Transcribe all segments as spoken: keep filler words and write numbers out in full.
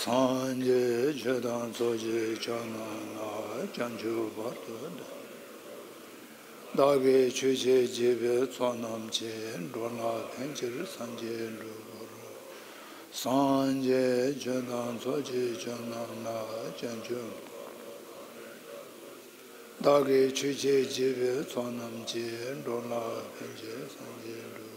སངས་རྒྱས་ཆོས་དང་ཚོགས་ཀྱི་མཆོག་རྣམས་ལ། བྱང་ཆུབ་བར་དུ་བདག་གིས་ཆོས་བྱེད་བགྱིས་པའི་ཚོགས་རྣམས་ཀྱིས། འགྲོ་ལ་ཕན་ཕྱིར་སངས་རྒྱས་འགྲུབ་པར། སངས་རྒྱས་ཆོས་དང་ཚོགས་ཀྱི་མཆོག་རྣམས་ལ། བྱང་ཆུབ་བདག་གིས་ཆོས་བྱེད་བགྱིས་པའི་ཚོགས་རྣམས་ཀྱིས། འགྲོ་ལ་ཕན་ཕྱིར་སངས་རྒྱས་འགྲུབ་པར།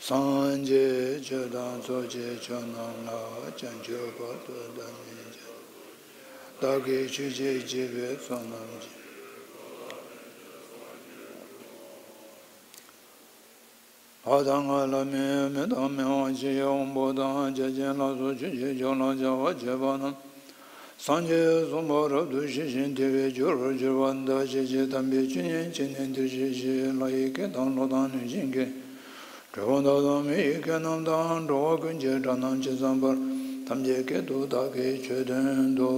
སངས་རྒྱས་ཆོས་དང་ཚོགས་ཀྱི་མཆོག་རྣམས་ལ། བྱང་ཆུབ་བར་དུ་བདག་ནི་བགྱི། བདག་གིས་ཆོས་བྱེད་བགྱིས་པའི་ཚོགས་རྣམས་ཀྱིས། ལྷ་དང་ལྷ་མིན་མི་དང་མི་དབང་ཆེ་ཡི་དབང་པོ་དང་། བརྒྱ་བྱིན་ལ་སོགས་ཆོས་ཀྱི་མཆོག་ལ་སྦྱར་བ་བྱས་པ་རྣམས། སངས་རྒྱས་གསུངས་པ་རབ་ཏུ་ཞི་ཞིང་དེ་བས་སྤྱོད་པར་གྱུར་པ་འདི། ཇི་སྲིད་དམ་པའི་ཆོས་ཉན་བྱས་ནས་འདིར་གཤེགས་ཤིག། ལྷ་ཡི་སྐད་དང་ཀླུ་དང་གནོད་སྦྱིན་སྐད། གྲུལ་བུམ་དག་དང་མི་ཡི་སྐད་རྣམས་དང་། འགྲོ་བ་ཀུན་གྱི་སྒྲ་རྣམས་ཇི་ཙམ་པར། ཐམས་ཅད་སྐད་དུ་བདག་གིས་ཆོས་བསྟན་ཏོ།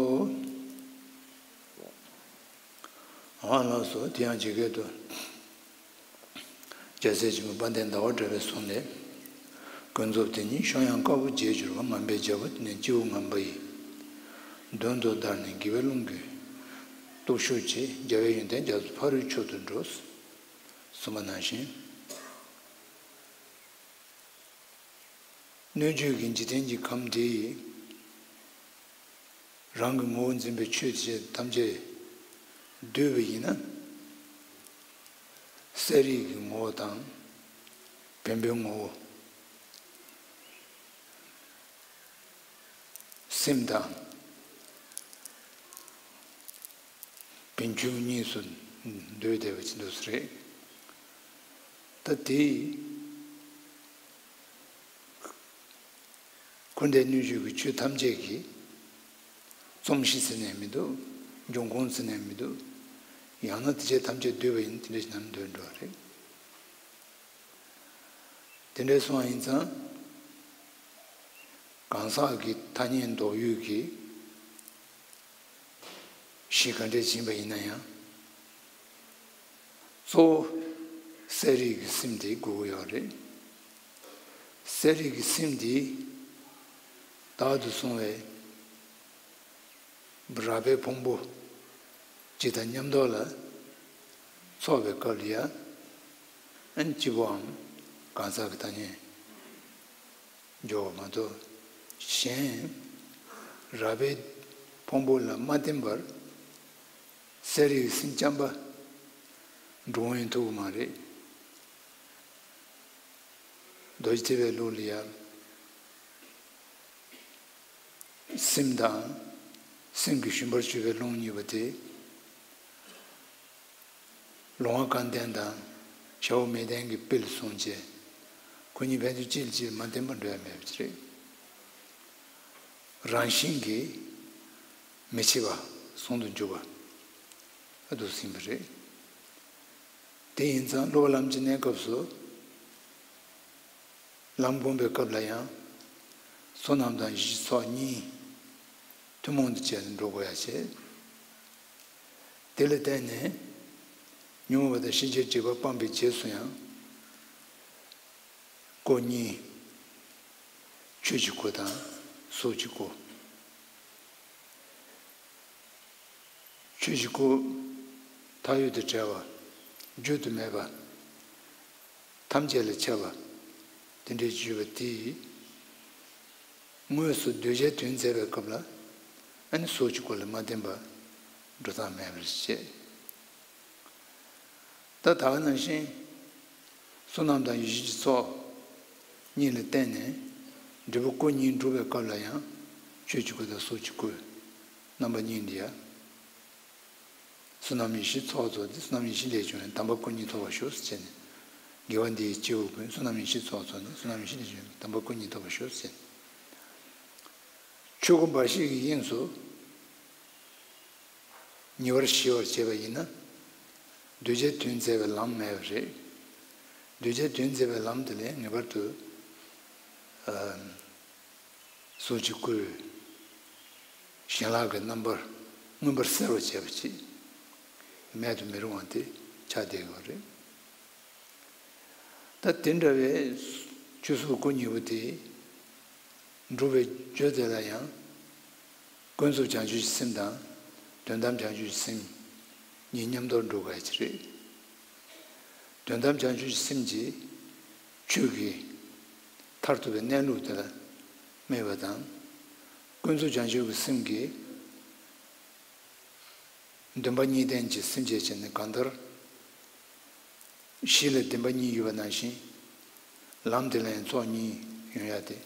ཨ་ལགས་སོ། དེ་ཡང་ཇི་སྐད་དུ། རྒྱལ་སྲས་ཆེན་པོ་དཔལ་ལྡན་ཟླ་བ་གྲགས་པའི་གསུང་ལས། ཀུན་རྫོབ་དེ་ཉིད་ཤོང་ཡང་དཀར་པོ་བརྗེད་གྱུར་པ། ངན་པའི་རྒྱལ་པོ་དེ་ནི་སྤྱི་བོ་ངན་པ་ཡི། མདུན་དུ་བདར་ནས་དགེ་བའི་རླུང་གི་སྟོབས་ཤུགས་ཀྱིས། རྒྱལ་བའི་ཡོན་ཏན་རྒྱ་མཚོ་ཕ་རོལ་མཆོག་ཏུ་འགྲོ། གསུངས་པ་ནང་བཞིན། སྣོད་བཅུད་ཀྱི་འཇིག་རྟེན་གྱི་ཁམས་འདི་ཡི་རང་གི་ངོ་བོ་འཛིན་པའི་ཆོས་ཐམས་ཅད་བསྡུས་པ་ཡིན་ན། གསལ་རིག་གི་ངོ་བོ་དང་བེམ་པོའི་ངོ་བོ། སེམས་དང་བེམ་ཆུང་གཉིས་སུ་འདུས་བསྡད་པ་ཅིག་འདུག་ས་རེད། ད་དེ་འཁོར་འདས་སྣོད་བཅུད་ཀྱི་ཆོས་ཐམས་ཅད་ཀྱི་རྩོམ་གཞི་ཟེར་ནས་མི་འདུག། འབྱུང་ཁུངས་ཟེར་ནས་མི་འདུག། ཡང་ན་དེ་ཆོས་ཐམས་ཅད་བསྡུས་པ་ཡིན། དེ་འདྲ་ཞིག་ནམ་འདོད་འགྲོ་བ་རེད། དེ་འདྲའི་སོང་བ་ཡིན་ཙང་། གང་ཟག་གི་ཐ་སྙད་འདོགས་ཡུལ་གྱི་གཞི་ག་འདྲས་ཕྱིན་པ་ཡིན་ན་ཡང་། གཙོ་བོ་གསལ་རིག་གི་སེམས་དེ་དགོས་ཀྱི་ཡོད་རེད། གསལ་རིག་གི་སེམས་དེ་བདག་ཏུ་བཟུང་བའི་རགས་པའི་ཕུང་པོ་སྤྱི་དང་མཉམ་དུ་ལ་ཚོགས་པའི་སྐབས་ལ་ཡང་། ཨན་སྐྱིད་པོའམ་གང་ཟག་གི་ཐ་སྙད་འཇོག་པ་མ་གཏོགས། གཞན་རགས་པའི་ཕུང་པོ་ལ་མ་བརྟེན་པར་གསལ་རིག་གི་སེམས་རྐྱང་པ་འགྲོ་འོང་ཡང་ཐུབ་ཀྱི་མ་རེད། རྡོ་རྗེ་ཐེག་པའི་ལུགས་ལ་ཡང་། སེམས་དང་སེམས་ཀྱི་ཞུན་པར་གྱུར་པའི་རླུང་གཉིས་པོ་དེ། ལོང་བ་སྐལ་ལྡན་དང་ཞ་བོ་མེ་ལྡན་གྱི་དཔེ་ལ་བཟུང་བྱས། ཁོ་གཉིས་ཕན་ཚུན་གཅིག་ལ་གཅིག་མ་བརྟེན་པར་འགྲོ་ཡ་མེད་པ་ཅིག་རེད། རང་བཞིན་གྱིས་མི་འཆི་བ་ཟུང་དུ་འཇུག་པ་འདུག་ཟིན་པ་རེད། དེ་ཡིན་ཙང་སློབ་པ་ལམ་གྱི་གནས་སྐབས་སུ། ལམ་སྒོམ་པའི་སྐབས་ལ་ཡང་། བསོད་ནམས་དང་ཡེ་ཤེས་ཚོགས་གཉིས་ཐུན་མོང་དུ་བྱས་ནས་འགྲོ་དགོས་ཡ་བྱེད། དེ་ལ་བརྟེན་ནས་ཉོན་མོངས་པ་དང་ཤེས་བྱའི་སྒྲིབ་པ་སྤངས་པའི་རྗེས་སུ་ཡང་། སྒོ་གཉིས། ཆོས་ཀྱི་སྒོ་དང་གཟུགས་ཀྱི་སྒོ། ཆོས་ཀྱི་སྐུ། མཐའ་ཡས་དང་བྲལ་བ། བརྗོད་དུ་མེད་པ། ཐམས་ཅད་ལ་ཁྱབ་པ། དེ་འདྲའི་བརྗོད་པ་དེས། དངོས་སུ་གདུལ་བྱའི་དོན་མཛད་པའི་སྐབས་ལ། ཨ་ནི་གཟུགས་ཀྱི་སྐུ་ལ་མ་བརྟེན་པ་འགྲོ་སྟངས་མེད་པར་བཤད། ད་ད་ག་ནང་བཞིན། བསོད་ནམས་དང་ཡེ་ཤེས་ཀྱི་ཚོགས་གཉིས་ལ་བརྟེན་ནས་འབྲས་བུ་སྐུ་གཉིས་འགྲུབ་པའི་སྐབས་ལ་ཡང་། ཆོས་ཀྱི་སྐུ་དང་གཟུགས་ཀྱི་སྐུ། རྣམ་པ་གཉིས་འདི་ཡང་། བསོད་ནམས་ཡེ་ཤེས་ཚོགས་རྫོགས་ཏེ། བསོད་ནམས་ཡེ་ཤེས་ལས་བྱུང་བའི་དམ་པ་སྐུ་གཉིས་ཐོབ་པར་ཤོག་ཟེར་བྱས་ནས། དགེ་བ་འདི་ཡིས་སྐྱེ་བོ་ཀུན། བསོད་ནམས་ཡེ་ཤེས་ཚོགས་རྫོགས་ནས། བསོད་ནམས་ཡེ་ཤེས་ལས་བྱུང་བའི་དམ་པ་སྐུ་གཉིས་ཐོབ་པར་ཤོག་ཟེར་བྱས་ནས། ཆོས་སྐུ་འབའ་ཞིག་གི་དབྱིངས་སུ་ཉེ་བར་ཞི་བར་བྱེད་པ་ཡིན་ན། གདུལ་བྱའི་དོན་མཛད་པའི་ལམ་མེད་པ་རེད། གདུལ་བྱའི་དོན་མཛད་པའི་ལམ་དེ་ལས་ངེས་པར་དུ། ཨ། གཟུགས་ཀྱི་སྐུ། བྱིན་རླབས་ཀྱི་རྣམ་པར་མངོན་པར་གསལ་བར་བྱེད་པ་ཅིག་མེད་དུ་མི་རུང་བ་དེ་ཆགས་བསྡད་ཡོད་རེད། ད་དེ་འདྲ་བའི་ཆོས་གཟུགས་སྐུ་གཉིས་པོ་དེ། འགྲུབ་པའི་རྒྱུ་དེ་ལ་ཡང་། ཀུན་རྫོབ་བྱང་ཆུབ་ཀྱི་སེམས་དང་དོན་དམ་བྱང་ཆུབ་ཀྱི་སེམས་གཉིས་མཉམ་དུ་འགྲོ་དགོས་ཀྱི་རེད། དོན་དམ་བྱང་ཆུབ་ཀྱི་སེམས་ཀྱིས་ཆོས་ཀྱི་མཐར་ཐུག་པའི་གནས་ལུགས་དེ་ལ་སྨྲས་པ་དང་། ཀུན་རྫོབ་བྱང་ཆུབ་ཀྱི་སེམས་ཀྱིས། བདེན་པ་གཉིས་ལྡན་གྱི་སེམས་ཅན་བྱས་ནས། གང་ལྟར་གཞི་ལ་བདེན་པ་གཉིས་ཡོད་པ་ནང་བཞིན། ལམ་དེ་ལ་ཡང་ཚོགས་གཉིས་ཡོང་ཡ་དེ།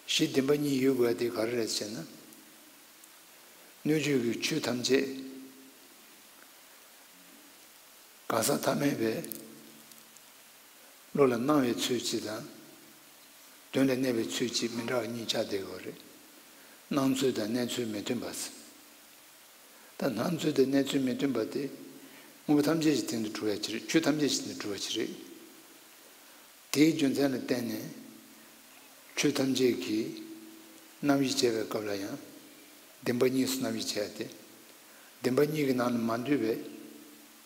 གཞི་བདེན་པ་གཉིས་ཡོད་དགོས་ཡ་དེ་ག་རེ་རེད་ཟེར་ན། སྣོད་བཅུད་ཀྱི་ཆོས་ཐམས་ཅད་གང་ཟག་ཐ་མལ་པའི་བློ་ལ་སྣང་བའི་ཚུལ་གཅིག་དང་། དོན་ལ་གནས་པའི་ཚུལ་གཅིག་མི་འདྲ་བ་གཉིས་ཆགས་བསྡད་ཡོད་རེད། སྣང་ཚུལ་དང་གནས་ཚུལ་མི་མཐུན་པ། ད་སྣང་ཚུལ་དང་གནས་ཚུལ་མི་མཐུན་པ་དེ་དངོས་པོ་ཐམས་ཅད་ཀྱི་སྟེང་དུ་གྲུབ་པ་ཅིག་རེད། ཆོས་ཐམས་ཅད་ཀྱི་སྟེང་དུ་གྲུབ་པ་ཅིག་རེད། དེའི་རྒྱུ་མཚན་ལ་བརྟེན་ནས་ཆོས་ཐམས་ཅད་ཀྱི་རྣམ་གཞག་བྱེད་པའི་སྐབས་ལ་ཡང་བདེན་པ་གཉིས་སུ་རྣམ་གཞག་བྱས་ཏེ། བདེན་པ་གཉིས་ཀྱི་ནང་ལ་མ་འདུས་པའི་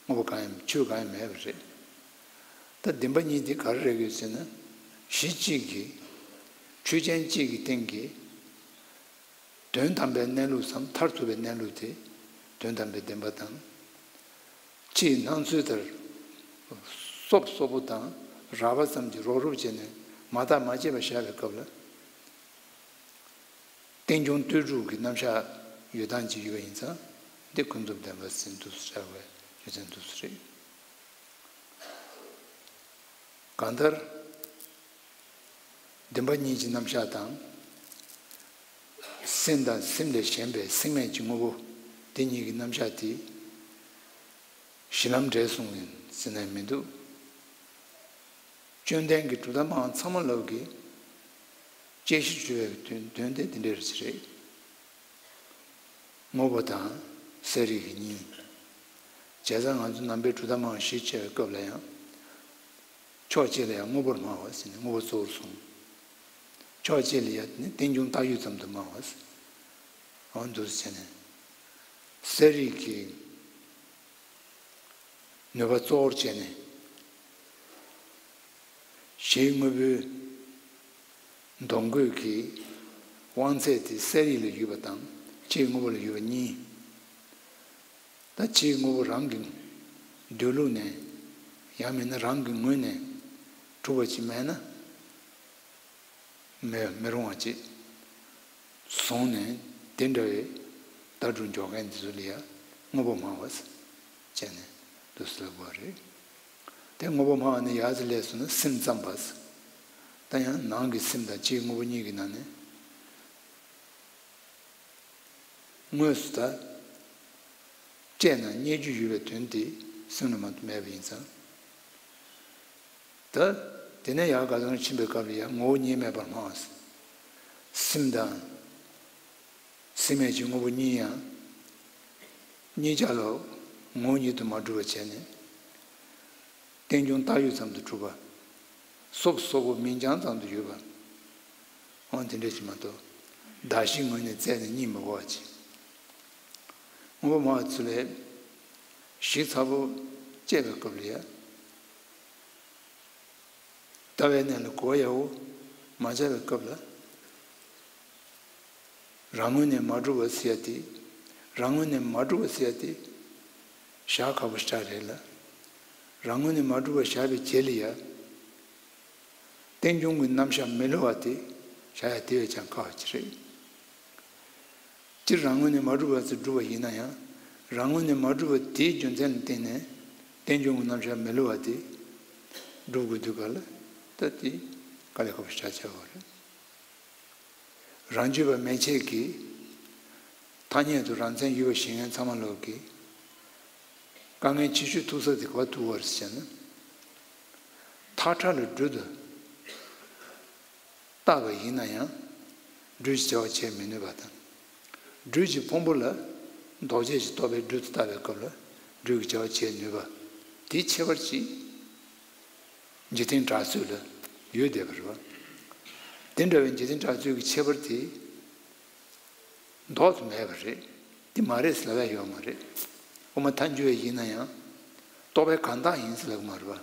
དངོས་པོ་གང་ཡང་ཆོས་གང་ཡང་མེད་པ་རེད། ད་བདེན་པ་གཉིས་དེ་ག་རེ་རེད་ཟེར་ན། གཞི་གཅིག་གི་ཆོས་ཅན་གཅིག་གི་སྟེང་གི་དོན་དམ་པའི་གནས་ལུགས་སམ་མཐར་ཐུག་པའི་གནས་ལུགས་དེ་དོན་དམ་པའི་བདེན་པ་དང་། ཕྱིའི་སྣང་ཚུལ་ལྟར་སོབ་སོབ་པོ་དང་རགས་པ་ཙམ་གྱིས་རོབ་རོབ་བྱས་ནས་མ་བརྟགས་མ་དཔྱད་པར་བཞག་པའི་སྐབས་ལ། རྟེན་འབྱུང་ལྟོས་གྲུབ་ཀྱི་རྣམ་གཞག་ཡོད་སྟངས་ཅིག་ཡོད་པ་ཡིན་ཙང་། འདི་ཀུན་རྫོབ་བདེན་པ་ཟེར་འདུག་སེ་བྱ་བའི་རྒྱུ་མཚན་འདུག་སེ་རེད། གང་ལྟར་བདེན་པ་གཉིས་ཀྱི་རྣམ་གཞག་དང་། སེམས་དང་སེམས་ལས་གཞན་པའི་སེམས་མེད་ཀྱི་དངོས་པོ་དེ་གཉིས་ཀྱི་རྣམ་གཞག་དེ་གཞི་ལམ་འབྲས་གསུམ་ཡིན་ཟེར་ན་མི་འདུག། བཅོམ་ལྡན་གྱིས་གྲུབ་མཐའ་སྨྲ་བ་ཚང་མ་ལོག་གི་དཔྱད་གཞིར་གྱུར་པའི་དོན་དོན་དེ་འདི་འདྲ་རེད། དངོས་པོ་དང་གསལ་རིག་གི་གཉིས། བྱས་ཙང་ང་ཚོ་ནང་པའི་གྲུབ་མཐའ་སྨྲ་བ་གཞི་བྱས་པའི་སྐབས་ལ་ཡང་། ཕྱོགས་གཅིག་ལ་ཡང་དངོས་པོར་སྨྲ་བ་ཟེར་ནས་དངོས་པོ་གཙོ་བོར་གསུངས། ཕྱོགས་གཅིག་ལ་ཡང་ནི་རྟེན་འབྱུང་བཏགས་ཡོད་ཙམ་དུ་སྨྲ་བ་ཟེར། འོ་འདུག་སེ་བྱས་ནས། གསལ་རིག་གི་ནུས་པ་གཙོ་བོར་བྱས་ནས། གཞིའི་དངོས་པོའི་འདོམས་བཀོད་ཀྱི་དབང་ཚད་དེ་གསལ་རིག་ལ་ཡོད་པ་དང་ཕྱིའི་དངོས་པོ་ལ་ཡོད་པ་གཉིས། ད་ཕྱིའི་དངོས་པོ་རང་གི་སྡོད་ལུགས་ནས། ཡང་མིན་ན་རང་གི་ངོས་ནས་གྲུབ་པ་ཅིག་མེད་ན། མེད། མི་རུང་བ་ཅིག་བཟུང་ནས། དེ་འདྲ་བའི་ལྟ་གྲུབ་འཇོག་མཁན་དེ་ཚོ་ལ་ཡང་དངོས་པོ་སྨྲ་བ་ཟེར་བྱས་ནས་འདུག་སེ་ལབ་དགོས་རེད། དེ་དངོས་པོ་སྨྲ་བ་ནི་ཡར་ཙམ་སླེབས་སོང་ན་སེམས་ཙམ་པ་ཟེར། ད་ཡང་ནང་གི་སེམས་དང་ཕྱིའི་དངོས་པོ་གཉིས་ཀྱི་ནང་ནས། དངོས་སུ་ད་དཔྱད་ན་རྙེད་རྒྱུ་ཡོད་པའི་དོན་དེ་སེམས་ལ་མ་གཏོགས་མེད་པ་ཡིན་ཙང་། ད་དེ་ནས་ཡར་ག་ཚོད་ཕྱིན་པའི་སྐབས་ལ་ཡང་ངོ་བོ་ཉིད་མེད་པར་སྨྲ་བ་ཟེར། སེམས་དང་སེམས་མེད་ཀྱི་དངོས་པོ་གཉིས་ཡང་གཉིས་ཆ་ལ་ངོ་བོ་ཉིད་དུ་མ་གྲུབ་པར་བྱས་ནས། རྟེན་འབྱུང་བཏགས་ཡོད་ཙམ་དུ་གྲུབ་པ། སོབ་སོབ་པོ་མིང་རྐྱང་ཙམ་དུ་ཡོད་པ། འོ་དེ་འདྲ་ཞིག་མ་གཏོགས། གདགས་གཞིའི་ངོས་ནས་བཙལ་ནས་རྙེད་མི་དགོས་པ་ཅིག། དངོས་པོ་སྨྲ་བ་ཚོ་ལས་ཞིབ་ཚགས་པོ་དཔྱད་པའི་སྐབས་ལ་ཡང་། ལྟ་བའི་གནས་ལ་གོ་བ་ཡག་པོ་མ་བྱས་པའི་སྐབས་ལ། རང་ངོས་ནས་མ་གྲུབ་པ་ཟེར་ཡ་དེ། རང་ངོས་ནས་མ་གྲུབ་པ་ཟེར་ཡ་དེ་བཞག་ཁག་པོ་ཞེ་དྲག་རེད་ལ། རང་ངོས་ནས་མ་གྲུབ་པ་བཞག་པའི་རྗེས་ལ་ཡ། རྟེན་འབྱུང་གི་རྣམ་གཞག་མི་སླུ་བ་དེ་བཞག་ཡ་དེ་བས་ཀྱང་དཀའ་བ་ཅིག་རེད། སྤྱིར་རང་ངོས་ནས་མ་གྲུབ་པ་ཚོ་སྒྲུབ་པ་ཡིན་ན་ཡང་། རང་ངོས་ནས་མ་གྲུབ་པ་དེའི་རྒྱུ་མཚན་ལ་བརྟེན་ནས་རྟེན་འབྱུང་གི་རྣམ་གཞག་མི་སླུ་བ་དེ་སྒྲུབ་དགོས་དུས་ག་ལ་ད་དེ་དཀའ་ལས་ཁག་པོ་ཞེ་དྲག་ཆགས་པ་རེད། རང་རྒྱུད་པ་མན་ཆད་ཀྱིས་ཐ་སྙད་དུ་རང་མཚན་ཡོད་པར་ཞེན་མཁན་ཚང་མ་ལོག་གིས་དཀའ་ངལ་ཆེ་ཤོས་ཐུག་ས་དེ་ག་པར་ཐུག་པ་རེད་ཟེར་ན། ཐག་ཁྲ་ལ་སྦྲུལ་དུ་བཏགས་པ་ཡིན་ན་ཡང་། སྦྲུལ་གྱི་བྱ་བ་བྱེད་མི་ནུས་པ་དང་། སྦྲུལ་གྱི་ཕུང་པོ་ལ་འདོགས་བྱེད་ཅིག་གཏོགས་པའི་སྦྲུལ་དུ་བཏགས་པའི་སྐབས་ལ་སྦྲུལ་གྱི་བྱ་བ་བྱེད་ནུས་པ། དེའི་ཁྱད་པར་གྱིས་འཇིག་རྟེན་གྲགས་ཚོད་ལ་ཡོད་བསྡད་པ་རེད་པ། དེ་འདྲ་བའི་འཇིག་རྟེན་གྲགས་ཚོད་ཀྱི་ཁྱད་པར་དེ་ལྡོག་ཏུ་མེད་པ་རེད། དེ་མ་རེད་ཟེར་ལབ་ཡ་ཡོད་མ་རེད། དབུ་མ་ཐལ་འགྱུར་བ་ཡིན་ན་ཡང་རྟོག་པའི་གང་དག་ཡིན་ཟེར་ལབ་ཀྱི་མ་རེད་པ།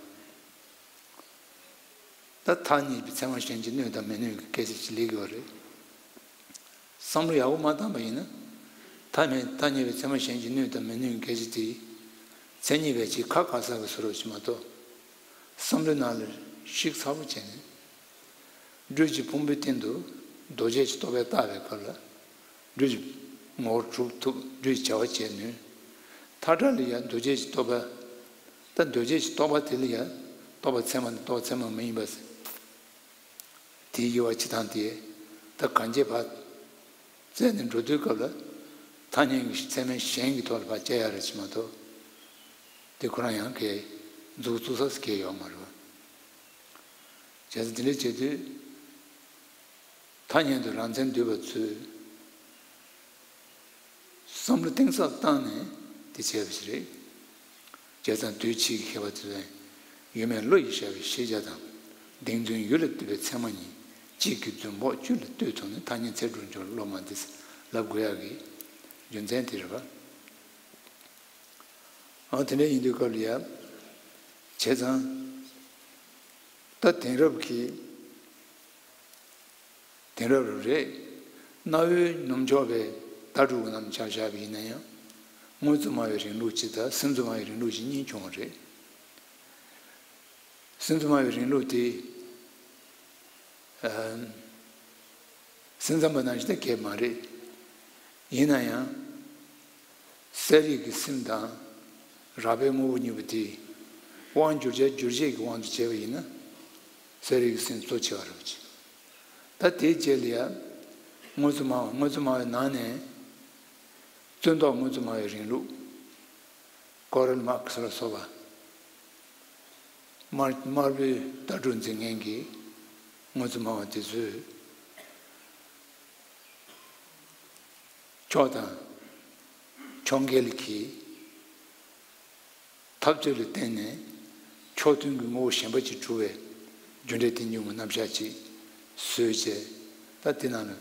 ད་ཐག་ཉེ་བའི་ཚད་མ་གཞན་གྱི་སྣོད་དང་མི་སྣོད་ཀྱི་སྐད་ཆ་ཅིག་སླེབས་ཀྱི་ཡོད་རེད། བསམ་བློ་ཡག་པོ་མ་བཏང་པ་ཡིན་ན། ཐ་མལ་ཐ་སྙད་པའི་ཚད་མ་གཞན་གྱི་སྣོད་དང་མི་སྣོད་ཀྱི་སྐད་ཆ་དེ། མཚན་ཉིད་པའི་ཆེད་ཁ་ག་ས་གི་བཟོ་རོགས་ཞིག་མ་གཏོགས། བསམ་བློའི་ནང་ལ་ཞིག་ཚ་པོ་བྱས་ནས། སྦྲུལ་གྱི་ཕུང་པོའི་སྟེང་དུ་རྡོ་རྗེ་གི་རྟོག་པས་བཏགས་པའི་སྐབས་ལ། སྦྲུལ་གྱི་ངོ་བོར་གྲུབ་ཐུབ། སྦྲུལ་གྱི་བྱ་བ་བྱེད་ནུས། མཐའ་དག་ལ་ཡང་རྡོ་རྗེ་གི་རྟོག་པ། ད་རྡོ་རྗེ་གི་རྟོག་པ་དེ་ལ་ཡང་རྟོག་པ་ཚད་མ་དང་རྟོག་པ་ཚད་མ་མ་ཡིན་པ་ཟེར། དེའི་དབྱེ་བ་ཕྱེ་སྟངས་དེ། ད་གང་ཅི་བར་བཙལ་ནས་འགྲོ་དུས་སྐབས་ལ། ཐ་སྙད་ཀྱི་ཚད་མའི་གཞན་གྱི་ཐོག་ལ་ཕར་དཔྱད་ཡ་རེད་ཅེས་མ་གཏོགས། དེ་ཁོ་རང་ཡང་གའི་མཛུབ་བཙུགས་ས་གའི་ཡོད་མ་རེད་བ། བྱས་ཙང་དེ་འདྲ་བྱེད་དུས། ཐ་སྙད་དུ་རང་མཚན་འདུས་པ་ཚོས། བསམ་བློ་གཏིང་ཟབ་བཏང་ནས་དེ་བྱས་པ་ཞིག་རེད། བྱས་ཙང་དུས་ཕྱིས་ཀྱི་མཁས་པ་ཚོས། ཡུལ་མེད་བློ་ཡིས་ཤར་བའི་ཤེས་བྱ་དང་། གདེང་རྫུན་ཡུལ་ལ་ལྟོས་པའི་ཚད་མ་གཉིས། གཅིག་གི་རྫུན་ཕོག་གཅིག་ལ་ལྟོས་ཐུབ་ནས་ཐ་སྙད་ཚད་གྲུབ་འབྱུང་བའི་སློབ་མ་འདི་ལབ་དགོས་ཡག་གི་རྒྱུ་མཚན་དེ་རེད་པ། ཨ་དེ་འདྲ་ཡིན་དུས་སྐབས་ལ་ཡ། བྱས་ཙང་། ད་དེང་རབས་ཀྱི། དེང་རབས་རེད། གནའ་བོའི་ནུབ་ཕྱོགས་པའི་ལྟ་གྲུབ་ཀྱི་ནང་ཆ་བཞག་པ་ཡིན་ན་ཡང་། དངོས་གཙོ་སྨྲ་བའི་རིང་ལུགས་གཅིག་དང་སེམས་གཙོ་སྨྲ་བའི་རིང་ལུགས་གཅིག་གཉིས་བྱུང་བ་རེད། སེམས་གཙོ་སྨྲ་བའི་རིང་ལུགས་དེ། ཨ། སེམས་ཙམ་པ་ནང་བཞིན་དེ་གས་མ་རེད། ཡིན་ན་ཡང་། གསལ་རིག་གི་སེམས་དང་། རགས་པའི་དངོས་པོ་གཉིས་པོ་དེ། དབང་བསྒྱུར་བྱ་སྒྱུར་བྱེད་ཀྱི་དབང་དུ་བྱས་པ་ཡིན་ན། གསལ་རིག་གི་སེམས་གཙོ་ཆེ་བ་རེད་པ་ཅིག་ད་དེའི་རྗེས་ལ་ཡ། དངོས་གཙོ་སྨྲ་བ། དངོས་གཙོ་སྨྲ་བའི་ནང་ནས། རྩོད་ཟློག་དངོས་གཙོ་སྨྲ་བའི་རིང་ལུགས། ཀོ་རལ་མཱར་ཁེ་སི་ལ་སོགས་པ། དམར་དམར་པོའི་ལྟ་གྲུབ་འཛིན་མཁན་གྱི་དངོས་གཙོ་སྨྲ་བ་དེ་ཚོས། ཕྱོགས་དང་། ཕྱོགས་འགལ་གྱི་འཐབ་རྩོད་ལ་བརྟེན་ནས་ཕྱོགས་མཐུན་གྱི་དངོས་པོ་གཞན་པ་ཅིག་གྲུབ་པའི་རྒྱུ་འབྲས་དེ་ཉིད་ཀྱི་རྣམ་གཞག་ཅིག་བཟོས་བྱས། ད་དེ་ནང་ལ་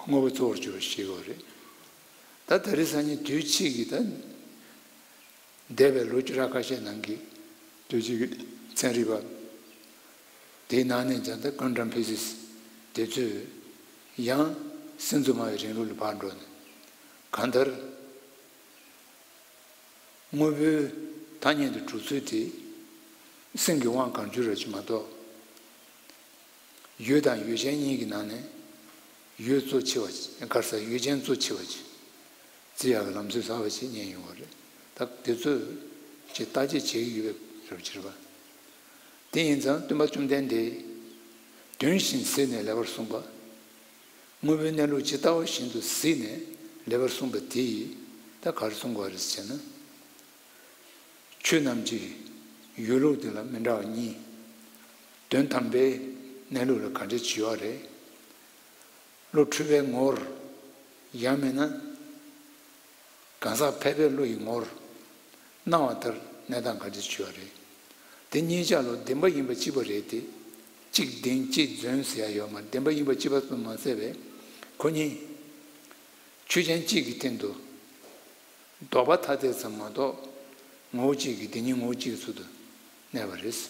དངོས་པོ་གཙོ་བོར་གྱུར་པ་ཞིག་ཡོད་རེད། ད་ད་རེས་སང་ཉིན་དུས་ཕྱིས་ཀྱི་ད། འདས་པའི་ལོ་བཅུ་ཕྲག་ཁ་ཤས་ནང་གི་དུས་ཚོད་ཀྱི་ཚན་རིག་པ། དེའི་ནང་ནས་ཀྱང་ད་ཀོན་ཊམ་ཕི་སིག་སི་དེ་ཚོས་ཡང་སེམས་གཙོ་སྨྲ་བའི་རིང་ལུགས་ལ་ཕར་འགྲོ་ནས། གང་ལྟར། དངོས་པོའི་ཐ་སྙད་དུ་གྲུབ་ཚུལ་དེ། སེམས་ཀྱི་དབང་གང་བསྒྱུར་རེད་ཅེས་མ་གཏོགས། ཡུལ་དང་ཡུལ་ཅན་གཉིས་ཀྱི་ནང་ནས་ཡུལ་གཙོ་ཆེ་བ་ཅིག་ག་རེ་ཟེར། ཡུལ་ཅན་གཙོ་ཆེ་བ་ཅིག་བརྩི་ཡག་གི་ལམ་སྲོལ་གསར་བ་ཞིག་རྙེད་ཡོང་བ་རེད། ད་དེ་ཚོས་ཅིག་བརྟག་དཔྱད་བྱེད་ཀྱི་ཡོད་པའི་རབ་ཕྱིར་བ། དེ་ཡིན་ཙང་སྟོན་པ་བཅོམ་ལྡན་འདས། དོན་བཞིན་གཟིགས་ནས་ལེགས་པར་གསུངས་པ། དངོས་པོའི་གནས་ལུགས་ཇི་ལྟ་བ་བཞིན་དུ་གཟིགས་ནས་ལེགས་པར་གསུངས་པ་དེ་ཡིས་ད་ག་རེ་གསུངས་པ་རེད་ཟེར་ན། ཆོས་རྣམས་ཀྱི་ཡོད་ལུགས་དེ་ལ་མི་འདྲ་བ་གཉིས། དོན་དམ་པའི་གནས་ལུགས་ལ་ག་འདྲ་ཅིག་ཡོད་རེད། བློ་འཁྲུལ་པའི་ངོར། ཡང་མིན་ན། གང་ཟག་ཕལ་པའི་བློ་ཡི་ངོར། སྣང་བ་ལྟར་གནས་སྟངས་ག་འདྲ་ཅིག་ཡོད་རེད། དེ་གཉིས་ཆ་ལ་བདེན་པ་ཡིན་པ་གཅིག་པ་རེད་དེ། གཅིག་བདེན་གཅིག་རྫུན་ཟེར་ཡ་ཡོད་མ་རེད། བདེན་པ་ཡིན་པ་གཅིག་པ་ཙམ་མ་ཟད་པས། ཁོ་གཉིས་ཆོས་ཅན་གཅིག་གི་སྟེང་དུ་ལྡོག་པ་ཐ་དད་ཙམ་མ་གཏོགས། ངོ་བོ་གཅིག་གི་བདེན་གཉིས་ངོ་བོ་གཅིག་གི་ཚུལ་དུ་གནས་པ་རེད།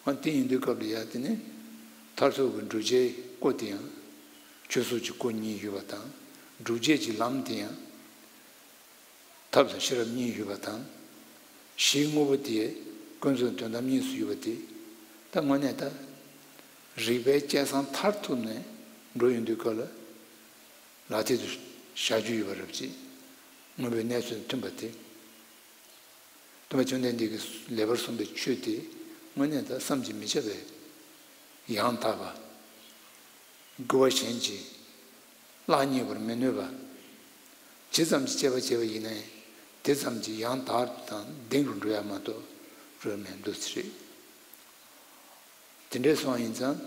འོ་དེ་ཡིན་དུས་སྐབས་ལ་ཡ་དེ་ནི། མཐར་ཐུག་གི་བསྒྲུབ་བྱའི་སྐུ་དེ་ཡང་། ཆོས་གཟུགས་ཀྱི་སྐུ་གཉིས་ཡོད་པ་དང་། སྒྲུབ་བྱེད་ཀྱི་ལམ་དེ་ཡང་། ཐབས་དང་ཤེས་རབ་གཉིས་ཡོད་པ་དང་། གཞིའི་དངོས་པོ་དེ་ཀུན་རྫོབ་དོན་དམ་གཉིས་སུ་ཡོད་པ་དེ། ད་དངོས་གནས་ད་རིགས་པའི་སྐལ་བཟང་མཐར་ཐུག་ནས་འགྲོ་ཡོང་དུས་སྐབས་ལ། ལག་མཐིལ་དུ་བཞག་རྒྱུ་ཡོད་པ་རབ་ཅིག་དངོས་པོའི་གནས་ཚུལ་མཐུན་པ་དེ། སྟོན་པ་བཅོམ་ལྡན་འདས་ཀྱིས་ལེགས་པར་གསུངས་པའི་ཆོས་དེ་དངོས་གནས་ད་བསམ་གྱིས་མི་ཁྱབ་པའི་ཡང་དག་པ། དགོས་པ་གཞན་གྱིས་གླགས་རྙེད་པར་མི་ནུས་པ། ཇི་ཙམ་གྱིས་དཔྱད་པ་བྱས་པ་ཡིན་ནའི་དེ་ཙམ་གྱིས་ཡང་དག་དང་ལྡན་དུ་འགྲོ་ཡ་མ་གཏོགས་རོལ་མི་འདུག་ཟེར། དེ་འདྲའི་སོང་ཡིན་ཙང་།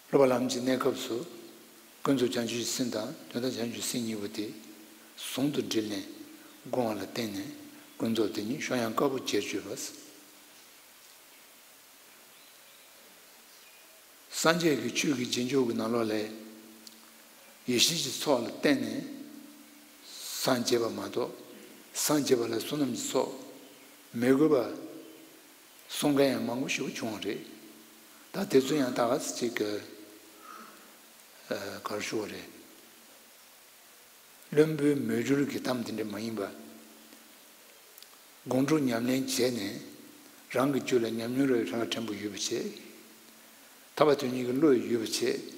སློབ་པ་ལམ་གྱི་གནས་སྐབས་སུ། ཀུན་རྫོབ་བྱང་ཆུབ་ཀྱི་སེམས་དང་དོན་དམ་བྱང་ཆུབ་སེམས་གཉིས་པོ་དེ། ཟུང་དུ་དྲིལ་ནས་སྒོམ་པ་ལ་བརྟེན་ནས་ཀུན་རྫོབ་དེ་ཉིད་ཤོང་ཡང་དཀའ་བོ་གྱེར་གྱུར་པ། སངས་རྒྱས་ཀྱི་ཆོས་ཀྱི་རྗེས་འཇུག་གི་ནང་ལོགས་ལས། ཡེ་ཤེས་ཀྱི་ཚོགས་ལ་བརྟེན་ནས་སངས་རྒྱས་པ་མ་གཏོགས། སངས་རྒྱས་པ་ལ་བསོད་ནམས་ཀྱི་ཚོགས་མི་དགོས་པ་གསུང་མཁན་ཡང་མང་པོ་ཞེ་པོ་བྱུང་བ་རེད། ད་དེ་ཚོ་ཡང་ད་ག་ཅིག་གི་ ག་རེ་ཞུ་བ་རེད། བླུན་པོའི་མོས་གུར་གྱི་གཏམ་དེ་འདྲ་མ་ཡིན་པ། སྒོམ་སྒྲུབ་ཉམས་ལེན་བྱས་ནས་རང་གི་རྒྱུད་ལ་ཉམས་མྱོང་རབ་རིམ་པ་ཕྲན་བུ་ཡོད་པ་བྱས། ཐར་པ་དོན་གཉིས་ཀྱི་བློ་ཡོད་པ་བྱས།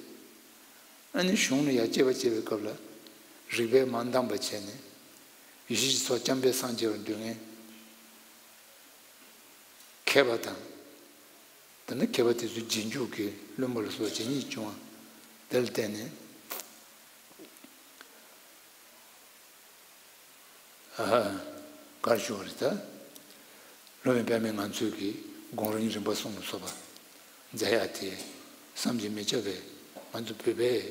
ཨ་ནི་གཞུང་ལ་ཡར་དཔྱད་པ་བྱེད་པའི་སྐབས་ལ་རིགས་པས་མ་འདང་པ་བྱས་ནས་ཡེ་ཤེས་ཀྱི་ཚོགས་རྐྱང་པས་སངས་རྒྱས་པར་འདོད་མཁན། མཁས་པ་དང་། དེ་ནི་མཁས་པ་དེ་ཚོའི་རྗེས་འཇུག་གི་བླུན་པོ་ལ་སོགས་ཇི་སྙེད་བྱུང་བ་དེ་ལ་བརྟེན་ནས། ཨ། ག་རེ་ཞུ་བ་རེད་ད། སློབ་དཔོན་པདྨས་ང་ཚོས་ཀྱི་སྒོམ་རིམ་རིམ་པ་གསུམ་ལ་སོགས་པ་མཛད་ཡག་དེ་བསམ་གྱིས་མི་ཁྱབ་པའི། ང་ཚོ་བོད་པས་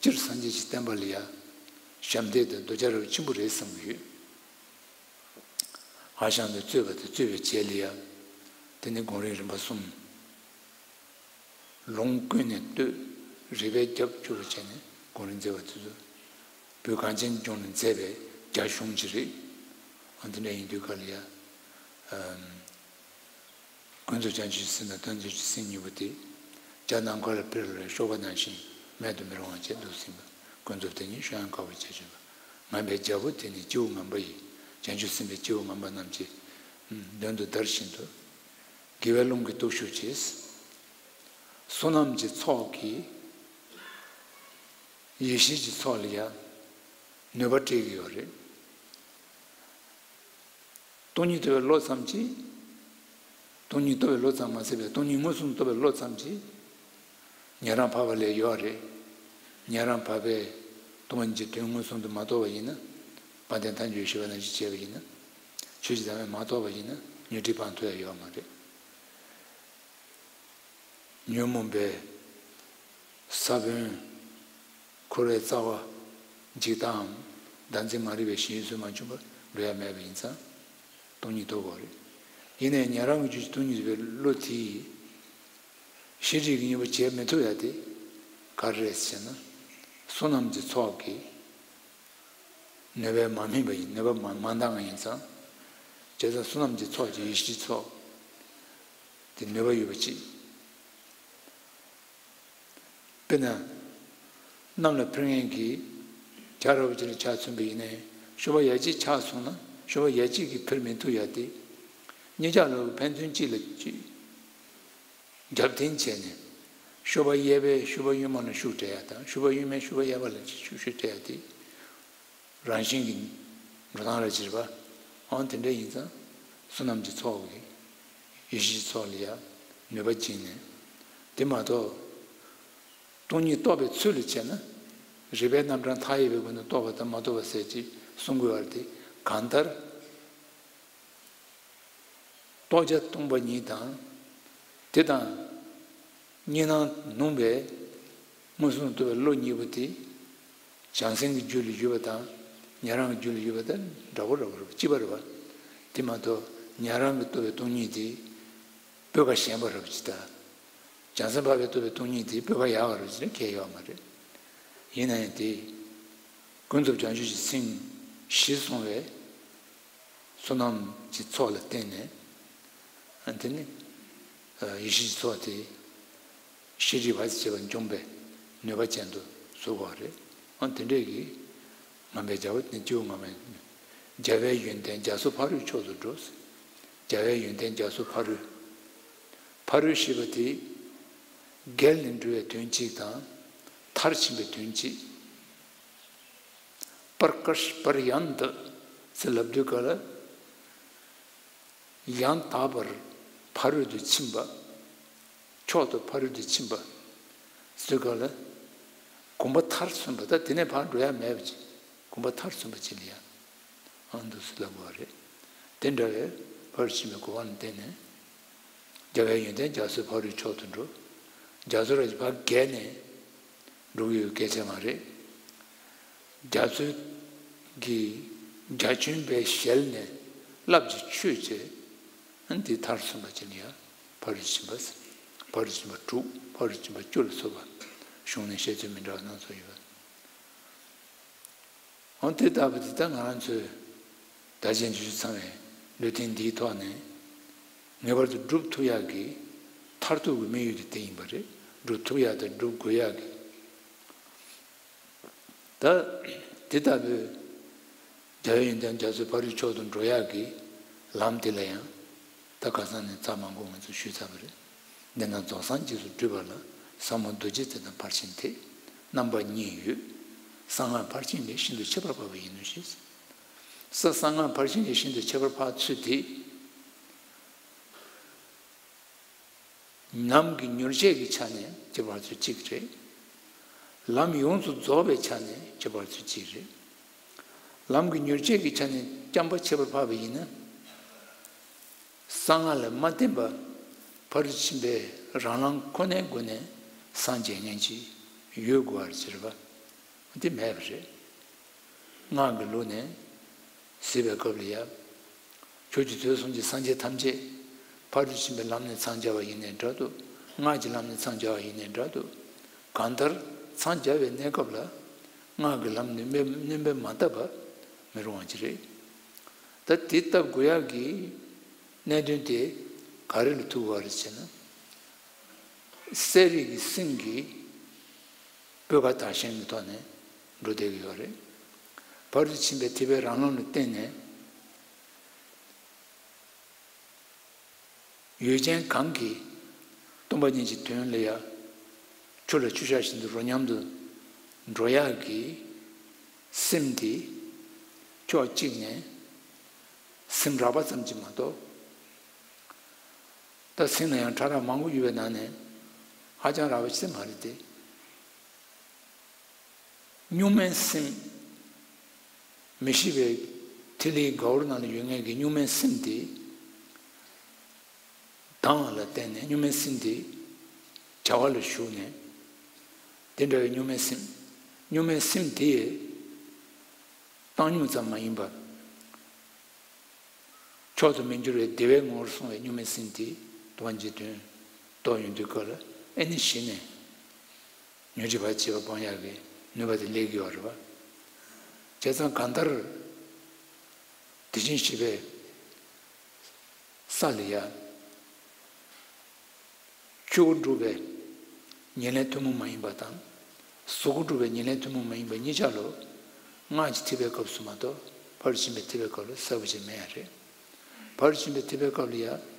སྤྱིར་སངས་རྒྱས་ཀྱི་བསྟན་པ་ལ་ཡ་ཞབས་འདེགས་དང་རྡོག་རྒྱག་ར་བ་ཆེན་པོ་རེད་བསམ་གྱི་ཡོད། ཨ་ཞང་དུ་རྩོད་པ་དང་རྩོད་པའི་རྗེས་ལ་ཡ། དེ་ནི་སྒོམ་རིམ་རིམ་པ་གསུམ། ལུང་ཀུན་ནས་བསྟོད། རིགས་པས་རྒྱབ་སྐྱོར་བྱས་ནས་སྒོམ་རིམ་མཛད་པ་དེ་ཚོ་བོད་གངས་ཅན་ལྗོངས་ནས་མཛད་པའི་རྒྱ་གཞུང་ཅིག་རེད། ཨ། དེ་འདྲ་ཡིན་དུས་ག་ལ་ཡ། ཨམ། ཀུན་རྫོབ་བྱང་ཆུབ་སེམས་དང་དོན་དམ་བྱང་ཆུབ་སེམས་གཉིས་པོ་དེ། རྒྱ་ནམ་མཁའ་ལ་འཕུར་ལ་གཤོག་པ་ནང་བཞིན་མེད་དུ་མི་རུང་བར་བྱས་འདུག་ཟིན་པ། ཀུན་རྫོབ་དེ་ཉིད་གཤོག་ཡངས་དཀར་པོར་བྱས་བྱུང་བ། ངང་པའི་རྒྱལ་པོ་དེ་ནི་སྐྱེས་བུ་ངན་པ་ཡི། བྱང་ཆུབ་སེམས་དཔའི་སྐྱེས་བུ་ངན་པ་རྣམས་ཀྱི་མདུན་དུ་བདར་བཞིན་དུ། དགེ་བའི་རླུང་གི་སྟོབས་ཤུགས་ཀྱིས། བསོད་ནམས་ཀྱི་ཚོགས་ཀྱིས་ཡེ་ཤེས་ཀྱི་ཚོགས་ལ་ཡང་ནུས་པ་སྤྲད་ཀྱི་ཡོད་རེད། སྟོང་ཉིད་རྟོགས་པའི་བློ་ཙམ་གྱིས། སྟོང་ཉིད་རྟོགས་པའི་བློ་ཙམ་མ་ཟད་པའི་སྟོང་ཉིད་མངོན་སུམ་རྟོགས་པའི་བློ་ཙམ་གྱིས་ཉན་རང་འཕགས་པ་ལས་ཡོད་རེད། ཉན་རང་འཕགས་པས་སྟོང་ཉིད་ཀྱི་དོན་མངོན་སུམ་དུ་མ་རྟོགས་པ་ཡིན་ན། དཔལ་ལྡན་མཐའ་འཇུག་ཞེས་པ་ནང་བཞིན་བྱས་པ་ཡིན་ན། ཆོས་ཀྱི་བདག་མེད་མ་རྟོགས་པ་ཡིན་ན་ཉོན་སྒྲིབ་སྤང་ཐུབ་ཡ་ཡོད་མ་རེད། ཉོན་མོངས་པའི་ས་བོན་འཁོར་བའི་རྩ་བ་འཇིག་ལྟའམ་བདག་འཛིན་མ་རིག་པའི་ཞེན་ཡུལ་ཚུལ་མ་བྱུང་བར་འགྲོ་ཡ་མེད་པ་ཡིན་ཙང་སྟོང་ཉིད་རྟོགས་དགོས་རེད། ཡིན་ནའི་ཉན་རང་གི་རྒྱུད་ཀྱི་སྟོང་ཉིད་རྟོགས་པའི་བློ་དེས་ཤེས་སྒྲིབ་ཀྱི་གཉེན་པོ་བྱེད་མི་ཐུབ་ཡ་དེ་ག་རེ་རེད་ཟེར་ན། བསོད་ནམས་ཀྱི་ཚོགས་ཀྱིས་ནུས་པས་མ་སྨིན་པ་ཡིན། ནུས་པ་མ་མ་འདང་བ་ཡིན་ཙང་། བྱས་ཙང་བསོད་ནམས་ཀྱི་ཚོགས་ཀྱི་ཡེ་ཤེས་ཚོགས་དེ་ནུས་པ་ཡོད་པ་ཅིག་དཔེར་ན། གནམ་ལ་འཕུར་མཁན་གྱི་བྱ་ར་བ་ཅིག་ལ་ཆ་མཚོན་པ་ཡིན་ནའི་གཤོག་པ་ཡ་གཅིག་ཆག་སོང་ན་གཤོག་པ་ཡ་གཅིག་གིས་འཕུར་མི་ཐུབ་ཡ་དེ། གཉིས་ཆ་ལ་ཕན་ཚུན་གཅིག་ལ་གཅིག་རྒྱབ་རྟེན་བྱས་ནས། གཤོག་པ་གཡས་པས་གཤོག་པ་གཡོན་མ་ལ་ཤུགས་སྤྲད་ཡ་དང་གཤོག་པ་གཡོན་མས་གཤོག་པ་གཡས་པ་ལ་ཤུགས་ཤུགས་སྤྲད་ཡ་དེ། རང་བཞིན་གྱི་འགྲོ་སྟངས་ལ་བྱེད་པ། འོ་དེ་འདྲ་ཡིན་ཙང་བསོད་ནམས་ཀྱི་ཚོགས་ཀྱིས་ཡེ་ཤེས་ཀྱི་ཚོགས་ལ་ཡང་ནུས་པ་སྦྱིན་ནས། དེ་མ་གཏོགས་སྟོང་ཉིད་རྟོགས་པའི་ཚུལ་ལ་བྱས་ན། རིགས་པའི་རྣམ་གྲངས་མཐའ་ཡས་པའི་སྒོ་ནས་རྟོགས་པ་དང་མ་རྟོགས་པ་ཟེར་གྱི་གསུང་དགོས་པ་དེ་གང་ལྟར། རྟོགས་བྱ་སྟོང་པ་ཉིད་དང་། དེ་དང་གཉིས་སྣང་ནུབ་པའི་མངོན་སུམ་རྟོགས་པའི་བློ་གཉིས་པོ་དེ། བྱང་སེམས་ཀྱི་རྒྱུད་ལ་ཡོད་པ་དང་ཉན་རང་གི་རྒྱུད་ལ་ཡོད་པ་དང་འདྲ་པོ་འདྲ་པོ་རེད་པ། གཅིག་པ་རེད་པ། དེ་མ་གཏོགས་ཉན་རང་གིས་རྟོགས་པའི་སྟོང་ཉིད་དེ་སྤུས་ཀ་ཞན་པ་རེད་པ་ཅིག་དང་། བྱང་སེམས་འཕགས་པས་རྟོགས་པའི་སྟོང་ཉིད་དེ་སྤུས་ཀ་ཡག་པ་རེད་པ་ཅིག་ལ་ཁྱད་ཡོད་མ་རེད། ཡིན་ན་ཡང་དེ་ཀུན་རྫོབ་བྱང་ཆུབ་ཀྱི་སེམས་གཞིར་བཟུང་བའི་བསོད་ནམས་ཀྱི་ཚོགས་ལ་བརྟེན་ནས། ཨ། དེ་ནི་ཡེ་ཤེས་ཀྱི་ཚོགས་དེ་ཤེས་སྒྲིབ་བར་ཆད་བྱེད་པ་འཇོམས་པའི་ནུས་པ་ཅན་དུ་བཟོ་དགོས་པ་རེད། ཨ། དེ་འདྲས་ཀྱི་ངང་པའི་རྒྱལ་པོ་དེ་ནི་སྐྱེས་བུ་ངང་པའི། རྒྱལ་བའི་ཡོན་ཏན་རྒྱ་མཚོ་ཕ་རོལ་མཆོག་ཏུ་འགྲོ། རྒྱལ་བའི་ཡོན་ཏན་རྒྱ་མཚོ་ཕ་རོལ། ཕ་རོལ་ཞེས་པ་དེ་རྒྱལ་ནས་འགྲོ་བའི་དོན་གཅིག་དང་མཐར་ཕྱིན་པའི་དོན་གཅིག་པར་ཀ་པར་ཡན་ཏུ་ཟེར་ལབ་དུས་ག་ལ། ཡང་དག་པར་ཕ་རོལ་ཏུ་ཕྱིན་པ། མཆོག་ཏུ་ཕ་རོལ་ཏུ་ཕྱིན་པ་ཟེར་དུས་ག་ལ། གོམ་པ་མཐར་སོན་པ། ད་དེ་ནས་ཕར་འགྲོ་ཡ་མེད་པ་ཅིག་གོམ་པ་མཐར་སོན་པ་ཅིག་ལ་ཡ། ཨང་དུ་སུ་ལ་གོ་བ་རེད། དེ་འདྲ་བའི་ཕ་རོལ་ཕྱིན་པའི་གོ་བ་ལ་བརྟེན་ནས། རྒྱལ་བའི་ཡོན་ཏན་རྒྱ་མཚོའི་ཕ་རོལ་མཆོག་ཏུ་འགྲོ། རྒྱ་མཚོ་ར་ཕར་བརྒལ་ནས་འགྲོ་གི་ཡོད་སྐད་ཆ་མ་རེད། རྒྱ་མཚོའི་གི་རྒྱ་ཁྱོན་པའི་ཞལ་ནས་རླབས་ཀྱིས་ཆོད་བྱས། ཨ་ནི་དེ་མཐར་སོན་པ་ཅིག་ལ་ཡ། ཕ་རོལ་ཕྱིན་པ་ཟེར། ཕ་རོལ་ཕྱིན་པ་དྲུག་ཕ་རོལ་ཕྱིན་པ་བཅུ་ལ་སོགས་པ་གཞུང་ནས་བཤད་ཚུལ་མི་འདྲ་བ་སྣ་ཚོགས་ཡོད་པ། འོ་དེ་ལྟ་བུ་དེ་ད་ང་རང་ཚོས་དར་ཆེན་བརྗོད་བྱ་ཚང་བའི་ལུས་རྟེན་འདིའི་ཐོག་ནས་ངེས་པར་དུ་སྒྲུབ་ཐུབ་ཡག་གི་མཐར་ཐུག་གི་དམིགས་ཡུལ་དེ་དེ་ཡིན་པ་རེད། སྒྲུབ་ཐུབ་ཡག་དང་སྒྲུབ་དགོས་ཡག་གི་ ད་དེ་ལྟ་བུའི་རྒྱལ་བའི་ཡོན་ཏན་རྒྱ་མཚོའི་ཕ་རོལ་ཕྱོགས་སུ་འགྲོ་ཡག་གི་ལམ་དེ་ལ་ཡང་ད་ཁ་སང་ནས་ཚར་མང་པོ་ང་ཚོས་ཞུས་ཚར་བ་རེད། འདི་ན་རྫོགས་སངས་རྒྱས་སུ་བགྲོད་པ་ལ། ཟབ་མོ་རྡོ་རྗེ་ཐེག་དང་ཕར་ཕྱིན་ཐེག་རྣམ་པ་གཉིས་ཡོད། གསང་སྔགས་ཕར་ཕྱིན་ལས་ཤིན་ཏུ་ཁྱད་པར་འཕགས་པ་ཡིན་ནོ་ཞེས། ས་གསང་སྔགས་ཕར་ཕྱིན་ལས་ཤིན་ཏུ་ཁྱད་པར་འཕགས་ཚུལ་དེ། ལམ་གྱི་མྱུར་བྱེད་ཀྱི་ཆ་ནས་ཁྱད་པར་ཚུལ་གཅིག་རེད། ལམ་ཡོངས་སུ་རྫོགས་པའི་ཆ་ནས་ཁྱད་པར་ཚུལ་གཅིག་རེད། ལམ་གྱི་མྱུར་བྱེད་ཀྱི་ཆ་ནས་རྐྱང་པ་ཁྱད་པར་འཕགས་པ་ཡིན་ན། གསང་སྔགས་ལ་མ་བརྟེན་པ་ཕ་རོལ་ཕྱིན་པའི་རང་ལམ་ཁོ་ནའི་སྒོ་ནས་སངས་རྒྱས་མཁན་ཅིག་ཡོད་དགོས་པར་གྱུར་པ། དེ་མེད་པ་རེད། སྔགས་ཀྱི་ལུགས་ནས་གཟིགས་པའི་སྐབས་ལ་ཡང་། ཆོས་ཀྱི་མཛོད་གསུམ་གྱི་སངས་རྒྱས་ཐམས་ཅད་ཕ་རོལ་ཕྱིན་པའི་ལམ་ནས་འཚང་རྒྱ་བ་ཡིན་ནའི་འདྲ་འདུག་སྔགས་ཀྱི་ལམ་ནས་འཚང་རྒྱ་བ་ཡིན་ནའི་འདྲ་འདུག་གང་ལྟར་འཚང་རྒྱ་བའི་གནས་སྐབས་ལ་སྔགས་ཀྱི་ལམ་ནས་སྣོན་པས་མ་བཏབ་པ་མི་རུང་བ་ཅིག་རེད། ད་དེ་བཏབ་དགོས་ཡག་གི་གནད་དོན་དེ་ག་རེ་ལ་ཐུག་པ་རེད་ཟེར་ན། གསལ་རིག་གི་སེམས་ཀྱིས་སྤོབས་པ་དག་ཞན་གྱི་ཐོག་ནས་འགྲོ་བསྡད་ཀྱི་ཡོད་རེད། ཕ་རོལ་ཏུ་ཕྱིན་པའི་ཐེག་པའི་རང་ལམ་ལ་བརྟེན་ནས་ཡུལ་ཅན་གང་གིས་སྟོང་པ་ཉིད་ཀྱི་དོན་ལ་ཡང་ཆུ་ལ་ཆུ་བཞག་བཞིན་དུ་རོ་མཉམ་དུ་འགྲོ་ཡག་གི་སེམས་དེ་ཕྱོགས་གཅིག་ནས་སེམས་རགས་པ་ཙམ་གྱིས་མ་གཏོགས། ད་སེམས་ལ་ཡང་ཕྲ་རགས་མང་པོ་ཡོད་པའི་ནང་ནས་ཧ་ཅང་རགས་པ་ཅིག་མ་རེད་དེ། གཉུག་མའི་སེམས། མི་ཤིགས་པའི་ཐིག་ལེའི་གའུར་ནང་ལ་ཡོད་མཁན་གྱི་གཉུག་མའི་སེམས་དེ། དྭངས་པ་ལ་བརྟེན་ནས་གཉུག་མའི་སེམས་དེ་བྱ་བ་ལ་ཞུགས་ནས། དེ་འདྲ་བའི་གཉུག་མའི་སེམས། གཉུག་མའི་སེམས་དེ་བཏང་སྙོམས་ཙམ་མ་ཡིན་པར། མཆོག་ཏུ་མི་འགྱུར་བའི་བདེ་བའི་ངོ་བོར་སོང་བའི་གཉུག་མའི་སེམས་དེ་སྟོང་པ་ཉིད་ཀྱི་དོན་རྟོགས་ཡོང་དུས་སྐབས་ལ་ཨེ་ནི་གཞི་ནས་ཉོན་ཅིག་བ་བྱེད་པ་སྤང་ཡག་གི་ནུས་པ་དེ་སླེབས་ཀྱི་ཡོད་རེད་བ། བྱས་ཙང་གང་ལྟར་དེ་བཞིན་གཤེགས་པའི་ས་ལ་ཡ། ཆོས་སྒོ་སྒྲུབ་པའི་ཉེར་ལེན་ཐུན་མོང་མ་ཡིན་པ་དང་། གཟུགས་སྒོ་སྒྲུབ་པའི་ཉེར་ལེན་ཐུན་མོང་མ་ཡིན་པ་གཉིས་ཆ་ལོ། སྔགས་ཀྱི་ཐེག་པའི་སྐབས་སུ་མ་གཏོགས་ཕར་ཕྱིན་པའི་ཐེག་པའི་སྐབས་ལ་གསལ་པོ་ཅིག་མེད་ཡ་རེད། ཕར་ཕྱིན་པའི་ཐེག་པའི་སྐབས་ལ་ཡ།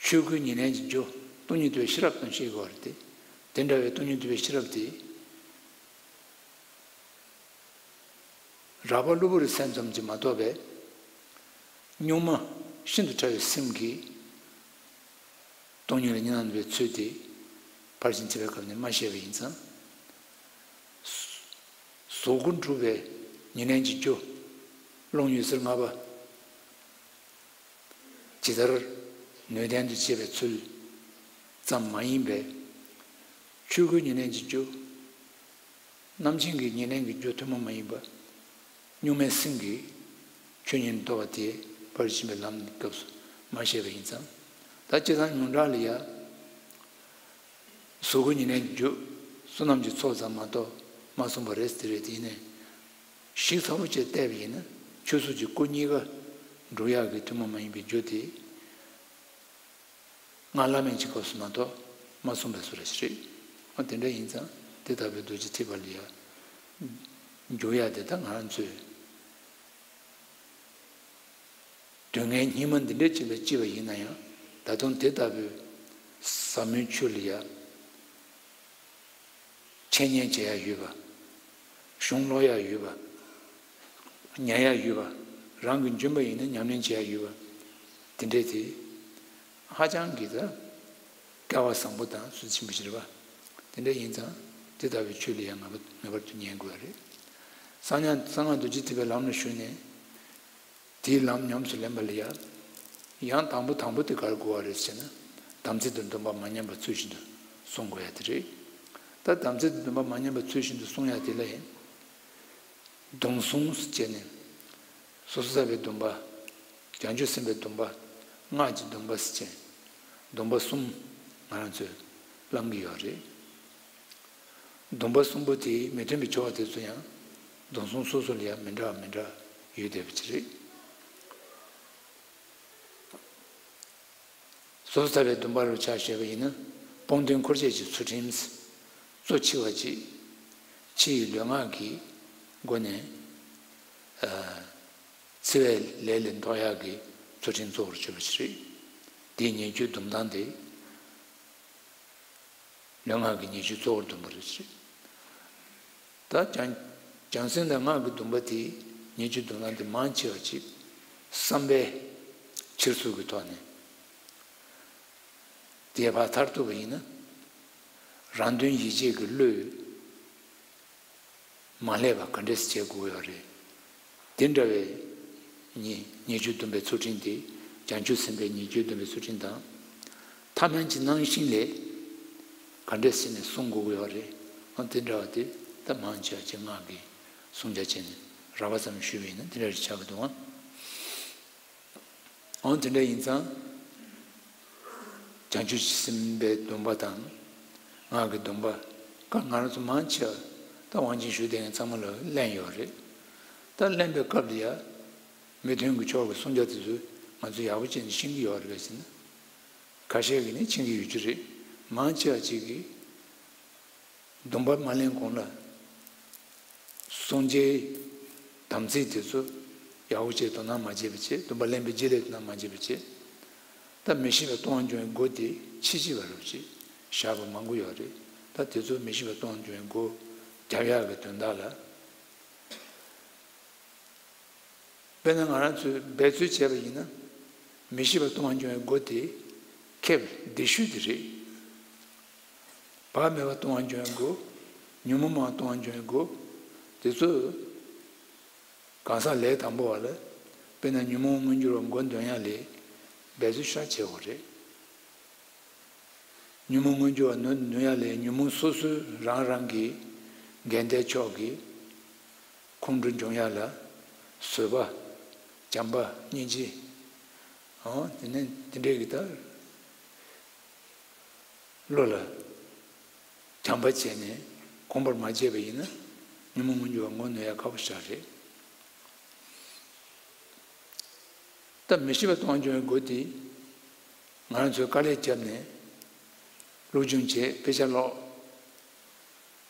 ཆོས་སྐུའི་ཉེར་ལེན་གྱི་རྒྱུ་སྟོང་ཉིད་རྟོགས་པའི་ཤེས་རབ་དང་ཤེས་དགོས་པ་རེད་དེ། དེ་འདྲ་བའི་སྟོང་ཉིད་རྟོགས་པའི་ཤེས་རབ་དེ། རགས་པ་གློ་བུར་སེམས་ཙམ་གྱིས་མ་གཏོགས་པའི། གཉུག་མ་ཤིན་ཏུ་ཕྲ་བའི་སེམས་ཀྱིས། སྟོང་ཉིད་ལ་གཉིས་སྣང་ནུབ་པའི་ཚུལ་དེ། ཕར་ཕྱིན་ཐེག་པའི་སྐབས་ནས་མ་བཤད་པ་ཡིན་ཙང་། གཟུགས་སྒོ་སྒྲུབ་པའི་ཉེར་ལེན་གྱི་རྒྱུ། རླུང་འོད་ཟེར་ལྔ་པ། ཇི་ལྟར་ནུས་ལྡན་དུ་བྱེད་པའི་ཚུལ་ཙམ་མ་ཡིན་པའི། ཆོས་སྐུའི་ཉེར་ལེན་གྱི་རྒྱུ། རྣམ་མཁྱེན་གྱི་ཉེར་ལེན་གྱི་རྒྱུ་ཐུན་མོང་མ་ཡིན་པ། གཉུག་མའི་སེམས་ཀྱི་ཆོས་ཉིད་རྟོགས་པ་དེ་ཕར་ཕྱིན་པའི་ལམ་གྱི་སྐབས་སུ་མ་བཤད་པ་ཡིན་ཙང་། ད་སྤྱིར་བཏང་ཉུང་དྲགས་ལ་ཡ། གཟུགས་སྐུའི་ཉེར་ལེན་གྱི་རྒྱུ་བསོད་ནམས་ཀྱི་ཚོགས་ཙམ་མ་གཏོགས་མ་གསུངས་པ་རེད་དེ་རེད་དེ་ཡིན་ནའི། ཞིབ་ཚགས་པོ་བྱས་བལྟས་པ་ཡིན་ན་ཆོས་གཟུགས་ཀྱི་སྐུ་གཉིས་ཀ་འགྲུབ་ཡག་གི་ཐུན་མོང་མ་ཡིན་པའི་རྒྱུ་དེ། སྔགས་བླ་མེད་ཀྱི་སྐབས་སུ་མ་གཏོགས་མ་གསུངས་པའི་བཟོ་འདྲ་ཞིག་རེད། འོ་དེ་འདྲ་ཡིན་ཙང་དེ་ལྟ་བུའི་རྡོ་རྗེ་ཐེག་པ་ལ་ཡ། འཇུག་ཡ་དེ་ད་ང་རང་ཚོས་དུས་ངན་སྙིགས་མ་འདི་འདྲའི་ཅིག་ལ་སྐྱེས་པ་ཡིན་ན་ཡང་ད་དུང་དེ་ལྟ་བུའི་ཟབ་མོའི་ཆོས་ལ་ཡ། འཆད་ཉན་བྱེད་ཡ་ཡོད་པ། གཞུང་ཀློག་ཡ་ཡོད་པ། ཉན་ཡ་ཡོད་པ། རང་གི་འཇོན་པ་ཡིན་ན་ཉམས་ལེན་བྱེད་ཡ་ཡོད་པ། དེ་འདྲས་དེ་ཧ་ཅང་གི་ད་སྐལ་བ་བཟང་པོ་དང་ཚུལ་ཆེན་པོ་ཞིག་རེད་པ། དེ་འདྲ་ཡིན་ཙང་དེ་ལྟ་བུའི་ཆོས་ལ་ཡང་ངེས་པར་ངེས་པར་དུ་ཉན་དགོས་པ་རེད། གསང་ཉ་གསང་སྔགས་རྡོ་རྗེ་ཐེག་པའི་ལམ་ལ་ཞུགས་ནས། དེའི་ལམ་ཉམས་སུ་ལེན་པ་ལ་ཡང་། ཡང་དང་པོ་དང་པོ་དེ་ག་རེ་དགོས་པ་རེད་ཟེར་ན། དམ་ཚིག་དང་སྡོམ་པ་མ་ཉམས་པ་ཚུལ་བཞིན་དུ་སྲུང་དགོས་ཡ་དེ་རེད། ད་དམ་ཚིག་དང་སྡོམ་པ་མ་ཉམས་པ་ཚུལ་བཞིན་དུ་སྲུང་ཡ་དེ་ལ་ཡང་། སྡོམ་བཟུང་ཟེར་བྱས་ནས། སོ་སོ་ཐར་པའི་སྡོམ་པ། བྱང་ཆུབ་སེམས་དཔའི་སྡོམ་པ། སྔགས་ཀྱི་སྡོམ་པ་ཟེར་བྱས། སྡོམ་པ་གསུམ་ང་རང་ཚོས་བླང་གི་ཡོད་རེད། སྡོམ་པ་གསུམ་པོ་དེ་མི་མཐུན་པའི་ཕྱོགས་དེ་ཚོ་ཡང་སྡོམ་བཟུང་སོ་སོ་ལ་ཡང་མི་འདྲ་བ་མི་འདྲ་ཡོད་བསྡད་པ་ཅིག་རེད། སོ་སོ་ཐར་པའི་སྡོམ་པ་རུ་ཆ་བཞག་པ་ཡིན་ན། སྤོང་ཐོས་འཁོར་བཅས་ཀྱི་ཚུལ་ཁྲིམས། གཙོ་ཆེ་བ་གཅིག་ཕྱི་ཡི་ལུས་ངག་གི་ སྒོ་ནས་འཚེ་བའི་ལས་ལས་ལྡོག་ཡག་གི་ཚུལ་ཁྲིམས་གཙོ་བོར་གྱུར་པ་ཞིག་རེད། དེའི་ཉེས་སྤྱོད་སྡོམ་སྟངས་དེ། ལུས་ངག་གི་ཉེས་སྤྱོད་གཙོ་བོར་སྡོམ་པ་རེད། ད་བྱང་བྱང་སེམས་དང་ངག་གི་སྡོམ་པ་དེ། ཉེས་སྤྱོད་སྡོམ་སྟངས་དེ་མང་ཆེ་བ་ཅིག་བསམ་པའི་འཁྱེར་སོ་གི་ཐོག་ནས་དེ་ཕར་མཐར་ཐུག་པ་ཡིན་ན། རང་དོན་ཡིད་བྱེད་ཀྱི་བློས། མ་བསླད་པ་ག་འདྲས་བྱེད་དགོས་ཡོད་རེད། དེ་འདྲ་བའི་ཉེས་ཉེས་སྤྱོད་སྡོམ་པའི་ཚུལ་ཁྲིམས་དེ། བྱང་ཆུབ་སེམས་དཔའི་ཉེས་སྤྱོད་སྡོམ་པའི་ཚུལ་ཁྲིམས་དང་། ཐ་མལ་གྱི་སྣང་ཞེན་ལས་ག་འདྲས་བྱས་ནས་བསྲུང་དགོས་ཀྱི་ཡོད་རེད། ཨ། དེ་འདྲ་བ་དེ་ད་མང་ཆེ་བ་ཅིག་སྔགས་ཀྱི་བསྲུང་བྱ་བྱས་ནས་རགས་པ་ཙམ་ཞུས་པ་ཡིན་ན་དེ་འདྲ་རེ་ཆགས་ཀྱི་འདུག་ཨང་། འོ་དེ་འདྲ་ཡིན་ཙང་། བྱང་ཆུབ་སེམས་དཔའི་སྡོམ་པ་དང་། ངག་གི་སྡོམ་པ། ཀ་ང་རང་ཚོ་མང་ཆེ་བ་ད་དབང་ཆེན་ཞུ་བསྡད་མཁན་ཚང་མ་ལ་གླེང་ཡོད་རེད། ད་གླེང་པའི་སྐབས་ལ་ཡ། མི་མཐུན་གྱི་ཕྱོགས་ཀྱི་བསྲུང་བྱ་དེ་ཚོ་ང་ཚོ་ཡག་པོ་བྱས་ནས་ཤེས་ཀྱི་ཡོད་རེད་པས་ཟེར་ན། ཁ་ཤས་ཀྱིས་ནི་ཤེས་ཀྱི་ཡོད་རྒྱུ་རེད། མང་ཆེ་བ་ཅིག་གིས། སྡོམ་པ་མ་ལེན་གོང་ལ། བསྲུང་བྱའི་དམ་ཚིག་དེ་ཚོ་ཡག་པོ་བྱས་དོ་སྣང་མ་བྱས་པ་བྱས། སྡོམ་པ་ལེན་པའི་རྗེས་ལས་དོ་སྣང་མ་བྱས་པ་བྱས། ད་མི་ཤེས་པ་ལྟུང་བ་འབྱུང་བའི་སྒོ་དེ་ཕྱི་ཕྱི་བ་རུ་བྱས་བཞག་པ་མང་པོ་ཡོད་རེད། ད་དེ་ཚོ་མི་ཤེས་པ་ལྟུང་བ་འབྱུང་བའི་སྒོ་རྒྱབ་ཡག་གི་དོན་དག་ལ། དཔེར་ན་ང་རང་ཚོས་འབད་རྩོལ་བྱས་པ་ཡིན་ན། མི་ཤེས་པ་ལྟུང་བ་འབྱུང་བའི་སྒོ་དེ་ཁེབས་བདེ་ཤོས་དེ་རེད། བག་མེད་པ་ལྟུང་བ་འབྱུང་བའི་སྒོ། ཉོན་མོངས་མང་བ་ལྟུང་བ་འབྱུང་བའི་སྒོ། དེ་ཚོ་གང་ཟག་ལས་དང་པོ་བ་ལ། དཔེར་ན་ཉོན་མོངས་མངོན་གྱུར་བ་མགོ་འདོན་ཡག་ལས་འབད་རྩོལ་ཤ་བྱེད་དགོས་རེད། ཉོན་མོངས་མངོན་གྱུར་བ་ནོན་ནོན་ཡག་ལས་ཉོན་མོངས་སོ་སོའི་རང་རང་གི་འགལ་ཟླའི་ཕྱོགས་ཀྱི་ཁོང་ཁྲོ་འབྱུང་ཡག་ལ་བཟོད་པ། བྱམས་པ། སྙིང་རྗེ། འོ་དེ་ནས་དེ་འདྲའི་གི་ད་བློ་ལ་བྱམས་པ་བྱས་ནས་གོམས་པར་མ་བྱས་པ་ཡིན་ན་ཉོན་མོངས་མངོན་གྱུར་བ་ངོ་གནོན་ཡག་ཁག་པོ་ཞིག་རེད། ད་མི་ཤེས་པ་ལྟུང་བ་འབྱུང་བའི་སྒོ་དེ། ང་རང་ཚོས་དཀའ་ལས་བརྒྱབ་ནས་སློབ་སྦྱོང་བྱས། དཔེ་ཆ་ཀློག་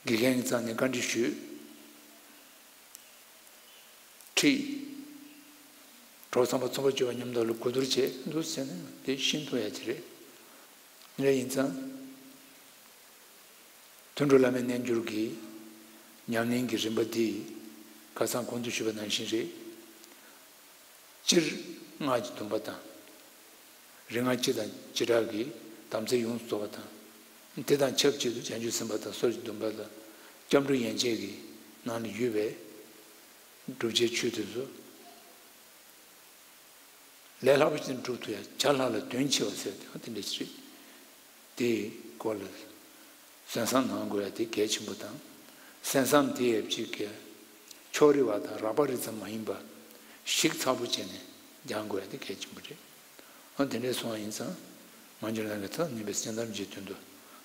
དགེ་རྒན་གྱི་རྩ་ནས་བཀའ་འདྲི་ཞུས། ཁྲིད། གྲོགས་ཚངས་པ་ཚོགས་པ་སྐྱོ་བ་མཉམ་དུ་ལ་གོ་བསྡུར་བྱས། འདུག་ཟེར་ན་དེ་ཤེས་ཐུབ་ཡག་ཅིག་རེད། དེ་འདྲ་ཡིན་ཙང་། དོན་གྲུབ་བླ་མའི་རྣལ་འབྱོར་གྱི་ཉམས་ལེན་གྱི་རིམ་པ་འདི་ཁ་སང་གོང་དུ་ཞུས་པ་ནང་བཞིན་རེད། སྤྱིར་སྔགས་ཀྱི་སྡོམ་པ་དང་། རིག་སྔགས་སྤྱི་དང་བྱེ་བྲག་གི་དམ་ཚིག་ཡོངས་སུ་རྫོགས་པ་དང་། དེ་དང་ཆབས་ཅིག་ཏུ་བྱང་ཆུབ་སེམས་དཔའ་དང་སོགས་ཀྱི་སྡོམ་པ་ལ་སྐྱབས་འགྲོ་ཡན་ཆད་ཀྱི་ནང་ལ་ཡོད་པའི་བསྒྲུབ་བྱའི་ཆོས་དེ་ཚོ། ལས་སླ་པོ་ཅིག་སྒྲུབ་ཐུབ་ཡ། བྱ་སླ་ལ་དོན་ཆེ་བ་ཟེར་དེ་དེ་འདྲ་ཞིག་རེད། དེའི་སྐོར་ལ་གསན་བསམ་གནང་དགོས་ཡ་དེ་གལ་ཆེན་པོ་དང་། གསན་བསམ་དེ་ཡབ་ཅིག་གི་ཕྱོགས་རིས་པ་དང་རགས་པ་རིས་ཙམ་མ་ཡིན་པ་ཞིབ་ཚགས་པོ་བྱས་ནས་སྦྱང་དགོས་ཡ་དེ་གལ་ཆེན་པོ་རེད། ཨ། དེ་འདྲའི་སོང་བ་ཡིན་ཙང་། མ་གྱུར་ནམ་མཁའི་མཐའ་ནས་ནུས་པའི་སྤྱན་ལྡན་རྣམས་ཀྱི་དོན་དུ།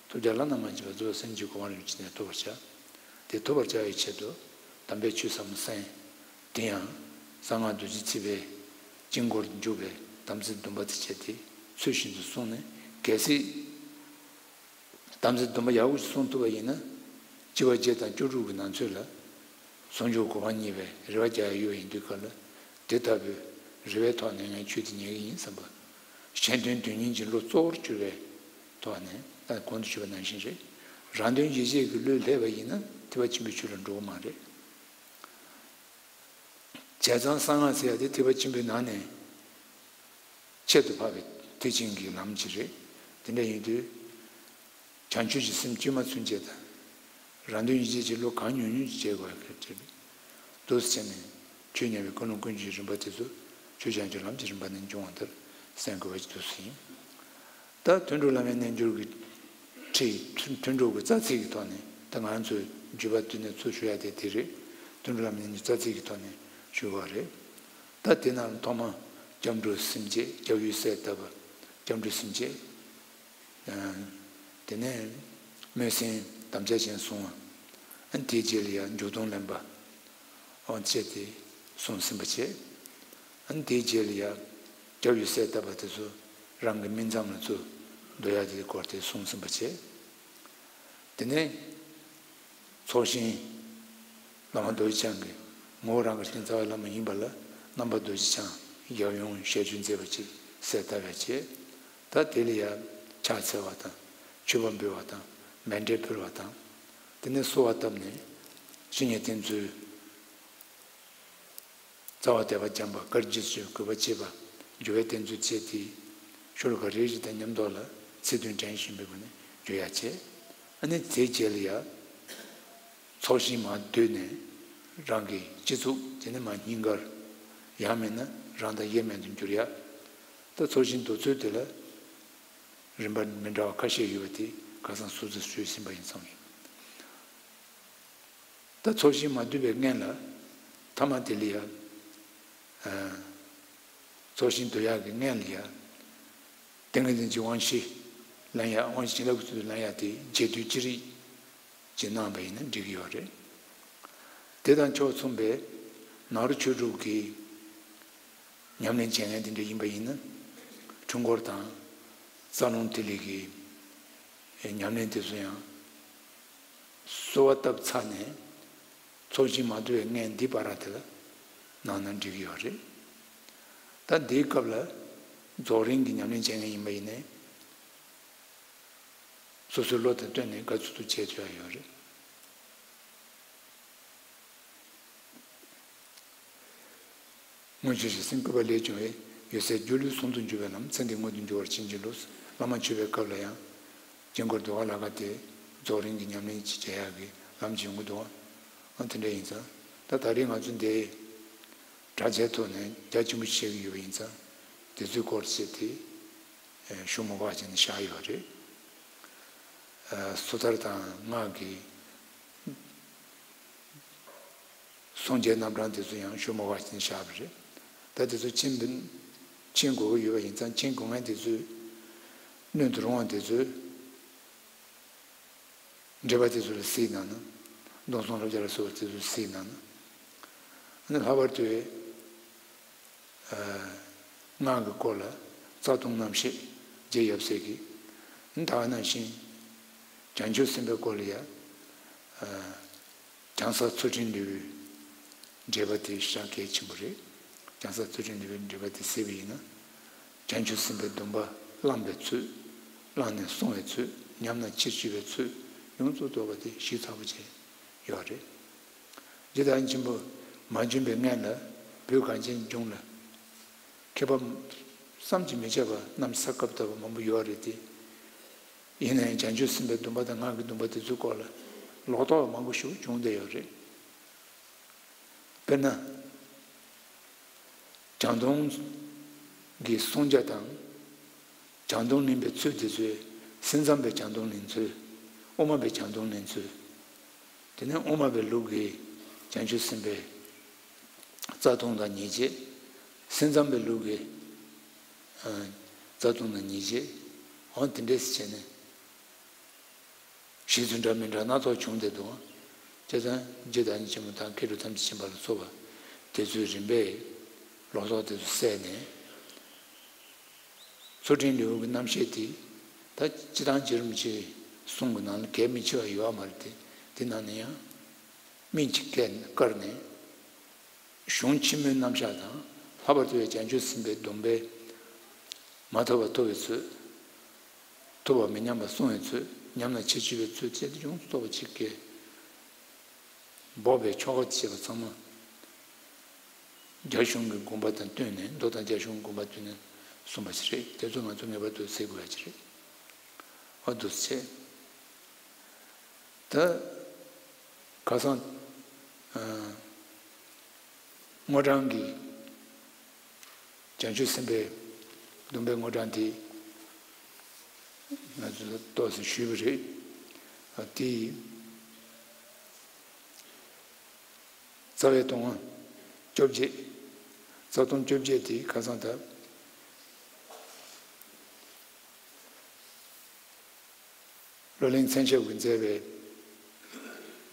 ཐོབ་བྱ་བླ་ན་མ་མཆིས་པ་རྫོགས་སངས་རྒྱས་གོ་འཕང་རིན་པོ་ཆེ་ནས་ཐོབ་པར་བྱ། དེ་ཐོབ་པར་བྱ་བའི་ཆེད་དུ་དམ་པའི་ཆོས་ཟབ་མོ་གསན། དེ་ཡང་གསང་སྔགས་རྡོ་རྗེ་ཐེག་པའི་དཀྱིལ་འཁོར་དུ་འཇུག་པའི་དམ་ཚིག་སྡོམ་པ་དེ་བྱས་ཏེ་ཚུལ་བཞིན་དུ་བསྲུངས་ནས། གལ་སྲིད་དམ་ཚིག་སྡོམ་པ་ཡག་པོ་ཞིག་བསྲུང་ཐུབ་པ་ཡིན་ན། སྤྱི་བོ་བརྒྱད་དང་སྐྱོ་དྲུག་གི་ནང་ཚུད་ལ་ཟུང་འཇུག་གོ་འཕང་བརྙེས་པའི་རེ་བ་རྒྱག་ཡ་ཡོད་པ་ཡིན་དུས་སྐབས་ལ། དེ་ལྟ་བུའི་རེ་བའི་ཐོག་ནས་ངས་ཆོས་འདི་ཉན་གྱི་ཡིན་བསམ་པ། གཞན་དོན་དོན་གཉེར་གྱི་བློ་གཙོ་བོར་གྱུར་པའི་ཐོག་ནས། ད་གོང་དུ་ཞུས་པ་ནང་བཞིན་རེད། རང་དོན་ཡིད་བྱེད་ཀྱི་བློས་སླེབས་པ་ཡིན་ན་ཐེག་པ་ཆེན་པོའི་ཆོས་ལ་འགྲོ་གི་མ་རེད། བྱས་ཙང་གསང་སྔགས་ཟེར་ཡ་དེ་ཐེག་པ་ཆེན་པོའི་ནང་ནས་ཁྱད་དུ་འཕགས་པའི་ཐེག་ཆེན་གྱི་ལམ་ཅིག་རེད། དེ་འདྲ་ཡིན་དུས། བྱང་ཆུབ་ཀྱི་སེམས་བཅོས་མ་ཚུན་ཆད་དང་། རང་དོན་ཡིད་བྱེད་ཀྱི་བློ་གང་ཉུང་ཉུང་ཅིག་བྱེད་དགོས་པ་གལ་ཆེ་བས། འདུག་སེ་བྱས་ནས་ཆོས་ཉན་པའི་ཀུན་སློང་ཀུན་སྤྱོད་ཀྱི་རིམ་པ་དེ་ཚོ་ཆོས་བྱང་ཆུབ་ལམ་གྱི་རིམ་པ་ནས་འབྱུང་བ་ལྟར་གསན་དགོས་པ་ཞིག་འདུག་སེ་ཡིན། ད་དོན་གྲུབ་བླ་མའི་རྣལ་འབྱོར་གྱི་ཁྲིད། དོན་གྲུབ་ཀྱི་རྩ་ཚིག་གི་ཐོག་ནས། ད་ང་རང་ཚོས་བརྒྱུད་པ་དེ་ནས་ཚུར་ཞུ་ཡ་དེ་དེ་རེད། དོན་གྲུབ་བླ་མའི་རྣལ་འབྱོར་རྩ་ཚིག་གི་ཐོག་ནས་ཞུ་བ་རེད། ད་དེ་ནང་ཐོག་མ་སྐྱབས་འགྲོ་སེམས་བསྐྱེད། སྐྱབས་ཡུལ་གསལ་བཏབ་པ། སྐྱབས་འགྲོ་སེམས་བསྐྱེད། དེ་ནས་སྨོན་སེམས་དམ་བཅའ་ཅན་བསྲུང་བ། ཨ་ནི་དེའི་རྗེས་ལ་ཡང་འཇུག་ལྡོག་ལེན་པ། ཨོ་བྱས་ཏེ་བསྲུང་ཟིན་པ་བྱས། ཨ་ནི་དེའི་རྗེས་ལ་ཡང་སྐྱབས་ཡུལ་གསལ་བཏབ་པ་དེ་ཚོ་རང་གི་སྨིན་མཚམས་ལ་ཚུར་འདོད་ཡ་དེ་སྐོར་དེ་བསྲུང་ཟིན་པ་བྱས། དེ་ནས་ཚོགས་ཞིང་ བླ་མ་རྡོ་རྗེ་འཆང་གིས་ངོ་བོ་རང་གི་རྟེན་རྩ་བའི་བླ་མ་ཡིན་པ་ལ་རྣམ་པ་རྡོ་རྗེ་འཆང་རྒྱལ་ཡོངས་ཞལ་བརྗོད་མཛད་པ་ཅིག་གསལ་བཏབ་པའི་ཆེད། ད་དེ་ལ་ཡང་ཕྱག་འཚལ་བ་དང་མཆོད་པ་འབུལ་བ་དང་མཎྜལ་ཕུལ་བ་དང་། དེ་ནས་གསོལ་བ་བཏབ་ནས་བཤེས་གཉེན་བསྟེན་ཚུལ། རྩ་བ་དད་པ་སྦྱངས་པ་དཀར་རྒྱུད་ཚུལ་གུས་པ་བསྐྱེད་པ་འགྱུར་བའི་བསྟེན་ཚུལ་བཅས་ཏེ། ཤོ་ལོ་ཀ་རེ་རེ་དང་མཉམ་དུ་ལ་ཚིག་བདུན་དྲན་བཞིན་པའི་སྒོ་ནས་བརྗོད་ཡ་བྱས། ཨ་ནི་དེའི་རྗེས་ལ་ཡ། ཚོགས་ཞིང་མར་བསྡུས་ནས་རང་གི་སྤྱི་གཙུག་དེ་ནས་མར་སྙིང་གར། ཡང་མིན་ན་རང་དང་དབྱེར་མེད་དུ་གྱུར་ཡ། ད་ཚོགས་ཞིང་བསྡུ་ཚུལ་དེ་ལ་རིམ་པ་མི་འདྲ་བ་ཁ་ཤས་ཡོད་པ་དེ་ཁ་སང་སོ་སོས་ཞུས་ཟིན་པ་ཡིན་ཙང་། ད་ཚོགས་ཞིང་མ་བསྡུས་པའི་སྔན་ལ་ཐ་མ་དེ་ལ་ཡ། ཨ། ཚོགས་ཞིང་བསྡུ་ཡག་གི་སྔན་ལ་ཡ། ཏིང་ངེ་འཛིན་གྱི་དབང་བཞི་ལེན་ཡ། དབང་བཞི་བྱིན་རླབས་ཀྱི་ཚུལ་དུ་ལེན་ཡ་དེ་རྗེས་ཟློས་ཅི་རིགས་ཅིག་གནང་བ་ཡིན་ན་འགྲིག་གི་ཡོད་རེད། དེ་དང་ཕྱོགས་མཚུངས་པའི་ནཱ་རོ་ཆོས་དྲུག་གི་ཉམས་ལེན་བྱེད་མཁན་དེ་འདྲ་ཡིན་པ་ཡིན་ན། འཁྲུལ་འཁོར་དང་རྩ་རླུང་ཐིག་ལེ་གི་ཉམས་ལེན་དེ་ཚོ་ཡང་གསོལ་བ་བཏབ་ཚར་ནས་ཚོགས་ཞིང་མ་བསྡུ་བའི་སྔན་འདི་བར་དེ་ལ་གནང་ན་འགྲིག་གི་ཡོད་རེད། ད་འདིའི་སྐབས་ལ་རྫོགས་རིམ་གྱི་ཉམས་ལེན་བྱེད་མཁན་ཡིན་པ་ཡིན་ནའི། སོ་སོའི་བློ་དང་བསྟུན་ནས་དགའ་ཚོད་དུ་བྱེད་ཐུབ་ཡ་ཡོད་རེད། སྔོན་བྱོན་ཞིང་སེམས་བསྐུལ་བ་ལས་བྱུང་བའི། འོད་གསལ་སྒྱུ་ལུས་ཟུང་དུ་འཇུག་པའི་ལམ། ཚེ་འདི་མངོན་དུ་འགྱུར་བར་བྱིན་གྱིས་རློབས། བླ་མ་མཆོད་པའི་སྐབས་ལ་ཡང་དཀྱིལ་འཁོར་ཟློས་གར་ལ་ཁ་དེ་རྫོགས་རིམ་གྱི་ཉམས་ལེན་ཅིག་བྱེད་ཡག་གི་ལམ་ཅིག་ཡོང་གི་འདུག་ཨ། དེ་འདྲ་ཡིན་ཙང་། ད་ད་རེས་ང་ཚོ་འདི་དྲ་རྒྱའི་ཐོག་ནས་རྒྱ་ཆེན་པོ་བཤད་ཀྱི་ཡོད་པ་ཡིན་ཙང་། དེ་ཚོའི་སྐོར་བཤད་དེ་ཞུ་མ་དགོས་པ་བྱས་ནས་བཞག་ཡོད་རེད། ཨ། སོ་ཐར་དང་སྔགས་ཀྱི་སངས་རྒྱས་རྣམ་གྲངས་དེ་ཚོ་ཡང་ཞུ་མ་དགོས་པ་བྱས་ནས་བཞག་པ་རེད། ད་དེ་ཚོ་མཁྱེན་པ། མཁྱེན་དགོས་ཀྱི་ཡོད་པ་ཡིན་ཙང་། མཁྱེན་དགོས་མཁན་དེ་ཚོས་སྣོན་དུ་རུང་བ་དེ་ཚོས། འགྲེལ་པ་དེ་ཚོ་ལ་གཟིགས་གནང་ན། མདོ་མཚུངས་བསླབ་བྱ་ལ་སོགས་པ་དེ་ཚོ་གཟིགས་གནང་ན། ཨ་ནི་ལྷག་པར་དུ། ཨ། སྔགས་ཀྱི་སྐོར་ལ་རྩ་ལྟུང་རྣམ་བཤད་རྗེ་ཡབ་སྲས་ཀྱིས། ཨ་ནི་ད་ག་ནང་བཞིན་བྱང་ཆུབ་སེམས་དཔའི་སྐོར་ལ་ཡ། ཨ། བྱང་ས་ཚུལ་ཁྲིམས་ལེའུའི་འགྲེལ་པ་དེ་ཞེ་དྲག་གལ་ཆེན་པོ་རེད། བྱང་ས་ཚུལ་ཁྲིམས་ལེའུའི་འགྲེལ་པ་དེ་གཟིགས་པ་ཡིན་ན། བྱང་ཆུབ་སེམས་དཔའི་སྡོམ་པ་བླངས་པའི་ཚུལ། བླངས་ནས་བསྲུང་བའི་ཚུལ། ཉམས་ལེན་ཕྱིར་བཅོས་པའི་ཚུལ། ཡོངས་སུ་རྫོགས་པ་དེ་ཞིབ་ཚགས་པོ་བྱས་ཡོད་རེད། རྗེ་བདག་ཉིད་ཆེན་པོ་མ་བྱོན་པའི་སྔན་ལ་བོད་གངས་ཅན་ལྗོངས་ལ་མཁས་པ་བསམ་གྱིས་མི་ཁྱབ་པ་གནམ་ས་སྐབས་ལྟ་བུ་མང་པོ་ཡོད་རེད་དེ། ཡིན་ནའང་བྱང་ཆུབ་སེམས་དཔའི་སྡོམ་པ་དང་སྔགས་ཀྱི་སྡོམ་པ་དེ་ཚོའི་སྐོར་ལ་ལོག་རྟོག་མང་པོ་ཞིག་བྱུང་བསྡད་ཡོད་རེད། དཔེར་ན། བྱང་སྡོམ་གྱི་བསྲུང་བྱ་དང་། བྱང་སྡོམ་ལེན་པའི་ཚུལ་དེ་ཚོས་སེམས་ཙམ་པའི་བྱང་སྡོམ་ལེན་ཚུལ། དབུ་མ་པའི་བྱང་སྡོམ་ལེན་ཚུལ། དེ་ནས་དབུ་མ་པའི་ལུགས་ཀྱི་བྱང་ཆུབ་སེམས་དཔའི་རྩ་ལྟུང་དང་ཉེས་བྱས། སེམས་ཙམ་པའི་ལུགས་ཀྱི་ཨ་རྩ་ལྟུང་དང་ཉེས་བྱས། འོ་དེ་འདྲས་བྱས་ནས། བཤད་ཚུལ་འདྲ་མི་འདྲ་སྣ་ཚོགས་བྱུང་བསྡད་འདུག་བྱས་ཙང་རྗེ་བདག་ཉིད་ཆེན་པོ་དང་མཁས་གྲུབ་ཐམས་ཅད་མཁྱེན་པ་ལ་སོགས་པ་དེ་ཚོའི་རིམ་པས་ལོག་རྟོག་དེ་ཚོ་བསལ་ནས། ཚུལ་ཁྲིམས་ལེའུ་གི་རྣམ་བཤད་དེ་ད་སྤྱིར་བཏང་བརྒྱུད་རིམ་གྱི་གསུང་གི་ནང་ལ་གལ་མི་ཆེ་བ་ཡོད་པ་མ་རེད་དེ། དེ་ནང་ནས་ཡང་སྨིན་གྱིས་བཀར་ནས། གཞུང་ཆེན་མོའི་རྣམ་གཞག་དང་། ལྷག་པར་དུ་ཡང་བྱང་ཆུབ་སེམས་དཔའི་སྡོམ་པས་མ་ཐོབ་པ་ཐོབ་པའི་ཚུལ། ཐོབ་པ་མི་ཉམས་པ་བསྲུང་བའི་ཚུལ། ཉམས་ལ་ཕྱིར་བཅོས་པའི་ཚུལ་བཅས་ཏེ་ཡོངས་སུ་རྫོགས་པ་ཅིག་གི་འབོགས་པའི་ཆོ་ག་བྱས་པ་ཚང་མ་རྒྱ་གཞུང་གི་དགོངས་པ་དང་བསྟུན་ནས། མདོ་དང་རྒྱ་གཞུང་གི་དགོངས་པ་བསྟུན་ནས་གསུངས་པ་ཞིག་རེད། དེ་ཚོ་ང་ཚོ་ངེས་པར་དུ་གཟིགས་དགོས་ཡ་ཅིག་རེད། འོ་འདུག་སེ་བྱས། ད་ཁ་སང་ཨ་དངོས་བགྲང་གི་བྱང་ཆུབ་སེམས་དཔའི་སྡོམ་པའི་དངོས་བགྲང་དེ་ང་ཚོས་ཏོག་ཙམ་ཞུས་པ་རེད། ཨ་དེ་རྩ་བའི་སྟོང་བཅོ་བརྒྱད། རྩ་སྟོང་བཅོ་བརྒྱད་དེ་ཁ་སང་ད། བློ་གླིང་མཚན་ཞབས་ཀྱིས་མཛད་པའི་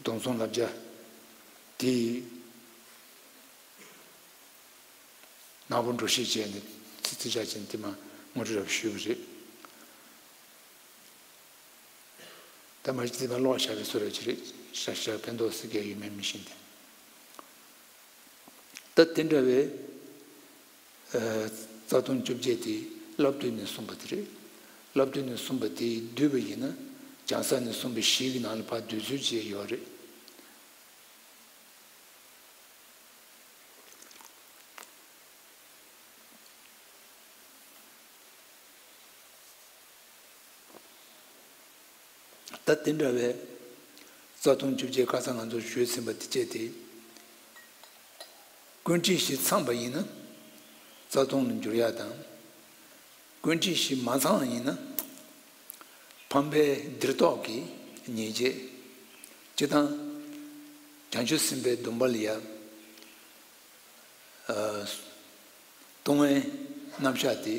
སྡོམ་བཟུང་བསླབ་བྱ་དེ་ནག་པོ་འགྲོ་ཤེས་བྱས་ནས་ཚིག་ཚིག་ཆ་ཅན་དེ་མ་ངོ་སྤྲོད་རབ་ཞུས་པ་རེད། ད་མ་གཞི་དེ་མ་ཀློག་བཞག་པའི་བཟོ་འདྲ་ཅིག་རེད། ཤ་ཤ་ཕན་ཐོགས་སི་གེ་ཡོད་མེད་མི་ཤེས་ཏེ། ད་དེ་འདྲ་བའི་ཨ་རྩ་ལྟུང་བཅོ་བརྒྱད་དེ་བསླབ་བཏུས་ནས་གསུངས་པ་དེ་རེད། བསླབ་བཏུས་ནས་གསུངས་པ་དེ་བསྡུས་པ་ཡིན་ན་སྦྱང་ས་ནས་གསུངས་པའི་བཞི་གི་ནང་ལ་ཕར་བསྡུས་ཚུལ་བཅས་ཡོད་རེད། ད་དེ་འདྲ་བའི་རྩ་ལྟུང་བཅོ་བརྒྱད་ཁ་སང་ང་ཚོ་ཞུས་ཟིན་པ་དེ་བཅས་ཏེ། ཀུན་དཀྲིས་བཞི་ཚང་པ་ཡིན་ན་རྩ་ལྟུང་ལ་འགྱུར་ཡ་དང་། ཀུན་དཀྲིས་བཞི་མ་ཚང་བ་ཡིན་ན་ཕམ་པའི་སྡིག་ལྡོག་གི་ཉེས་བྱས། སྤྱིར་བཏང་བྱང་ཆུབ་སེམས་དཔའི་སྡོམ་པ་ལ་ཡ། ལྟུང་བའི་རྣམ་གཞག་དེ་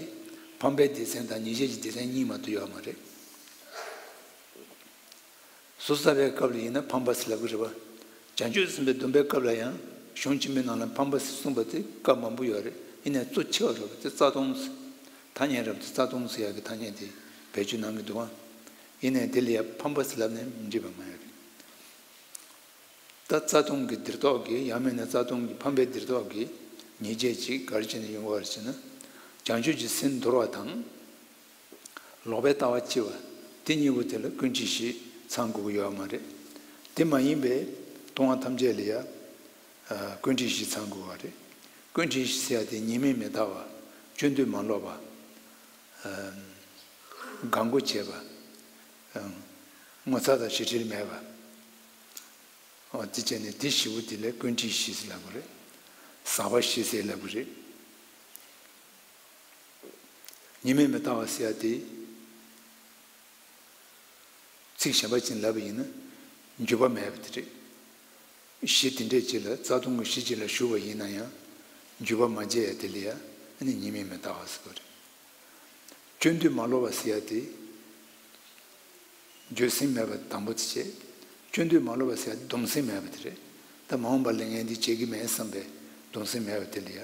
ཕམ་པའི་སྡེ་ཚན་དང་ཉེས་བྱས་ཀྱི་སྡེ་ཚན་གཉིས་མ་གཏོགས་ཡོད་མ་རེད། ཟུར་ཟ་བའི་སྐབས་ལ་ཡིན་ན་ཕམ་པ་ཟེར་ལབ་ཀྱི་རེད་པ། བྱང་ཆུབ་སེམས་དཔའི་སྡོམ་པའི་སྐབས་ལ་ཡང་གཞུང་ཆེན་པོའི་ནང་ལ་ཕམ་པ་ཟེར་གསུངས་པ་དེ་སྐབས་མང་པོ་ཡོད་རེད། ཡིན་ནའི་གཙོ་ཆེ་བ་རེད་པ་དེ་རྩ་ལྟུང་ཟེར། ཐ་སྙད་རེད་པ་དེ་རྩ་ལྟུང་ཟེར་ཡག་གི་ཐ་སྙད་དེ་བེད་སྤྱོད་གནང་གི་འདུག་ཨང་། ཡིན་ནའི་དེ་ལ་ཡང་ཕམ་པ་ཟེར་ལབ་ནའི་མི་འགྲིག་པ་མ་ཡོད་རེད། ད་རྩ་ལྟུང་གི་སྡིག་ལྡོག་གི་ཡང་མིན་ན་རྩ་ལྟུང་གི་ཕམ་པའི་སྡིག་ལྡོག་གི་ཉེས་བྱས་ཅིག་ག་རེ་བྱས་ནས་ཡོང་གི་ཡོད་རེད་ཟེར་ན། བྱང་ཆུབ་ཀྱི་སེམས་འདོར་བ་དང་། ལོག་པའི་ལྟ་བ་སྐྱེ་བ། དེ་གཉིས་པོ་དེ་ལ་ཀུན་དཀྲིས་བཞི་ཚང་དགོས་ཀྱི་ཡོད་མ་རེད། དེ་མ་ཡིན་པའི་ལྟུང་བ་ཐམས་ཅད་ལ་ཡང་ཀུན་དཀྲིས་བཞི་ཚང་དགོས་པ་རེད། ཀུན་དཀྲིས་བཞི་ཟེར་ཡ་དེ་ཉེས་དམིགས་མི་ལྟ་བ། སྤྱོད་འདུལ་མ་ལོག་པ། བག་འགོ་བྱས་པ། ངོ་ཚ་དང་ཞེ་ཁྲེལ་མེད་པ། འོ་དེ་བྱས་ནས་དེ་བཞི་པོ་དེ་ལ་ཀུན་དཀྲིས་བཞི་ཟེར་ལབ་ཀྱི་རེད། ཟག་པ་བཞི་ཟེར་ལབ་ཀྱི་རེད། ཉེས་དམིགས་མི་ལྟ་བ་ཟེར་ཡ་དེ། ཚིག་གཞན་པ་ཅིག་ལབ་པ་ཡིན་ན་འགྱོད་པ་མེད་པ་དེ་རེད། གཞི་དེ་འདྲས་ཅིག་ལ་རྩ་ལྟུང་གི་གཞི་ཅིག་ལ་ཞུགས་པ་ཡིན་ན་ཡང་འགྱོད་པ་མ་བྱས་ཡ་དེ་ལ་ཡ་ཨ་ནི་ཉེས་དམིགས་མི་ལྟ་བ་ཟེར་བ་རེད། སྤྱོད་འདུལ་མ་ལོག་པ་ཟེར་ཡ་དེ། འགྱོད་སེམས་མེད་པ་དང་པོ་དེ་བྱས། སྤྱོད་འདུལ་མ་ལོག་པ་ཟེར་ཡ་སྡོམ་སེམས་མེད་པ་དེ་རེད། ད་མ་འོངས་པ་ལ་ངས་འདི་བྱེད་ཀྱི་མེད་བསམ་པའི་སྡོམ་སེམས་མེད་པ་དེ་ལ་ཡ།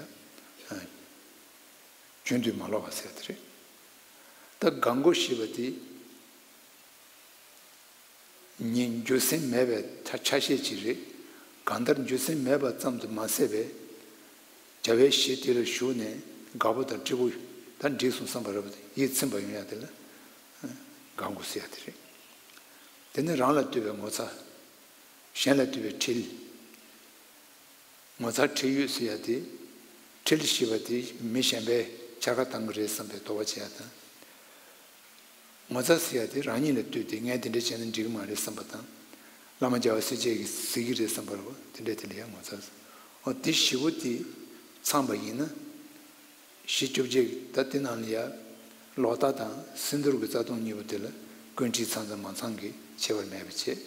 སྤྱོད་འདུལ་མ་ལོག་པ་ཟེར་དེ་རེད། ད་དགག་མགོ་ཞེས་པ་དེ་ཉིད་འགྱོད་སེམས་མེད་པའི་ཆ་ཆ་ཤས་ཅིག་རེད། གང་ལྟར་འགྱོད་སེམས་མེད་པ་ཙམ་དུ་མ་ཟད་པའི་བྱ་བའི་གཞི་དེ་ལ་ཞུགས་ནས་དགའ་པོ་དང་སྐྱིད་པོ་ད་འགྲིག་སོང་བསམ་པ་རེད་པ། ཡིད་ཚིམ་པ་ཡོང་ཡ་དེ་ལ་དགག་མགོ་ཟེར་ཡ་དེ་རེད། དེ་ནི་རང་ལ་ལྟོས་པའི་ངོ་ཚ། གཞན་ལ་ལྟོས་པའི་ཁྲེལ། ངོ་ཚ་ཁྲེལ་ཡོད་ཟེར་ཡ་དེ། ཁྲེལ་ཞེས་པ་དེ་མི་གཞན་པའི་ཆ་ག་བཏང་གི་རེད་བསམ་པའི་དོགས་པ་བྱེད་ཡ་དང་། ངོ་ཚ་ཟེར་ཡ་དེ་རང་ཉིད་ལ་ལྟོས་ཏེ་ངས་དེ་འདྲ་བྱས་ན་འགྲིག་གི་མ་རེད་བསམ་པ་དང་། བླ་མ་རྒྱལ་བ་སྲས་བཅས་ཀྱིས་ཟེར་གྱི་རེད་བསམ་པ་རེད་པ། དེ་འདྲ་དེ་ལ་ཡང་ངོ་ཚ་ཟེར། འོ་དེ་བཞི་པོ་དེ་ཚང་པ་ཡིན་ན། གཞི་བཅོ་བརྒྱད་ད་དེ་ནང་ལ་ཡ། ལོག་ལྟ་དང་སེམས་འདུལ་གྱི་རྩ་ལྟུང་གཉིས་པོ་དེ་ལ་ཀུན་དཀྲིས་ཚང་དང་མ་ཚང་གི་ཁྱད་པར་མེད་པ་བྱས།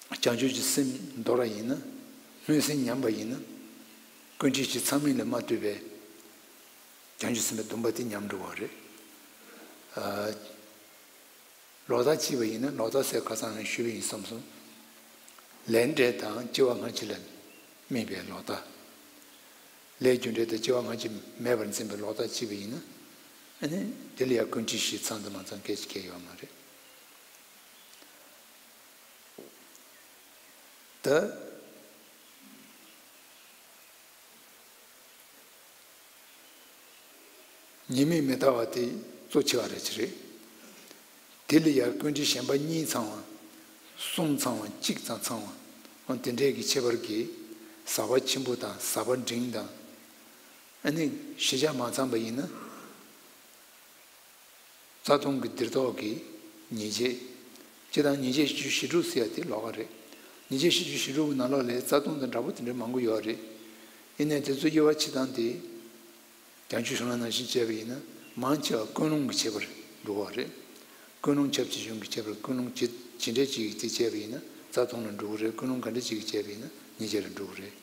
བྱང་ཆུབ་ཀྱི་སེམས་འདོར་བ་ཡིན་ན། སྨོན་སེམས་ཉམས་པ་ཡིན་ན། ཀུན་དཀྲིས་བཞི་ཚང་མིན་ལ་མ་ལྟོས་པའི་བྱང་ཆུབ་སེམས་དཔའི་སྡོམ་པ་དེ་ཉམས་འགྲོ་བ་རེད། ཨ། ལོག་ལྟ་སྐྱེས་པ་ཡིན་ན་ལོག་ལྟ་ཟེར་ཁ་སང་ངས་ཞུས་པ་ཡིན་བསམ་སོང་། ལས་འབྲས་དང་སྐྱེ་བ་སྔ་ཕྱི་ལ་དམིགས་པའི་ལོག་ལྟ། ལས་རྒྱུ་འབྲས་དང་སྐྱེ་བ་སྔ་ཕྱི་མེད་པར་འཛིན་པའི་ལོག་ལྟ་སྐྱེས་པ་ཡིན་ན། ཨ་ནི་དེ་ལ་ཡང་ཀུན་དཀྲིས་བཞི་ཚང་དང་མ་ཚང་སྐད་ཅིག་གང་ཡང་ཡོད་མ་རེད། ད། ཉེས་དམིགས་མི་ལྟ་བ་དེ་གཙོ་ཆེ་བ་རེད་ཅི་རེད། དེ་ལ་ཡང་ཀུན་དཀྲིས་གཞན་པ་གཉིས་ཚང་བ། གསུམ་ཚང་བ་གཅིག་ཙམ་ཚང་བ། འོ་དེ་འདྲའི་གི་ཁྱད་པར་གྱིས་ཟག་པ་ཆེན་པོ་དང་ཟག་པ་འབྲིང་དང་། ཨ་ནི་བཞི་ཆ་མ་ཚང་པ་ཡིན་ན། རྩ་ལྟུང་གི་སྡིག་ལྡོག་གི་ཉེས་བྱས། སྤྱིར་བཏང་ཉེས་བྱས་བཞི་བཅུ་ཞེ་དྲུག་ཟེར་ཡ་དེ་ལོགས་ཀ་རེད། ཉེས་བྱས་བཞི་བཅུ་ཞེ་དྲུག་གི་ནང་ལོགས་ལ་རྩ་ལྟུང་དང་འདྲ་པོ་དེ་འདྲ་མང་པོ་ཡོད་རེད། ཡིན་ནའི་དེ་ཚོ་དབྱེ་བ་ཕྱེ་སྟངས་དེ། བྱང་ཆུབ་སེམས་ལ་ནང་བཞིན་བྱས་པ་ཡིན་ན་མང་ཆེ་བ་ཀུན་སློང་གི་ཁྱད་པར་འགྲོ་གི་རེད། ཀུན་སློང་ཁྱབ་ཆེ་ཆུང་གི་ཁྱད་པར། ཀུན་སློང་ཇི་ཇི་འདྲའི་ཅིག་གིས་དེ་བྱས་པ་ཡིན་ན་རྩ་ལྟུང་ལ་འགྲོ་གི་རེད། ཀུན་སློང་ག་འདྲ་ཅིག་གིས་བྱས་པ་ཡིན་ན་ཉེས་བྱས་ལ་འགྲོ་གི་རེད།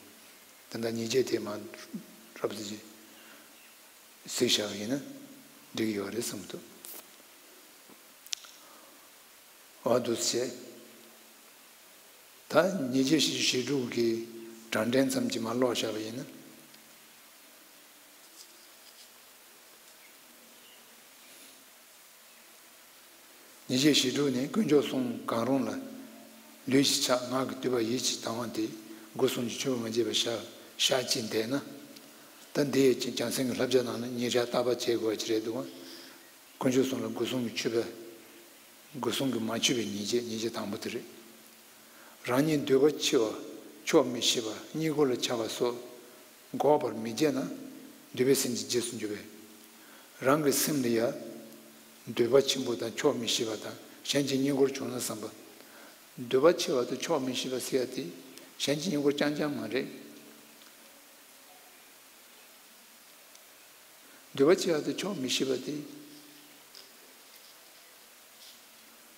དེ་འདྲ་ཉེས་བྱས་དེ་མ་རབ་ཏུ་ཅིག་གཟིགས་བཞག་པ་ཡིན་ན་འགྲིག་གི་ཡོད་རེད་བསམ་གྱི་འདུག་འོ་འདུག་སེ་བྱས། ད་ཉེས་བྱས་བཞི་བཅུ་ཞེ་དྲུག་གི་གྲངས་འདྲེན་ཙམ་གྱིས་མར་ཀློག་བཞག་པ་ཡིན་ན། ཉེས་བྱས་བཞི་དྲུག་ནི་དཀོན་མཆོག་གསུམ་གང་རུང་ལ་ལུས་ཀྱི་ཆགས། ངག་གི་ལྟོས་པ། ཡིད་ཀྱི་དང་བ་སྟེ། སྒོ་གསུམ་གྱི་ཆོས་པ་མ་བྱས་པ་ཞག་ཞག་གཅིག་འདས་ན། ད་འདི་ཡི་བྱང་སེམས་ཀྱི་བསླབ་བྱ་ནང་ལ་ཉིན་ཞག་རྟག་པར་བྱེད་དགོས་པ་ཅིག་རེད་འདུག་དཀོན་མཆོག་གསུམ་ལ་སྒོ་གསུམ་གྱི་ཆོས་པ། སྒོ་གསུམ་གྱིས་མ་ཆོད་པའི་ཉིན་བྱེད་ཉིན་བྱེད་དང་པོ་དེ་རེད། རང་ཉིད་འདོད་པ་ཆེ་བ་ཆོག་མི་ཤེས་པ་གཉིས་སྒོ་ལ་ཆགས་པ་སོགས་འགོག་པར་མི་བྱེད་ན་འདོད་པའི་སེམས་ཀྱི་རྗེས་སུ་འཇུག་པས། རང་གི་སེམས་ལ་ཡང་འདོད་པ་ཆེན་པོ་དང་ཆོག་མི་ཤེས་པ་དང་གཞན་གྱི་གཉིས་སྒོར་བྱུང་ན་བསམ་པ། འདོད་པ་ཆེ་བ་དང་ཆོག་མི་ཤེས་པ་ཟེར་ཡ་དེ་གཞན་གྱི་གཉིས་སྒོར་རྐྱང་རྐྱང་མ་རེད། འདོད་པ་ཆེ་བ་དང་ཆོག་མི་ཤེས་པ་དེ།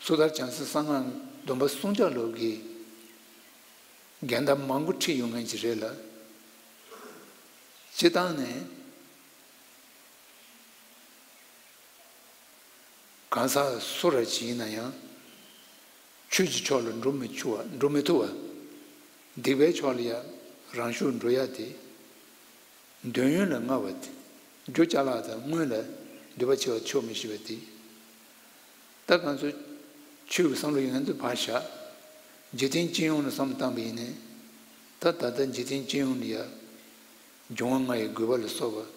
སོ་ཐར་བྱང་སེམས་གསང་སྔགས་སྡོམ་པ་སྲུང་བྱ་ལུགས་ཀྱི་འགལ་ཟླ་མང་པོ་ཁྲིད་ཡོང་མཁན་ཅིག་རེད་ལ། སྤྱིར་བཏང་ནས་གང་ཟག་སུ་ར་ཅིག་ཡིན་ན་ཡང་ཆོས་ཀྱི་ཕྱོགས་ལ་འགྲོ་མི་ཆུག་པ་འགྲོ་མི་ཐུབ་པ། སྡིག་པའི་ཕྱོགས་ལ་ཡང་རང་ཤུགས་འགྲོ་ཡ་དེ། འདོད་ཡོན་ལ་མངའ་བ་དེ། རྒྱུ་ཅ་ལག་དང་དངུལ་ལ་འདོད་པ་ཆེ་བ་ཆོག་མི་ཤེས་པ་དེ། ད་ང་ཚོ་ཆོས་ཀྱི་བསམ་བློ་ཡིན་ང་ཚོ་ཕར་བཞག་འཇིག་རྟེན་སྤྱི་ཡོངས་ལ་བསམ་བློ་བཏང་པ་ཡིན་ནའི། ད་ད་ལྟ་འཇིག་རྟེན་སྤྱི་ཡོངས་ལ་ཡ། འབྱུང་བ་ལྔ་ཡི་རྒུད་པ་ལ་སོགས་པ།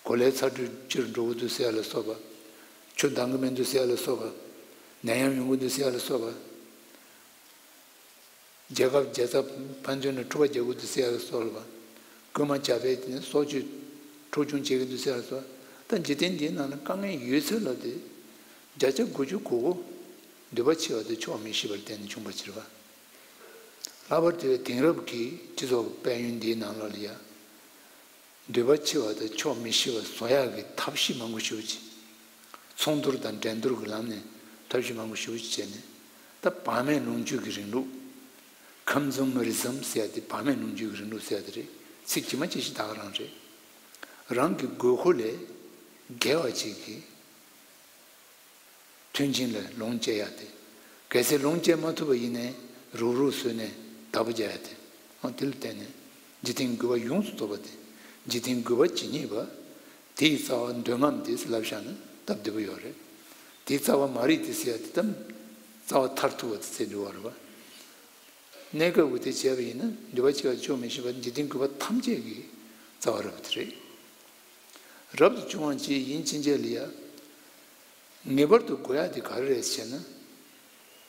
གོ་ལའི་ཚ་དྲོད་ཆེ་རུ་འགྲོ་གི་འདུག་ཟེར་ཡ་ལ་སོགས་པ། ཆུ་འདང་གི་མི་འདུག་ཟེར་ཡ་ལ་སོགས་པ། ནད་ཡམས་ཡོང་གི་འདུག་ཟེར་ཡ་ལ་སོགས་པ། རྒྱལ་ཁབ་རྒྱལ་ཚབ་ཕན་ཚུན་ལ་འཁྲུག་པ་རྒྱག་གི་འདུག་ཟེར་ཡ་ལ་སོགས་པ། རྐུན་མ་བྱ་བས་དེ་ནས་སྲོག་གཅོད་འཁྲུག་སྐྱོང་བྱེད་ཀྱི་འདུག་ཟེར་ཡ་ལ་སོགས་པ། ད་འཇིག་རྟེན་འདིའི་ནང་ལ་དཀའ་ངལ་ཡོད་ཚད་ལ་དེ། བརྒྱ་ཆ་དགུ་བཅུ་གོ་དགུ། འདོད་པ་ཆེ་བ་དེ་ཆོག་མི་ཤེས་པར་བརྟེན་ནས་བྱུང་བ་ཕྱིར་བ། ལྷག་པར་དུ་དེང་རབས་ཀྱི་སྤྱི་ཚོགས་དཔལ་ཡོན་འདིའི་ནང་ལོགས་ལ་ཡ། འདོད་པ་ཆེ་བ་དང་ཆོག་མི་ཤེས་པ་བཟོ་ཡག་གི་ཐབས་ཤེས་མང་པོ་ཞེ་པོ་ཅིག་ཚོང་བསྡུར་དང་འགྲན་བསྡུར་གྱི་ལམ་ནས་ཐབས་ཤེས་མང་པོ་ཞེ་པོ་ཅིག་བྱས་ནས། ད་བག་མེད་ལོངས་སྤྱོད་ཀྱི་རིང་ལུགས། Consumerism ཟེར་ཡ་དེ་བག་མེད་ལོངས་སྤྱོད་ཀྱི་རིང་ལུགས་ཟེར་ཡ་དེ་རེད། ཚིག་ཇི་མ་ཇི་བཞིན་ད་ག་རང་རེད། རང་གི་དགོས་མཁོ་ལས་བརྒལ་བ་ཅིག་གིས། མཐུན་རྐྱེན་ལ་ལོངས་སྤྱད་ཡ་དེ། གལ་སྲིད་ལོངས་སྤྱད་མ་ཐུབ་པ་ཡིན་ནའི་རུག་རུག་བཟོས་ནས་བདག་པོ་རྒྱག་ཡ་དེ། ཨང་དེ་ལ་བརྟེན་ནས་འཇིག་རྟེན་དགོས་པ་ཡོངས་སུ་རྫོགས་པ་དེ། འཇིག་རྟེན་དགོས་པ་ཇི་སྙེད་པ། དེའི་རྩ་བ་འདོད་རྔམ་དེ་ལབ་བཞག་ན་སྟབས་བདེ་པོ་ཡོད་རེད། དེའི་རྩ་བ་མ་རིག་དེ་ཟེར་ཡ་དེ་ད་རྩ་བ་མཐར་ཐུག་པ་དེ་ཟེར་འགྲོ་བ་རེད་པ། གནས་སྐབས་ཀྱི་དེ་བྱས་པ་ཡིན་ན་འདོད་པ་ཆེ་བ་ཆོག་མི་ཤེས་པ་འཇིག་རྟེན་དགོས་པ་ཐམས་ཅད་ཀྱི་རྩ་བ་རབ་དེ་རེད། རབ་ཏུ་བྱུང་བ་ཅིག་ཡིན་ཕྱིན་ཆད་ལ་ཡ། ངེས་པར་དུ་དགོས་ཡ་དེ་ག་རེ་རེད་ཟེར་ན།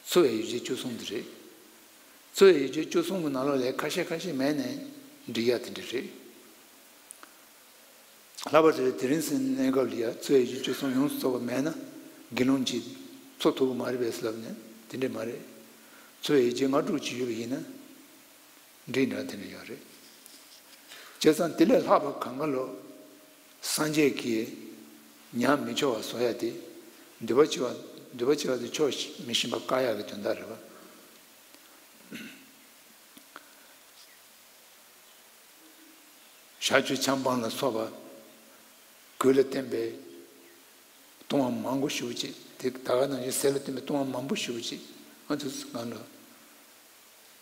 འཚོ་བའི་ཡོ་བྱད་བཅུ་གསུམ་དེ་རེད། འཚོ་བའི་ཡོ་བྱད་བཅུ་གསུམ་གྱི་ནང་ལོགས་ལས་ཁ་ཤས་ཁ་ཤས་མེད་ནས་འགྲིག་ཡ་དེ་འདྲ་རེད། ལྷག་པར་དུ་དེ་རིང་སང་གནས་སྐབས་ལ་ཡ་འཚོ་བའི་ཡོ་བྱད་བཅུ་གསུམ་ཡོངས་སུ་རྫོགས་པ་མེད་ན་དགེ་སློང་གཅིག་འཚོ་ཐུབ་ཀྱི་མ་རེད་པས་ལབ་ནས་དེ་འདྲས་མ་རེད། འཚོ་བའི་ཡོ་བྱད་ལྔ་དྲུག་ཅིག་ཡོད་པ་ཡིན་ན་འགྲིག་འདྲ་དེ་འདྲ་ཡོད་རེད། བྱས་ཙང་དེ་ལས་ལྷག་པ་གང་ག་ལོ། སངས་རྒྱས་ཀྱིས་ཉམས་མི་ཆོག་པ་བཟོ་ཡ་དེ། འདོད་པ་ཆེ་བ་འདོད་པ་ཆེ་བ་དེ་ཆོག་མི་ཤེས་པ་བཀག་ཡག་གི་དོན་དག་རེད་པ། ཞག་བཅུ་ཆང་སྤང་ལ་སོགས་པ། གོས་ལ་བརྟེན་པའི་ལྟུང་བ་མང་པོ་ཞེ་པོ་ཅིག་དེ་ད་ག་ནང་བཞིན་ཟས་ལ་བརྟེན་པའི་ལྟུང་བ་མང་པོ་ཞེ་པོ་ཅིག་ང་ཚོ་སྒང་ལ་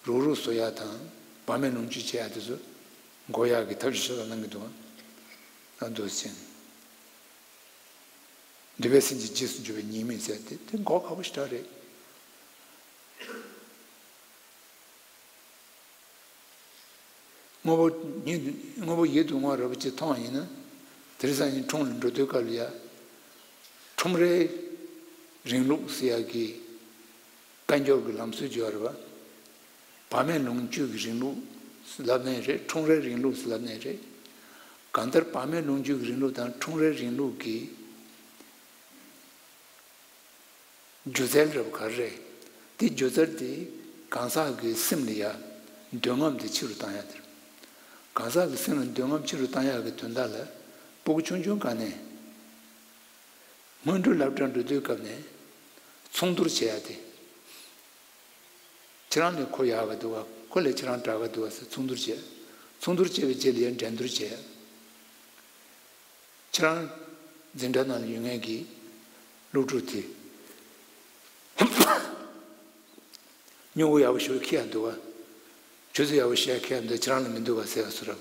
རུག་རུག་བཟོ་ཡ་དང་བག་མེད་ལོངས་སྤྱོད་བྱེད་ཡ་དེ་ཚོ་འགོག་ཡག་གི་ཐབས་ཤེས་ཤོག་ལ་གནང་གི་འདུག་ཨ་འདུག་ཟེར། འདོད་པའི་སེམས་ཀྱི་རྗེས་སུ་འཇུག་པའི་ཉེས་དམིགས་ཟེར་དེ་དེ་འགོག་ཁག་པོ་ཞེ་དྲག་རེད། དངོས་པོ་ཉིད་དངོས་པོ་ཡིད་དུ་འོང་བ་རབ་ཅིག་མཐོང་བ་ཡིན་ན། དེ་རིང་སང་ཉིན་ཁྲོམ་ལ་འགྲོ་དུས་སྐབས་ལ་ཡ། ཁྲོམ་རའི་རིང་ལུགས་ཟེར་ཡག་གི་དཔལ་འབྱོར་གྱི་ལམ་སྲོལ་ཅིག་ཡོད་རེད་པ། བག་མེད་ལོངས་སྤྱོད་ཀྱི་རིང་ལུགས་ལབ་ནའི་རེད། ཁྲོམ་རའི་རིང་ལུགས་ལབ་ནའི་རེད། གང་ལྟར་བག་མེད་ལོངས་སྤྱོད་ཀྱི་རིང་ལུགས་དང་ཁྲོམ་རའི་རིང་ལུགས་ཀྱི་སྒྱུ་རྩལ་རབ་ག་རེ་རེད། དེ་སྒྱུ་རྩལ་དེ་གང་ཟག་གི་སེམས་ལ་ཡ་འདོད་རྔམ་དེ་ཆེ་རུ་བཏང་ཡ་དེ་རེད། གང་ཟག་གི་སེམས་ལ་འདོད་རྔམ་ཆེ་རུ་བཏང་ཡ་གི་དོན་དག་ལ་སྤུ་གུ་ཆུང་ཆུང་སྒང་ནས་སྔོན་འགྲོའི་སློབ་གྲྭ་འགྲོ་དུས་སྐབས་ནས་ཚོང་བསྡུར་བྱེད་ཡ་དེ། ཁྱེད་རང་ལས་ཁོ་ཡག་ག་འདུག་བ། ཁོ་ལས་ཁྱེད་རང་དྲག་ག་འདུག་བ་ཟེར་ཚོང་བསྡུར་བྱས། ཚོང་བསྡུར་བྱས་པའི་རྗེས་ལ་ཡང་འགྲན་བསྡུར་བྱས། ཁྱེད་རང་འཛིན་གྲྭ་ནང་ལ་ཡོད་མཁན་གྱི་སློབ་ཕྲུག་དེ་སྨྱུ་གུ་ཡག་པོ་ཞིག་འཁྱེར་ཡ་འདུག་བ། ཆུ་ཚོད་ཡག་པོ་ཞིག་འཁྱེར་ཡ་འདུག་ཁྱེད་རང་ལ་མི་འདུག་བ་ཟེར་བ་སུ་རབ།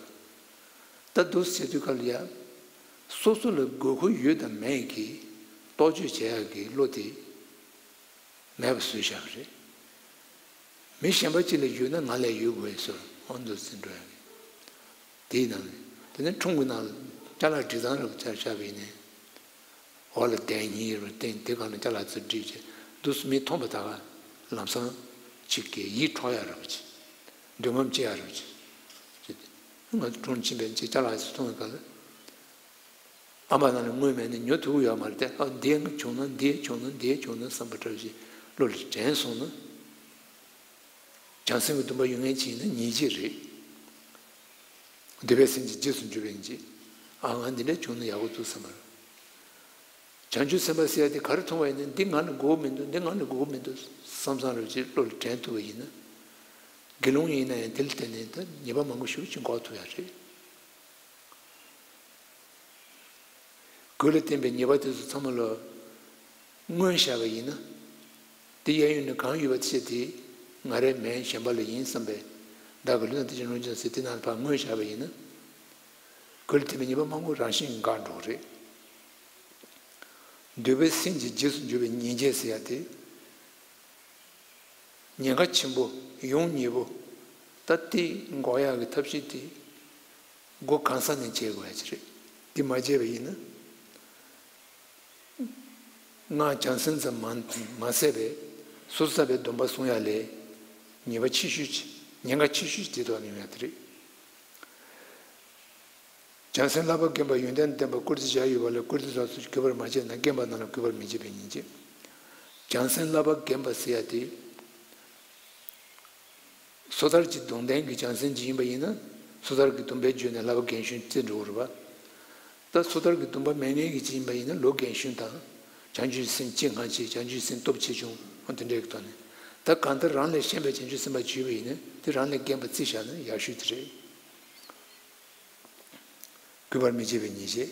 ད་འདུག་སེ་བྱེད་དུས་སྐབས་ལ་ཡ། སོ་སོ་ལ་དགོས་མཁོ་ཡོད་དང་མེད་ཀྱི་རྟོག་དཔྱོད་བྱེད་ཡག་གི་བློ་དེ། མེད་པ་བཟོས་བཞག་པ་རེད། མི་གཞན་པ་གཅིག་ལ་ཡོད་ན་ང་ལ་ཡོད་དགོས་ཟེར་ཨོ་འདུག་ཟེར་འགྲོ་ཡ་གི། དེའི་ནང་ནས་དེ་ནས་ཁྲུང་གི་ནང་ལ་ཅ་ལག་སྒྲིག་སྟངས་རབ་ཆ་བཞག་པ་ཡིན་ནའི། འོག་ལ་གདན་གཉིས་རེ་བསྟན་དེ་སྒང་ལ་ཅ་ལག་ཚུར་སྒྲིག་བྱས་འདུག་སེ་མི་མཐོང་པ་ད་ག་ལམ་སང་ཅིག་གི་ཡིད་འཕྲོག་ཡ་རབ་ཅིག་འདོད་རྔམ་སྐྱེ་ཡ་རབ་ཅིག་ང་ཁྲུང་ཕྱིན་པའི་ཅིག་ཅ་ལག་ཚུར་མཐོང་བའི་སྒང་ལ། ཨ་མ་ནང་ལ་དངུལ་མེད་ན་ཉོ་ཐུབ་ཀྱི་ཡོད་མ་རེད་དེ། ཨ་འདི་བྱུང་ན་འདི་བྱུང་ན་འདི་བྱུང་ན་བསམ་པ་འདྲ་བོ་ཞིག་བློ་ལ་དྲན་སོང་ན། བྱང་སེམས་ཀྱི་སྡོམ་པ་ཡོད་མཁན་ཅིག་ཡིན་ན་ཉིན་གཅིག་རེད། འདོད་པའི་སེམས་ཀྱིས་རྗེས་སུ་འཇུག་པའི་ཉིན་གཅིག་ཨ་ང་འདི་འདྲ་བྱུང་ན་ཡག་པོ་འདུག་བསམ་པ་རེད། བྱང་ཆུབ་སེམས་དཔའ་ཟེར་ཡ་དེ་ག་རེ་མཐོང་བ་ཡིན་ན་འདི་ང་ལ་དགོས་མི་འདུག་འདི་ང་ལ་དགོས་མི་འདུག་བསམ་བསམ་རེ་བྱས་བློ་ལ་དྲན་ཐུབ་པ་ཡིན་ན། དགེ་སློང་ཡིན་ན་ཡང་དེ་ལ་བརྟེན་ནས་ད་ཉེས་པ་མང་པོ་ཞེ་པོ་ཅིག་འགོག་ཐུབ་ཡ་རེད། གོས་ལ་བརྟེན་པའི་ཉེས་པ་དེ་ཚོ་ཚང་མ་ལ་མངོན་བཞག་པ་ཡིན་ན། དེ་གཡས་གཡོན་ནས་གང་ཡོད་པ་དེ་ཆ་དེ་ང་རའི་མིན་གཞན་པ་ལ་ཡིན་བསམ་པས་བདག་གི་ལུས་དང་དེ་བཞིན་རླུང་ཅན་ཟེར་དེ་ནང་ལ་ཕར་མངོན་བཞག་པ་ཡིན་ན། གོས་ལ་བརྟེན་པའི་ཉེས་པ་མང་པོ་རང་བཞིན་འགག་འགྲོ་གི་རེད། འདོད་པའི་སེམས་ཀྱིས་རྗེས་སུ་འཇུག་པའི་ཉེས་བྱས་ཟེར་ཡ་དེ། ཉེན་ཁ་ཆེན་པོ་ཡོང་ཉེ་པོ། ད་ལྟའི་འགོག་ཡག་གི་ཐབས་ཤེས་དེ་སྒོ་གང་ས་ནས་འབྱེད་དགོས་ཡ་ཅིག་རེད། དེ་མ་བྱས་པ་ཡིན་ན། སྔགས་བྱང་སེམས་ཙམ་མ་མ་ཟད་པའི་ཟུར་ཟ་བའི་སྡོམ་པ་སྲུང་ཡ་ལས་ཉེས་པ་ཆེ་ཤོས་ཅིག་ཉེན་ཁ་ཆེ་ཤོས་ཅིག་དེ་ཐོག་ནས་ཡོང་ཡ་དེ་རེད། བྱང་སེམས་བསླབ་པ་རྒན་པ་ཡོན་ཏན་ལྡན་པ་བཀུར་སྟི་བྱ་ཡོད་པ་ལས་བཀུར་སྟི་སོགས་སུ་གུས་པར་མ་བྱས་ན་རྒན་པ་རྣམས་ལ་གུས་པར་མི་བྱེད་པའི་ཉེས་བྱས། བྱང་སེམས་བསླབ་པ་རྒན་པ་ཟེར་ཡ་དེ། སོ་ཐར་གྱི་སྡོམ་ལྡན་གྱི་བྱང་སེམས་ཅིག་ཡིན་པ་ཡིན་ན། སོ་ཐར་གྱི་སྡོམ་པའི་བརྒྱུད་ནས་བསླབ་པ་རྒན་གཞོན་བརྩི་འགྲོ་གི་རེད་པ། ད་སོ་ཐར་གྱི་སྡོམ་པ་མེད་མཁན་གྱི་ཅིག་ཡིན་པ་ཡིན་ན་ལོ་རྒན་གཞོན་དང་། བྱང་ཆུབ་སེམས་ཆེ་སྔ་ཆེ་བྱང་ཆུབ་སེམས་སྟོབས་ཆེ་ཆུང་འོ་དེ་འདྲའི་གི་ཐོག་ནས། ད་གང་ལྟར་རང་ལས་གཞན་པའི་བྱང་ཆུབ་སེམས་དཔའ་ཅིག་ཡོད་པ་ཡིན་ན་དེ་རང་ལས་རྒན་པ་བརྩི་བཞག་ན་ཡག་ཤོས་དེ་རེད། གུས་པར་མི་བྱེད་པའི་ཉེས་བྱས།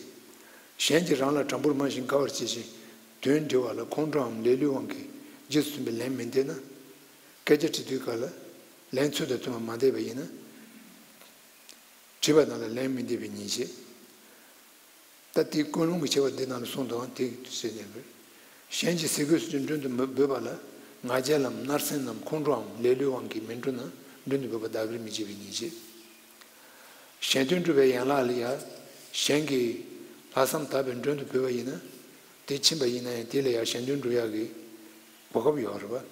གཞན་གྱིས་རང་ལ་དྲང་པོར་སྨྲ་ཞིང་དགའ་བར་བྱེད་ཅིང་། དོན་འདྲི་བ་ལ་ཁོང་ཁྲོའམ་ལེ་ལོའི་དབང་གིས་རྗེས་སུ་མཐུན་པའི་ལན་མི་འདེབས་ན། སྐད་ཆ་དྲི་དུས་སྐབས་ལ་ལན་ཚུལ་དང་མཐུན་པར་མ་འདེབས་པ་ཡིན་ན། དྲིས་པ་རྣམས་ལ་ལན་མི་འདེབས་པའི་ཉེས་བྱས། ད་དེའི་ཀུན་སློང་གི་ཆེ་བ་འདི་རྣམས་ལ་གསུངས་དང་དེ་ཟེར་ནས། གཞན་གྱིས་ཟས་གོས་སུ་མགྲོན་དུ་འབོད་པ་ལ་ང་རྒྱལ་ལམ་མནར་སེམས་ནམ་ཁོང་ཁྲོའམ་ལེ་ལོའི་དབང་གིས་མི་འགྲོ་ན་མགྲོན་དུ་འབོད་པ་བདག་གིར་མི་བྱེད་པའི་ཉེས་བྱས། གཞན་དོན་སྒྲུབ་པའི་ཡན་ལག་ལ་ཡང་གཞན་གྱིས་ལྷག་བསམ་དག་པའི་མགྲོན་དུ་བོས་པ་ཡིན་ན། དེ་ཕྱིན་པ་ཡིན་ན་ཡང་དེ་ལ་ཡང་གཞན་དོན་སྒྲུབ་ཡག་གི་གོ་སྐབས་ཡོད་རེད་པ།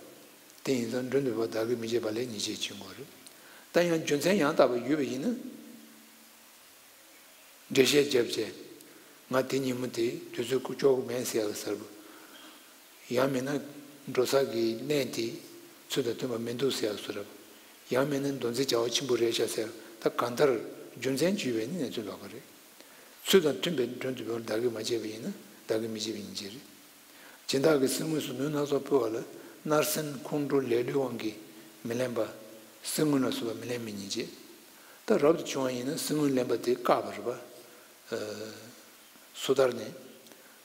དེ་ཡིན་ཙང་མགྲོན་དུ་བོས་པ་བདག་གིར་མི་བྱེད་པ་ལས་ཉེས་བྱས་ཆེན་པོ་རེད། ད་ཡང་རྒྱུ་མཚན་ཡང་དག་པ་ཡོད་པ་ཡིན་ན། འགྲེལ་བཤད་བརྒྱབ་བྱས། ང་དེ་ཉིན་མོ་དེ་དུས་ཚོད་ཁུག་ཆོག་གི་མེད་ཟེར་ཡག་གི་གསལ་པོ། ཡང་མིན་ན་འགྲོ་ས་གི་གནས་དེ་ཚུལ་དང་མཐུན་པ་མི་འདུག་ཟེར་ཡག་བཟོ་འདྲ། ཡང་མིན་ན་མདོ་འཛིན་བྱ་བ་ཆེན་པོ་རེད་ཤག་ཟེར་ཡག་ད་གང་ལྟར་རྒྱུ་མཚན་ཅིག་ཡོད་པའི་ནི་གནས་ཚུལ་ལོགས་ཀ་རེད། ཚུལ་དང་མཐུན་པའི་མགྲོན་དུ་བོས་པ་བདག་གིར་མ་བྱས་པ་ཡིན་ན་བདག་གིར་མི་བྱེད་པའི་ཉེས་བྱས་རེད། སྦྱིན་བདག་གིས་གསེར་དངུལ་སོགས་ནོར་སྣ་ཚོགས་ཕུལ་བ་ལ་མནར་སེམས་ཁོང་ཁྲོ་ལེ་ལོའི་དབང་གིས་མི་ལེན་པ། གསེར་དངུལ་ལ་སོགས་པ་མི་ལེན་པའི་ཉེས་བྱས། ད་རབ་ཏུ་བྱུང་བ་ཡིན་ན་གསེར་དངུལ་ལེན་པ་དེ་བཀག་པ་རེད་པ། སོ་ཐར་ནས།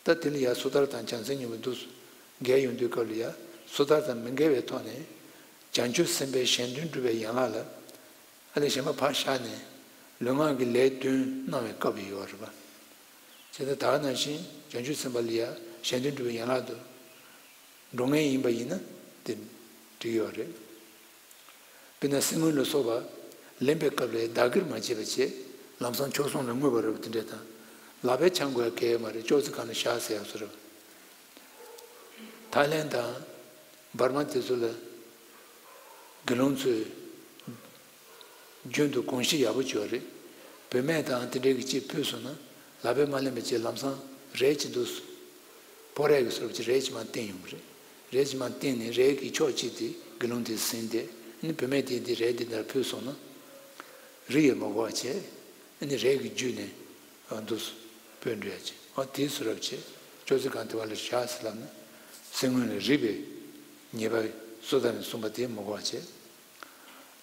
ད་དེ་ལ་ཡང་སོ་ཐར་དང་བྱང་སེམས་གཉིས་པོ་འདུག་འགལ་ཡོང་དུས་སྐབས་ལ་ཡང་སོ་ཐར་དང་མི་འགལ་བའི་ཐོག་ནས། བྱང་ཆུབ་སེམས་དཔའི་གཞན་དོན་སྒྲུབ་པའི་ཡན་ལག་ལ། ཨ་ལས་གཞན་པ་ཕར་བཞག་ནས་ལུས་ངག་གི་ལས་དོན་གནང་བའི་སྐབས་ཡོད་རེད་པ། བྱས་ཙང་ད་ག་ནང་བཞིན་བྱང་ཆུབ་སེམས་དཔའ་ལ་ཡང་གཞན་དོན་སྒྲུབ་པའི་ཡན་ལག་ཏུ་འགྲོ་མཁན་ཡིན་པ་ཡིན་ན་དེ་འགྲིག་ཡོད་རེད། དཔེར་ན་གསེར་དངུལ་ལ་སོགས་པ་ལེན་པའི་སྐབས་ལ་བདག་གིར་མ་བྱས་པ་བྱས་ལམ་སང་ཆོག་གསུམ་ལ་བསྔོས་པ་རེད་པ། དེ་འདྲ་དང་། ལག་པས་འཆང་དགོས་ཡ་གལ་ཡོད་མ་རེད། ཅོག་ཙེ་སྒང་ལ་བཞག་ཟེར་ཡག་བཟོ་འདྲ། ཐའི་ལེན་དང་། འབར་མ་དེ་ཚོ་ལ་དགེ་སློང་ཚོས་རྒྱུན་དུ་དགོངས་གཞི་ཡག་པོ་བྱས་པ་རེད། བུད་མེད་དང་དེ་འདྲའི་གི་ཅིག་ཕུལ་སོང་ན་ལག་པས་མ་ལེན་པ་བྱས་ལམ་སང་རས་ཅིག་འདུག་ཕོ་རས་ཀྱི་བཟོ་ཅིག་རས་ཅིག་མར་བསྟན་ཡོང་གི་རེད། རས་ཅིག་མར་བསྟན་ནས་རས་ཀྱི་ཕྱོགས་གཅིག་དེ་དགེ་སློང་དེས་ཟིན་ཏེ་ཨ་ནི་བུད་མེད་དེས་དེ་རས་དེ་འདྲ་ཕུལ་སོང་ན། རི་ཡིས་མི་གོ་བ་བྱས། ཨ་ནི་རས་ཀྱི་བརྒྱུད་ནས་འདུག་སྤོས་འགྲོ་ཡ་བྱས། ཨ་དེའི་བཟོ་འདྲ་བྱས། ཅོག་ཙེ་སྒང་དེ་བ་ལ་བཞག་ཟེར་ལབ་ན། གསེར་དངུལ་ལ་རིད་པའི་ཉེས་པ་སོ་ཐར་ནས་གསུངས་པ་དེ་མི་གོ་བ་བྱས།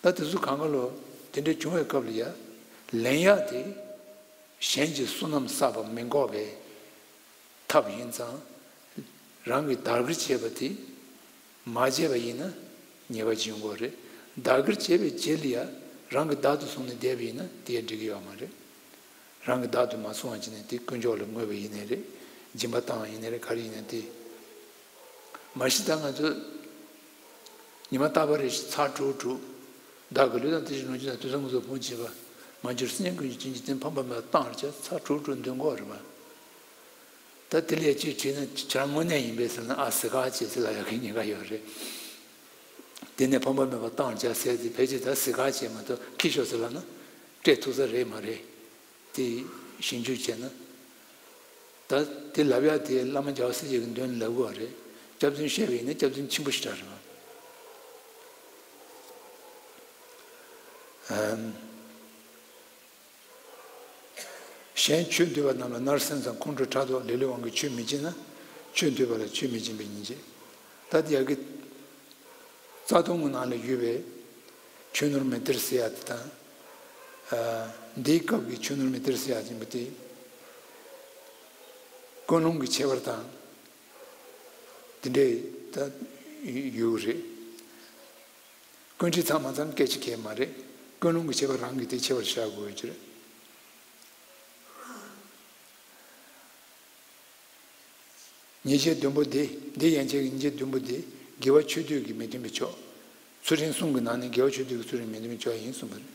ད་དེ་ཚོ་གང་ག་ལོ་དེ་འདྲ་བྱུང་བའི་སྐབས་ལ་ཡ། ལེན་ཡག་དེ་གཞན་གྱི་བསོད་ནམས་བསགས་པ་མི་འགོག་པའི་ཐབས་ཡིན་ཙང་། རང་གིས་བདག་གིར་བྱས་པ་དེ་མ་བྱས་པ་ཡིན་ན་ཉེས་པ་ཅིག་ཡོང་གི་རེད། བདག་གིར་བྱས་པའི་རྗེས་ལ་ཡ་རང་གིས་བདག་ཏུ་བཟུང་ནས་བསྡད་པ་ཡིན་ན་དེ་ཡང་འགྲིག་གི་ཡོད་མ་རེད། རང་གིས་བདག་ཏུ་མ་བཟུང་བ་བྱས་ནས་དེ་དཀོན་མཆོག་ལ་བསྔོས་པ་ཡིན་ནའི་རེད། སྦྱིན་པ་བཏང་བ་ཡིན་ནའི་རེད། ག་རེ་ཡིན་ནའི་དེ། མ་གཞི་ད་ང་ཚོ་ ཉི་མ་རྟག་པ་རེ་བཞིན་ཚར་དྲུག་དྲུག་བདག་གི་ལུས་དང་དེ་བཞིན་ལོངས་སྤྱོད་དང་དུས་གསུམ་གྱི་ཚོགས་ཕུང་བྱེད་པ། མ་གྱུར་སེམས་ཅན་ཀུན་གྱི་དོན་གྱི་དོན་ཕམ་པ་མེད་པར་བཏང་བར་བྱ། ཚར་དྲུག་དྲུག་འདོན་དགོས་རེད་པ། ད་དེ་ལས་ཅིག་བྲིས་ན་ཁྱེད་རང་དངོས་གནས་ཡིན་པས་ཟེར་ན། ཨ་ཟི་ཁ་བྱེད་ཟེར་ལབ་ཡག་གི་ཉེན་ཁ་ཡོད་རེད། དེ་ནས་ཕམ་པ་མེད་པར་བཏང་བར་བྱ་ཟེར་ཏེ། ཕལ་ཆེར་ད་ཟི་ཁ་བྱེད་མ་གཏོགས་ཁྱི་ཤོག་ཟེར་ལབ་ན་སྤྲད་ཐུབ་ས་རེད་མ་རེད། དེ་ཞིབ་འཇུག་བྱས་ན། ད་དེ་ལབ་ཡག་དེ་བླ་མ་རྒྱལ་བ་སྲས་བཅས་ཀྱི་མདུན་ལ་ལབ་དགོས་པ་རེད། སྐྱག་རྫུན་བཤད་པ་ཡིན་ན་སྐྱག་རྫུན་ཆེན་པོ་ཞིག་རེད་པ། ཨམ། གཞན་ཆོས་འདུལ་བ་རྣམས་ལ་མནར་སེམས་སམ་ཁོང་ཁྲོ་ཕྲག་དོག་ལེ་ལོའི་དབང་གིས་ཆོས་མི་སྦྱིན་ན། ཆོས་འདུལ་བ་ལ་ཆོས་མི་སྦྱིན་པའི་ཉེས་བྱས། ད་དེ་ཡ་གི་རྩ་ལྟུང་གི་ནང་ལ་ཡོད་པའི་ཆོས་ནོར་མི་སྟེར་ཟེར་ཡ་དེ་དང་། ཨ། འདིའི་སྐབས་ཀྱི་ཆོས་ནོར་མི་སྟེར་ཟེར་ཡ་ཅིག་ཡིན་པ་དེ། ཀུན་སློང་གི་ཁྱད་པར་དང་། དེ་འདྲའི་ད་ཡོད་རེད། ཀུན་བྲིས་ཚང་མ་ཚང་སྐད་ཆ་གལ་མ་རེད། ཀུན་སློང་གི་ཁྱད་པར་རང་གིས་དེ་ཁྱད་པར་བཞག་དགོས་ཀྱི་རེད། ཉེས་བྱས་བདུན་པོ་འདི། འདི་ཡན་ཆད་ཀྱི་ཉེས་བྱས་བདུན་པོ་འདི་དགེ་བ་ཆོས་སྡུད་ཀྱིས་མི་མཐུན་པས་ཆོག། ཚུལ་ཁྲིམས་གསུམ་གྱི་ནང་ནས་དགེ་བ་ཆོས་སྡུད་ཀྱི་ཚུལ་ཁྲིམས་མི་མཐུན་པས་ཆོག་ཡིན་གསུངས་པ་རེད།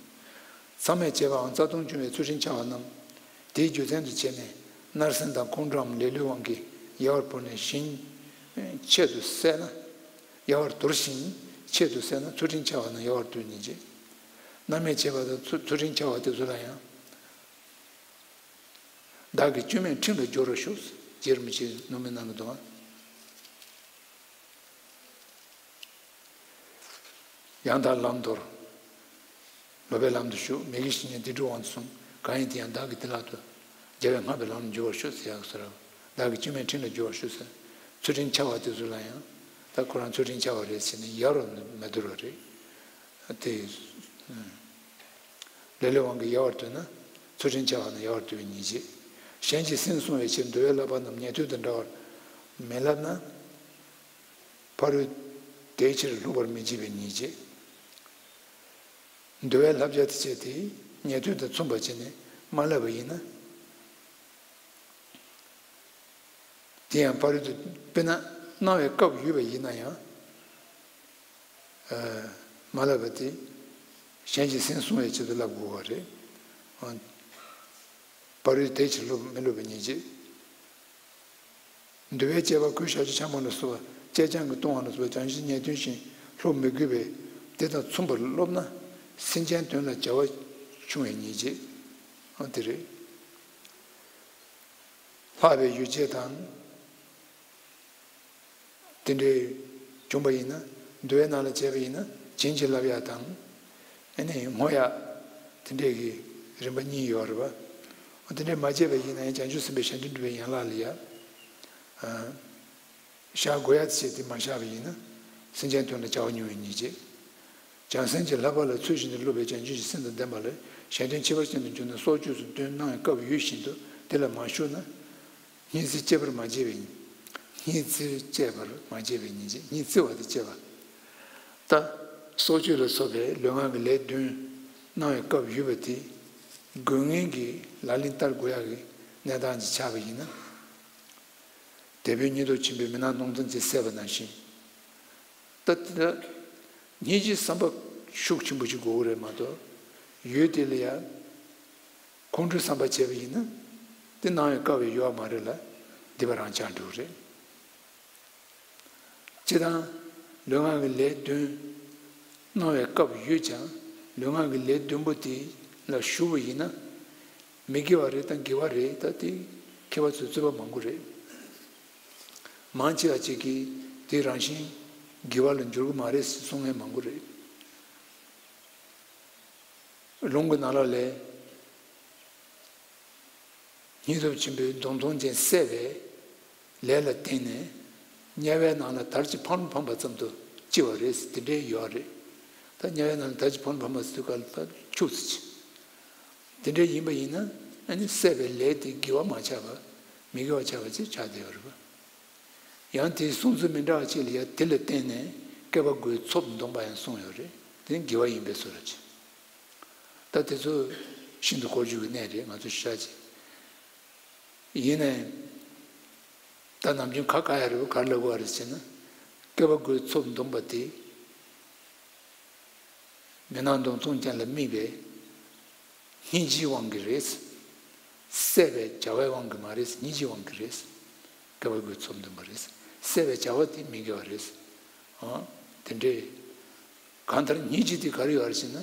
མཚམས་མེད་བཅས་པའམ་རྩ་ལྟུང་བྱུང་བའི་ཚུལ་ཁྲིམས་འཆལ་བ་རྣམས་དེའི་རྒྱུ་མཚན་དུ་བྱས་ནས་མནར་སེམས་དང་ཁོང་ཁྲོའམ་ལེ་ལོའི་དབང་གིས་ཡལ་བར་བོར་ནས་ཞིང་ཆེད་དུ་བསད་ན། ཡལ་བར་དོར་ཞིང་ཆེད་དུ་བསད་ན་ཚུལ་ཁྲིམས་འཆལ་བ་རྣམས་ཡལ་བར་དོར་བའི་ཉེས་བྱས། མནར་མེད་བྱས་པ་དང་ཚུལ་ཁྲིམས་འཆལ་བ་དེ་ཚོ་ལ་ཡང་། བདག་གིས་སྐྱོན་མེད་ཁྲིམས་ལ་སྦྱོར་བར་ཤོག། རྗེ་རིན་པོ་ཆེས་ནུབ་མོའི་ནང་གི་འདུག་ག། ཡང་དག་ལམ་དོར། ལོག་པའི་ལམ་དུ་ཞུགས། མི་དགེ་བཤེས་གཉེན་སྡིག་སྒྲིབ་དབང་དུ་སོང་། གང་ཡིན་དེ་ཡང་བདག་གིས་དེ་ལ་ལྟོས། རྒྱལ་བས་བསྔགས་པའི་ལམ་ལ་འཇུག་པར་ཤོག་ཟེར་ཡག་ཟེར། བདག་གིས་སྐྱོན་མེད་ཁྲིམས་ལ་སྦྱོར་བར་ཤོག་ཟེར། ཚུལ་ཁྲིམས་འཆལ་བ་དེ་ཚོ་ལ་ཡང་། ད་ཁོ་རང་ཚུལ་ཁྲིམས་འཆལ་བ་རེད་ཟེར་ནས་ཡལ་བར་མི་དོར་བ་རེད། དེ། ལེ་ལོའི་དབང་གིས་ཡལ་བར་དོར་ན། ཚུལ་ཁྲིམས་འཆལ་བ་རྣམས་ཡལ་བར་དོར་བའི་ཉེས་བྱས། གཞན་གྱི་སེམས་བསྲུང་བའི་ཕྱིར་འདུལ་བའི་བསླབ་པ་རྣམས་ཉན་ཐོས་དང་འདྲ་བར་མི་བསླབ་ན། ཕ་རོལ་དེའི་ཕྱིར་ལྷུག་པར་མི་བྱེད་པའི་ཉེས་བྱས། འདུལ་བའི་བསླབ་བྱ་དེ་བྱས་ཏེ་ཉན་ཐོས་དང་མཚུངས་པར་བྱས་ནས་མ་བསླབ་པ་ཡིན་ན། དེ་ཡང་ཕ་རོལ་ཏུ། དཔེར་ན་གནང་བའི་སྐབས་ཡོད་པ་ཡིན་ན་ཡང་། ཨ། མ་བསླབ་པ་དེ་གཞན་གྱི་སེམས་བསྲུང་བའི་ཆེད་དུ་བསླབ་དགོས་པ་རེད། ཨ། ཕ་རོལ་དེའི་ཕྱིར་ལྷུག་མི་སློབ་པའི་ཉེས་བྱས། འདུལ་བའི་དཔྱད་པ་གུས་ཞབས་ཀྱི་འཆང་བ་ལ་སོགས་པ་སྤྱན་དྲངས་ཀྱིས་བཏུང་བ་ལ་སོགས་པ་བྱང་ཆུབ་ཉན་ཐོས་བཞིན་སློབ་མི་དགོས་པས། དེ་དང་མཚུངས་པར་སློབ་ན་སེམས་ཅན་དོན་ལ་བྱ་བ་ཆུང་བའི་ཉེས་བྱས། ཨ། དེ་རེད། ལྷག་པའི་ཡོ་བྱད་དང་། དེ་འདྲའི་བྱུང་བ་ཡིན་ན། འདུལ་བའི་ནང་ལ་བྱས་པ་ཡིན་ན་བྱིན་གྱིས་བརླབ་ཡག་དང་། ཨ་ནི་བསྔོ་ཡག། དེ་འདྲའི་གི་རིམ་པ་གཉིས་ཡོད་རེད་པ། དེ་འདྲའི་མ་བྱས་པ་ཡིན་ན་ཡང་བྱང་ཆུབ་སེམས་དཔའི་གཞན་དོན་སྒྲུབ་པའི་ཡན་ལག་ལ་ཡ། ཨ། བཞག་དགོས་ཡག་བྱས་ཏེ་མ་བཞག་པ་ཡིན་ན། སེམས་ཅན་དོན་ལ་བྱ་བ་ཉུང་བའི་ཉེས་བྱས། བྱང་སེམས་ཀྱི་བསླབ་པ་ལ་ཚུལ་བཞིན་དུ་སློབ་པའི་བྱང་ཆུབ་ཀྱི་སེམས་དང་ལྡན་པ་ལ་གཞན་དོན་ཁྱད་པར་ཅན་དུ་གྱུར་ན་སྲོག་གཅོད་སོགས་དོན་གནང་བའི་སྐབས་ཡོད་བཞིན་དུ་དེ་ལ་མ་ཞུགས་ན། སྙིང་བརྩེ་བསྐྱེད་པར་མ་བྱས་པའི། སྙིང་བརྩེ་བསྐྱེད་པར་མ་བྱས་པའི་ཉེས་བྱས། སྙིང་བརྩེ་བ་དེ་བསྐྱེད་པ། ད་སྲོག་གཅོད་ལ་སོགས་པའི་ལུས་ངག་གི་ལས་བདུན་གནང་བའི་སྐབས་ཡོད་པ་དེ་དགོས་ངེས་ཀྱི་ལག་ལེན་བསྟར་དགོས་ཡག་གི་གནས་སྟངས་ཅིག་ཆགས་པ་ཡིན་ན། དེད་དཔོན་ཉེན་རྟོག་ཆེན་པོས་མི་ནག་གནོང་འཛིན་ཅན་བསད་པ་ནང་བཞིན། ད་དེ་ལ་སྙིང་རྗེའི་བསམ་པ་ཤུགས་ཆེན་པོ་ཞིག་དགོས་ཀྱི་རེད་མ་གཏོགས། ཡུལ་དེ་ལ་ཡ་ཁོང་ཁྲོའི་བསམ་པ་བྱས་པ་ཡིན་ན། དེ་གནང་བའི་སྐབས་ཡོད་པ་མ་རེད་ལ། སྡིག་པ་རང་ཆགས་འགྲོ་གི་རེད། སྤྱིར་བཏང་ལུས་ངག་གི་ལས་བདུན་གནང་བའི་སྐབས་ཡོད་ཀྱང་། ལུས་ངག་གི་ལས་བདུན་པོ་དེ་ལ་ཞུགས་པ་ཡིན་ན། མི་དགེ་བ་རེད་དང་དགེ་བ་རེད། ད་དེ་མཁས་པ་ཚོས་རྩོད་པ་མང་པོ་རེད། མང་ཆེ་བ་ཅིག་གིས་དེ་རང་བཞིན་དགེ་བ་ལ་འགྱུར་གྱི་མ་རེད་ཟེར་གསུང་མཁན་མང་པོ་རེད། ལུང་གི་ནང་ལོགས་ལས། སྙིང་སྟོབས་ཆེན་པོས་མདུང་ཐུང་ཅན་བསད་པའི་ལས་ལ་བརྟེན་ནས། དམྱལ་བའི་ནང་ལ་དར་གྱི་ཕང་ཕང་པ་ཙམ་དུ་སྐྱེ་བ་རེད་ཟེར་དེ་འདྲའི་ཡོད་རེད། ད་དམྱལ་བའི་ནང་ལ་དར་གྱི་ཕང་ཕང་པ་ཟེར་དུས་སྐབས་ལ་ད་ཁྱུག་ཙམ་ཅིག་དེ་འདྲའི་ཡིན་པ་ཡིན་ན། ཨ་ནི་བསད་པའི་ལས་དེ་དགེ་བ་མ་ཆགས་པ། མི་དགེ་བ་ཆགས་པ་ཅིག་ཆགས་བསྡད་ཡོད་རེད་པ། ཡང་དེའི་གསུང་ཚུལ་མི་འདྲ་བ་ཅིག་ལ་ཡང་དེ་ལ་བརྟེན་ནས་བསྐལ་པ་དགུའི་ཚོགས་འདོམས་པ་ཡང་གསུངས་ཡོད་རེད། དེ་ནི་དགེ་བ་ཡིན་པའི་ཚུལ་ལ་བྱེད། ད་དེ་ཚོ་ཤིན་ཏུ་གོ་རྒྱུ་གི་གནད་རེད། ང་ཚོ་ཤེས་བྱ་ཅིག་ཡིན་ནའི། ད་ནམ་རྒྱུན་ཁ་བཀག་ཡ་རེད་པ། ག་རེ་ལབ་དགོས་པ་རེད་ཟེར་ན། བསྐལ་པ་དགུའི་ཚོགས་འདོམས་པ་དེ། མི་སྣང་སྟོང་སྟོང་ཅན་ལ་དམིགས་པའི་སྙིང་རྗེའི་དབང་གིས་རེད། བསད་པའི་བྱ་བའི་དབང་གིས་མ་རེད། སྙིང་རྗེའི་དབང་གིས་རེད། སྐལ་བ་དགུའི་ཚོམས་འདུན་པ་རེད། བསད་པའི་བྱ་བ་དེ་མི་དགེ་བ་རེད། ཨང་། དེ་འདྲའི། གང་ལྟར་སྙིང་རྗེ་དེ་ག་རེ་ཡོད་རེད་ཟེར་ན།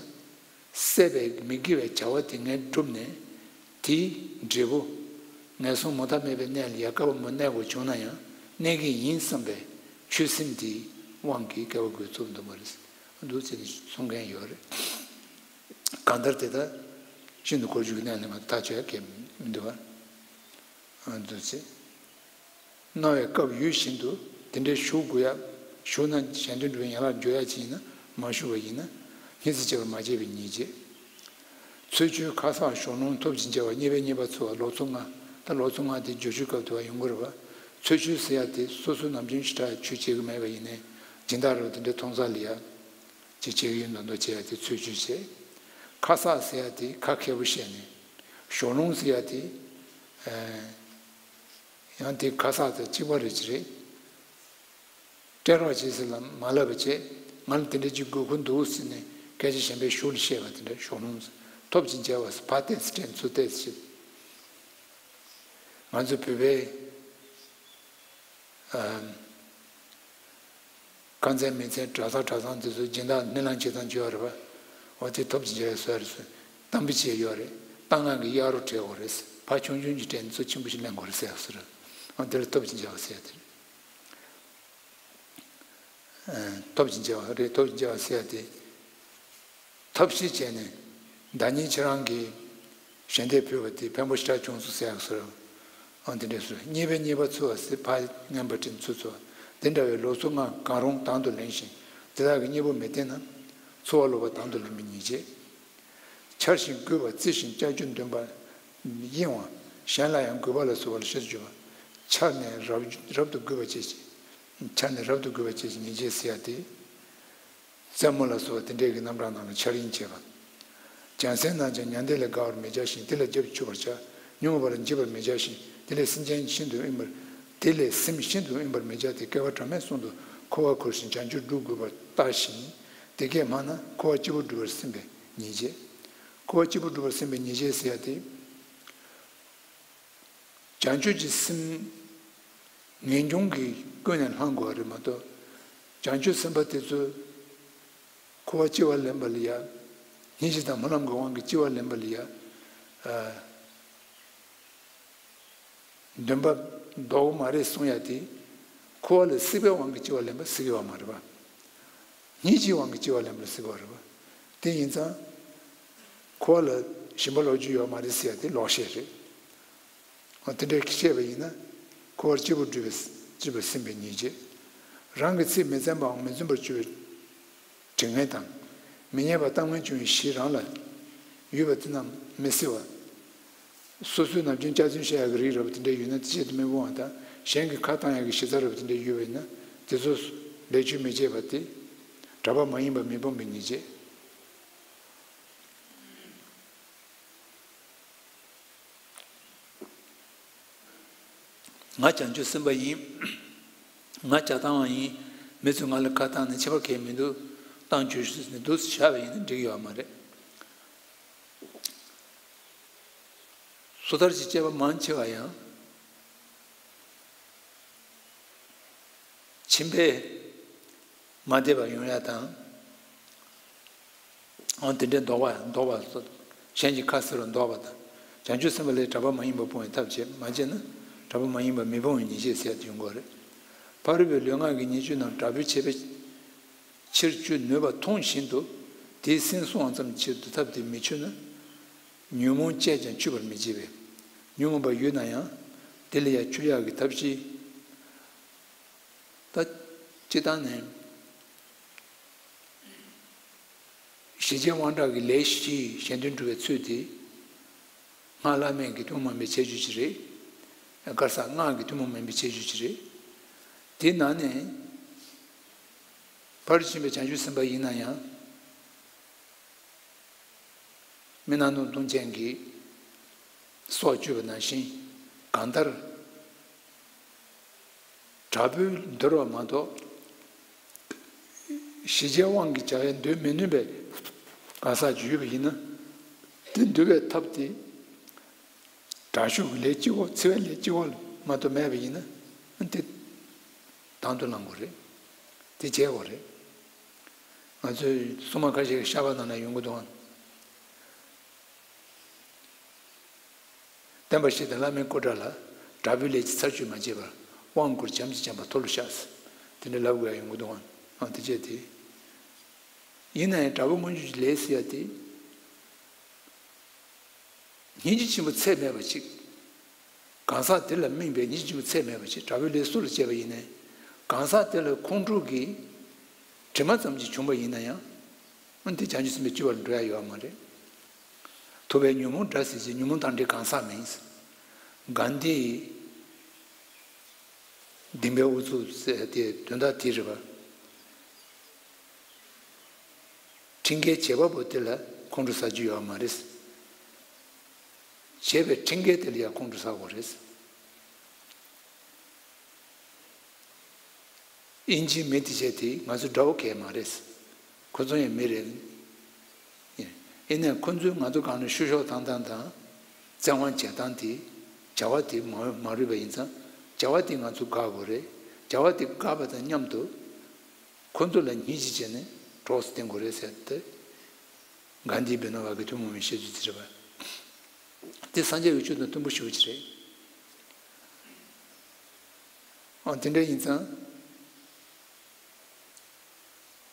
བསད་པའི་མི་དགེ་བའི་བྱ་བ་དེ་ངས་བསྒྲུབས་ནས། དེའི་འབྲས་བུ། ངན་སོང་མུ་མཐའ་མེད་པའི་གནས་ལ་ཡང་སྐལ་བ་མང་པོ་གནས་དགོས་བྱུང་ན་ཡང་གནས་ཀྱི་ཡིན་བསམ་པའི་ཆོད་སེམས་དེའི་དབང་གིས་སྐལ་བ་དགུའི་ཚོམས་འདུན་པ་རེད། འདུག་ཟེར་ནས་གསུང་མཁན་ཡོད་རེད། གང་ལྟར་དེ་ལྟར་ཤིན་ཏུ་གོ་རྒྱུ་གི་གནས་ལ་མ་ཐག་ཆོད་ཀྱི་མི་འདུག་བ། འདུག་ཟེར། སྣང་བའི་སྐབས་ཡུལ་བཞིན་དུ་དེ་འདྲའི་ཞུགས་དགོས་ཡ། ཞུགས་ན་གཞན་དོན་སྒྲུབ་པའི་ཡན་ལག་འཇོག་ཡ་ཅིག་ཡིན་ན་མ་ཞུགས་པ་ཡིན་ན་སྙིང་རྗེ་སྐྱེ་བར་མ་བྱས་པའི་ཉེས་བྱས། ཚུལ་འཆོས་ཁ་གསག་ཞོགས་ལོང་ཐོབ་ཅིང་བྱ་བ་གཉིས་པའི་གཉིས་པ་ཚུ་བ་ལོག་འཚོ་ལྔ། ད་ལོག་འཚོ་ལྔ་དེ་སྦྱོར་ཆོས་སྐབས་དུ་བ་ཡོང་གི་རེད་བ། ཚུལ་འཆོས་ཟེར་ཡ་དེ་སོ་སོའི་ནམ་རྒྱུན་ཞེ་དྲག་ཆོས་བྱེད་ཀྱི་མེད་པ་ཡིན་ནའི་སྦྱིན་བདག་རེད་བ། དེ་འདྲའི་མཐོང་ས་ལ་ཡ། ཅིག་བྱེད་ཀྱི་ཡོད་མདོག་མདོག་བྱེད་ཡ་དེ་ཚུལ་འཆོས་བྱེད། ཁ་གསག་ཟེར་ཡ་དེ་ཁ་མཁས་པོ་བཤད་ནས། ཞོགས་ལོང་ཟེར་ཡ་དེ། ཨ། ཡང་དེ་ཁ་གསག་དང་གཅིག་པ་རེད་ཅི་རེད། སྤྲད་རོགས་བྱེད་ཟེར་ལ་མ་ལབ་པ་བྱས། ང་ལ་དེ་འདྲ་ཅིག་དགོས་མཁོ་འདུག་ཟེར་ནས་སྐད་ཆ་གཞན་པའི་ཞོར་ལ་བཤད་པ་དེ་འདྲ་ཞོགས་ལོང་ཟེར། ཐོབ་ཅིང་བྱ་བ་ཟེར་ཕར་བལྟས་ཚེ་དྲན་ཚུར་བལྟས་ཚེ་ང་ཚོ་བོད་པའི། ཨ། ཁ་མཚན་མིག་མཚན་གྲྭ་ཚང་གྲྭ་ཚང་དེ་ཚོ་སྦྱིན་བདག་སྨོན་ལམ་བྱེད་སྟངས་བྱེད་ཡོད་རེད་པ། འོ་དེ་ཐོབ་ཅིང་བྱ་བའི་བཟོ་རེད་ཟེར། གཏམ་དཔེ་བྱས་ཡོད་རེད། གཏང་སྔགས་ཀྱི་གཡག་རོ་བྲེག་དགོས་རེད་ཟེར། ཕར་ཆུང་ཆུང་ཅིག་སྤྲད་ནས་ཚུར་ཆེན་པོ་ཞིག་ལེན་དགོས་རེད་ཟེར་ཡག་སོ་རེད། འོ་དེ་ལ་ཐོབ་ཅིང་བྱ་བ་ཟེར་ཡ་དེ་རེད། ཨ། ཐོབ་ཅིང་བྱ་བ་རེད། ཐོབ་ཅིང་བྱ་བ་ཟེར་ཡ་དེ། ཐབས་ཤེས་བྱས་ནས་བདག་ཉིད་ཁྱེད་རང་གིས་ཞལ་འདེབས་ཕུལ་བ་དེ་ཕན་པོ་ཞེ་དྲག་བྱུང་སོང་ཟེར་ཡག་སོ་རེད། ཨང་། དེ་འདྲས་སོ། གཉིས་པའི་གཉིས་པ་ཚུ་བ་ཟེར་ཕར་ངན་པ་དྲན་ཚུར་ཚུ་བ། དེ་འདྲ་བའི་ལོག་འཚོ་ལྔ་གང་རུང་དང་དུ་ལེན་ཞིང་དེ་དག་གི་གཉེན་པོ་མི་བསྟེན་ན། འཚོ་བ་ལོག་པ་དང་དུ་ལེན་པའི་ཉེས་བྱས། འཕྱར་ཞིང་རྒུད་པ་བརྩི་ཞིང་ཅ་ཅོ་འདོན་པ། གཡེང་བ། གཞན་ལ་ཡང་རྒུད་པ་ལ་སོགས་པ་ལ་ཤེས་སུ་གྱུར་པ། འཕྱར་ནས་རབ་རབ་ཏུ་རྒུད་པ་བྱེད་ཅིང་། འཕྱར་ནས་རབ་ཏུ་རྒུད་པ་བྱེད་ཅིང་ཉེས་བྱས་ཟེར་ཡ་སྟེ། རྩེད་མོ་ལ་སོགས་པ་དེ་འདྲའི་གི་རྣམ་གྲངས་རྣམས་ལ་འཕྱར་གཡེང་བྱེད་པ། བྱང་སེམས་རྣམས་ཀྱང་མྱང་འདས་ལས་འགལ་བར་མི་བྱ་ཞིང་དེ་ལ་རྒྱབ་ཏུ་ཆུད་པར་བྱ། ཉོན་མོངས་པ་ལ་འཇིགས་པར་མི་བྱ་ཞིང་དེ་ལས་སེམས་ཅན་ཤིན་ཏུ་དབེན་པར། དེ་ལས་སེམས་ཤིན་ཏུ་དབེན་པར་མི་བྱ་སྟེ། བསྐལ་པ་གྲངས་མེད་གསུམ་དུ་འཁོར་བར་འཁོར་ཞིང་བྱང་ཆུབ་སྒྲུབ་དགོས་པར་ལྟ་ཞིང་། དེ་སྐད་སྨྲ་ན་འཁོར་བ་གཅིག་པུ་སྒྲུབ་པར་སེམས་པའི་ཉེས་བྱས། འཁོར་བ་གཅིག་པུ་སྒྲུབ་པར་སེམས་པའི་ཉེས་བྱས་ཟེར་ཡ་དེ། བྱང་ཆུབ་ཀྱི་སེམས་ངེས་འབྱུང་གིས་ཀུན་ནས་བསླང་དགོས་པ་རེད་མ་གཏོགས། བྱང་ཆུབ་སེམས་དཔའ་དེ་ཚོས་འཁོར་བ་སྐྱེ་བ་ལེན་པ་ལ་ཡ། སྙིང་རྗེ་དང་སྨོན་ལམ་གྱི་དབང་གིས་སྐྱེ་བ་ལེན་པ་ལ་ཡ། ཨ། འདུན་པ་ལྡོག་མ་རེད་གསུང་ཡ་དེ། འཁོར་བ་ལ་སྲིད་པའི་དབང་གིས་སྐྱེ་བ་ལེན་པ་སྲིད་ཀྱི་བ་མ་རེད་པ། སྙིང་རྗེའི་དབང་གིས་སྐྱེ་བ་ལེན་པ་སྲིད་ཀྱི་བ་རེད་པ། དེ་ཡིན་ཙང་། འཁོར་བ་ལ་ཞེན་པ་ལོག་རྒྱུ་ཡོད་མ་རེད་ཟེར་ཡ་དེ་ལོག་བཤད་རེད། འོ་དེ་འདྲའི་བཤད་པ་ཡིན་ན། འཁོར་བར་སྐྱིད་པོ་སྒྲུབ་པའི་སྐྱིད་པ་སེམས་པའི་ཉེས་བྱས། རང་གི་ཚིག་མི་བཙན་པའམ་མི་བཙུན་པར་གྱུར་པའི་དྲི་ངན་དང་། མི་སྙན་པ་གཏམ་ངན་བྱུང་བའི་གཞི་རང་ལ་ཡོད་པ་དེ་རྣམས་མི་བསྲེ་བ། སོ་སོའི་ནམ་རྒྱུན་སྐྱག་རྫུན་བཤད་ཡག་གི་རིགས་རེད་པ་དེ་འདྲ་ཡོད་ན་དེ་ཆེད་དུ་མི་སྤོང་བ་དང་གཞན་གྱི་ཁ་བཏང་ཡག་གི་གཞི་རྩ་རེད་པ་དེ་འདྲ་ཡོད་པ་ཡིན་ན་དེ་ཚོ་ལེགས་བཅོས་མི་བྱེད་པ་དེ་གྲྭ་པ་མ་ཡིན་པ་མི་སྤོང་བའི་ཉེས་བྱས། ང་བྱང་ཆུབ་སེམས་དཔའ་ཡིན། ང་བྱ་བཏང་བ་ཡིན། མི་ཚོས་ང་ལ་ཁ་བཏང་ནས་ཁྱད་པར་གང་ཡང་མི་འདུག་བཏང་བཅུག་ཟེར་ནས་འདུག་བཞག་པ་ཡིན་ན་འགྲིག་ཡོད་མ་རེད། སོ་ཐར་གྱི་སྐྱེས་པ་མང་ཆེ་བ་ཡང་། ཁྱིམ་པས་མ་བདེ་བ་ཡོང་ཡ་དང་། འོ་དེ་འདྲའི་ལྡོག་པ་ལྡོག་པ་སོགས་གཞན་གྱི་ཁ་ཟེར་བ་ལྡོག་པ་དང་། བྱང་ཆུབ་སེམས་དཔའ་ལས་གྲྭ་པ་མ་ཡིན་པ་སྤོང་བའི་ཐབས་བྱེད་མ་བྱས་ན་གྲྭ་པ་མ་ཡིན་པ་མི་སྤོང་བའི་ཉེས་བྱས་ཟེར་ཡ་དེ་ཡོང་གི་རེད། ཕ་རོལ་པོའི་ལུས་ངག་གི་ཉེས་སྤྱོད་རྣམས་དྲག་པོའི་ཆད་པའི་ཕྱིར་གཅོད་ནུས་པ་མཐོང་བཞིན་དུ་དེའི་སེམས་བསྲུང་བ་ཙམ་ཕྱིར་དུ་ཐབས་དེ་མི་ཆུད་ན། ཉོན་མོངས་བཅས་ཀྱང་ཆུད་པར་མི་བྱེད་པས། ཉོན་མོངས་པ་ཡོད་ན་ཡང་དེ་ལ་ཡང་ཆུད་ཡག་གི་ཐབས་ཤེས། ད། སྤྱིར་བཏང་ནས། ཞི་རྒྱས་དབང་དྲག་གི་ལས་བཞི་གཞན་དོན་སྒྲུབ་པའི་ཚུལ་དེ། སྔགས་བླ་མེད་ཀྱི་ཐུན་མོང་མ་ཡིན་པའི་ཁྱད་ཆོས་ཅིག་རེད། གར་ས་སྔགས་ཀྱི་ཐུན་མོང་མ་ཡིན་པའི་ཁྱད་ཆོས་ཅིག་རེད། དེ་ནང་ནས། ཕར་ཕྱིན་པའི་བྱང་ཆུབ་སེམས་དཔའ་ཡིན་ན་ཡང་། མི་སྣང་སྟོང་སྟོང་ཅན་གྱི་སྲོག་གཅོད་པ་ནང་བཞིན་གང་ལྟར་དྲག་པོས་འདོར་བ་མ་གཏོགས། ཞི་རྒྱས་དབང་གིས་བྱ་བའི་འདོད་མི་ནུས་པའི་ གང་ཟག་ཅིག་ཡོད་པ་ཡིན་ན། དེ་འདུལ་བའི་ཐབས་དེ། དྲག་ཤུལ་གྱི་ལས་གཅིག་པོ། འཚེ་བའི་ལས་གཅིག་པོ་མ་གཏོགས་མེད་པ་ཡིན་ན། དེ་དང་དུ་བླང་དགོས་རེད། དེ་བྱེད་དགོས་རེད། ང་ཚོའི་སྲུང་མ་ཁ་ཤས་ཀྱི་བཤགས་པ་ནང་ན་ཡོང་གི་འདུག་ཨང་། བསྟན་པ་བཤིག་དང་བླ་མའི་སྐུ་དགྲ་ལ། དྲག་པོའི་ལས་ཀྱིས་ཚར་གཅོད་མ་བྱས་པར། དབང་བསྐུར་བྱམས་ཀྱིས་བྱམས་པ་མཐོལ་ལོ་བཤགས། དེ་འདྲ་ལབ་དགོས་ཡ་ཡོང་གི་འདུག་ཨང་། དེ་བྱས་ཏེ། ཡིན་ན་ཡང་དྲག་པོ་མངོན་སྤྱོད་ཀྱི་ལས་ཟེར་ཡ་དེ། སྙིང་རྗེ་ཆེན་པོ་ཚད་མེད་པ་ཅིག་གང་ཟག་དེ་ལ་སྨིན་པའི་སྙིང་རྗེ་ཆེན་པོ་ཚད་མེད་པ་ཅིག་དྲག་པོའི་ལས་སུ་ལ་སྤྱད་པ་ཡིན་ནའི། གང་ཟག་དེ་ལ་ཁོང་ཁྲོ་གི་དྲི་མ་ཙམ་ཅིག་བྱུང་བ་ཡིན་ན་ཡང་། འོན་ཏེ་བྱང་ཆུབ་སེམས་དཔའི་སྤྱོད་པ་ལ་འགྲོ་ཡ་ཡོད་མ་རེད། ཐུབ་པས་ཉོན་མོངས་དགྲ་ཟིན་བྱེད། ཉོན་མོངས་དང་འདྲེས་གང་ཟག་མིན། གྷན་དྷིའི་སྡིག་པའི་ཨུ་ཚུགས་ཟེར་དེ་དོན་དག་དེ་རེད་པ། ཁྲིམས་འགལ་བྱེད་པ་པོ་དེ་ལ་ཁོང་ཁྲོ་ཟ་རྒྱུ་ཡོད་མ་རེད། བྱས་པའི་ཁྲིམས་འགལ་དེ་ལ་ཡང་ཁོང་ཁྲོ་ཟ་དགོས་རེད། དབྱིན་ཇིའི་མི་དེ་བྱས་དེ་ང་ཚོ་འདྲ་བོ་གས་མ་རེད། ཁོ་ཚོ་ཡང་མི་རེད། ཡིན་ནའི་ཁོ་ཚོས་ང་ཚོ་སྒང་ལ་བཤུ་གཞོག་བཏང་སྟངས་དང་། བཙན་དབང་བྱེད་སྟངས་དེ། བྱ་བ་དེ་མ་མ་རུལ་བ་ཡིན་ཙང་། བྱ་བ་དེ་ང་ཚོ་དགག་དགོས་རེད། བྱ་བ་དེ་དགག་པ་དང་མཉམ་དུ། ཁོ་ཚོ་ལ་སྙིང་རྗེ་བྱས་ནས་གྲོགས་སུ་བསྟེན་དགོས་རེད་ཟེར་ཏེ། གྷན་དྷི་བྷི་ནོ་བྷ་གི་ཐུན་མོང་མའི་བཤད་ཚུལ་དེ་རེད་པ། དེ་སངས་རྒྱས་ཀྱི་ཆོས་དང་མཐུན་པོ་ཞེ་པོ་ཅིག་རེད། ཨ་དེ་འདྲ་ཡིན་ཙང་།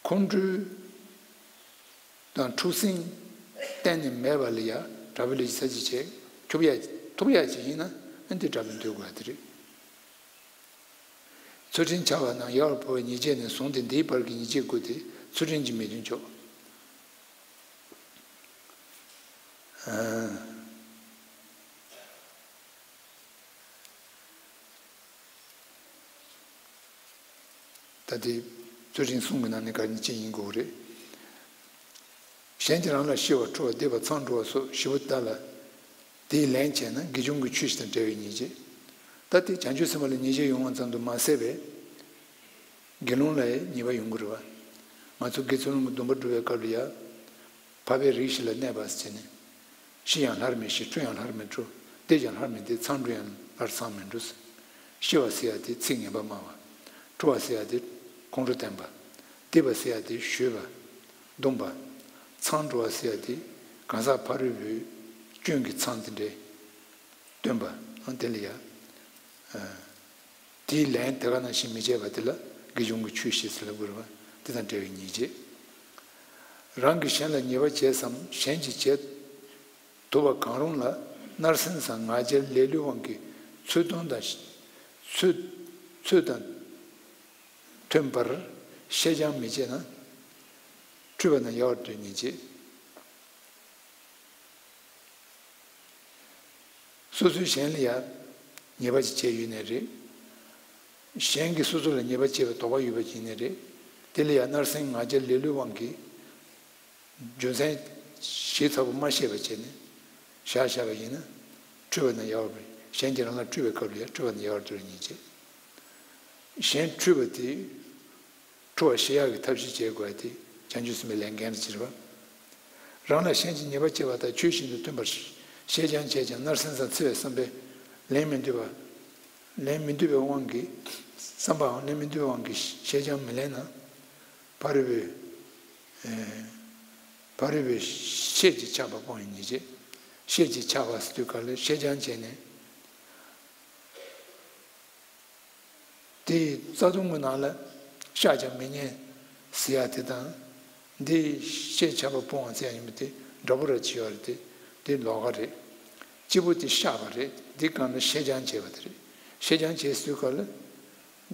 ཁོང་ཁྲོ་དང་འཁྲུག་ཟིང་གཏན་ནས་མེད་པ་ལ་ཡ་དྲག་པོའི་ལས་ཀྱིས་ཚར་གཅོད་བྱེད་ཐུབ་ཡ་ཐུབ་ཡ་ཅིག་ཡིན་ན། ཨ་འདི་དྲག་པོའི་འདོད་དགོས་ཡ་དེ་རེད། ཚུལ་ཁྲིམས་འཆལ་བ་རྣམས་ཡལ་བར་བོར་བའི་ཉེས་བྱས་ནས་བཟུང་སྟེ་འདིའི་བར་གྱི་ཉེས་བྱས་དགུ་སྟེ། ཚུལ་ཁྲིམས་ཀྱི་མི་མཐུན་ཕྱོགས། ད་དེ་ཚུལ་ཁྲིམས་གསུམ་གྱི་ནང་ནས་ག་ནས་ཅི་ཡིན་དགོས་རེད། གཞན་གྱིས་རང་ལ་གཤེ་བ། འཁྲུ་བ། རྡེག་པ། མཚང་འདྲུ་བ་སོགས་བཞི་པོ་དག་ལ། དེའི་ལན་བྱས་ན་དགེ་སྦྱོང་གི་ཆོས་བཞི་དང་བྲལ་བའི་ཉེས་བྱས། ད་དེ་བྱང་ཆུབ་སེམས་དཔའ་ལ་ཉེས་བྱས་ཡོང་བ་ཙམ་དུ་མ་ཟད་པའི། དགེ་སློང་ལ་ཡང་ཉེས་པ་ཡོང་གི་རེད་བ། ང་ཚོ་དགེ་ཚུལ་སློང་གི་སྡོམ་པ་སྒྲུབ་པའི་སྐབས་ལ་ཡ། འཕགས་པའི་རིགས་བཞི་ལ་གནས་པ་ཟེར་ནས། གཤེ་ཡང་སླར་མི་གཤེ། འཁྲུ་ཡང་སླར་མི་འཁྲུ། རྡེག་ཀྱང་སླར་མི་རྡེག། མཚང་འདྲུ་ཡང་སླར་མཚང་མི་འདྲུ་ཟེར། གཤེ་བ་ཟེར་ཡ་དེ་ཚིག་ངན་པ་སྨྲ་བ། འཁྲུ་བ་ཟེར་ཡ་དེ་ཁོང་ཁྲོ་བསྟན་པ། རྡེག་པ་ཟེར་ཡ་དེ་གཞུས་པ། བརྡུངས་པ། མཚང་འདྲུ་བ་ཟེར་ཡ་དེ་གང་ཟག་ཕ་རོལ་པོའི་སྐྱོན་གྱི་མཚང་དེ་འདྲའི་སྟོན་པ། ཨ་དེ་ལ་ཡ། དེའི་ལན་དེ་ག་ནང་བཞིན་མི་བྱེད་པ་དེ་ལ་དགེ་སྦྱོང་གི་ཆོས་བཞི་ཟེར་ལབ་དགོས་རེད་བ། དེ་དང་འབྲེལ་བའི་ཉེས་བྱས། རང་གིས་གཞན་ལ་ཉེས་པ་བྱས་སམ། གཞན་གྱིས་བྱེད་ཐུབ་པ་གང་རུང་ལ་མནར་སེམས་སམ་ང་རྒྱལ་ལེ་ལོའི་དབང་གིས་ཚུལ་མཐུན་དང་། ཚུལ་ཚུལ་དང་མཐུན་པར་བཤད་ཀྱང་མི་བྱེད་ན། འཁྲུལ་པ་ན་ཡལ་བར་དོར་ཉེས་བྱས། སོ་སོས་གཞན་ལ་ཡང་ཉེས་པ་ཅིག་བྱས་ཡོད་ནའི་རེད། གཞན་གྱིས་སོ་སོ་ལ་ཉེས་པ་བྱས་པའི་དོགས་པ་ཡོད་པ་ཅིག་ཡིན་ནའི་རེད། དེ་ལ་ཡང་མནར་སེམས་ང་རྒྱལ་ལེ་ལོའི་དབང་གིས་རྒྱུ་མཚན་ཞིབ་ཚགས་པོ་མ་ཤེས་པ་བྱས་ནས་བཞག་བཞག་པ་ཡིན་ན། འཁྲུལ་པ་ན་ཡལ་བར། གཞན་གྱིས་རང་ལ་འཁྲུལ་པའི་སྐབས་ལ་ཡང་འཁྲུལ་པ་ན་ཡལ་བར་དོར་ཉེས་བྱས། གཞན་འཁྲུལ་པ་དེ། འཁྲུལ་བ་ཤེས་ཡག་གི་ཐབས་ཤེས་བྱེད་དགོས་ཏེ། བྱང་ཆུབ་སེམས་དཔའི་ལས་འགན་ཅིག་རེད་པ། རང་ལ་གཞན་གྱིས་ཉེས་པ་བྱས་པ་དང་ཆོས་བཞིན་དུ་མཐུན་པར་བཤད་ཀྱང་བྱས་ཀྱང་མནར་སེམས་སམ་འཚེ་བའི་བསམ་པས་ལན་མི་འདེབས་པ། ལན་མི་འདེབས་པའི་དབང་གིས། བསམ་པའང་ལན་མི་འདེབས་པའི་དབང་གིས་བཤད་ཀྱང་མི་ལན་ན། ཕ་རོལ་པོའི། ཨེ། ཕ་རོལ་པོའི་ཤེད་ཀྱིས་ཆགས་པ་སྤོང་བའི་ཉེས་བྱས། ཤེད་ཀྱིས་ཆགས་པ་ཟེར་དུས་ག་ལ་བཤད་ཀྱང་བྱས་ནས། དེའི་རྩ་ལྟུང་གི་ནང་ལ་བཤགས་ཀྱང་མི་ཉན་ཟེར་ཡ་དེ་དང་། འདི་ཤེད་ཆགས་པ་སྤོང་བ་ཟེར་ཡ་ཡིན་པ་དེ་འདྲ་པོ་ར་ཅིག་ཡོད་རེད་དེ། དེ་ལོགས་ཀ་རེད། གཅིག་པོ་དེ་བཤགས་པ་རེད། འདི་སྒང་ལ་བཤད་ཀྱང་བྱས་པ་དེ་རེད། བཤད་ཀྱང་བྱས་ཟེར་དུས་ག་ལ་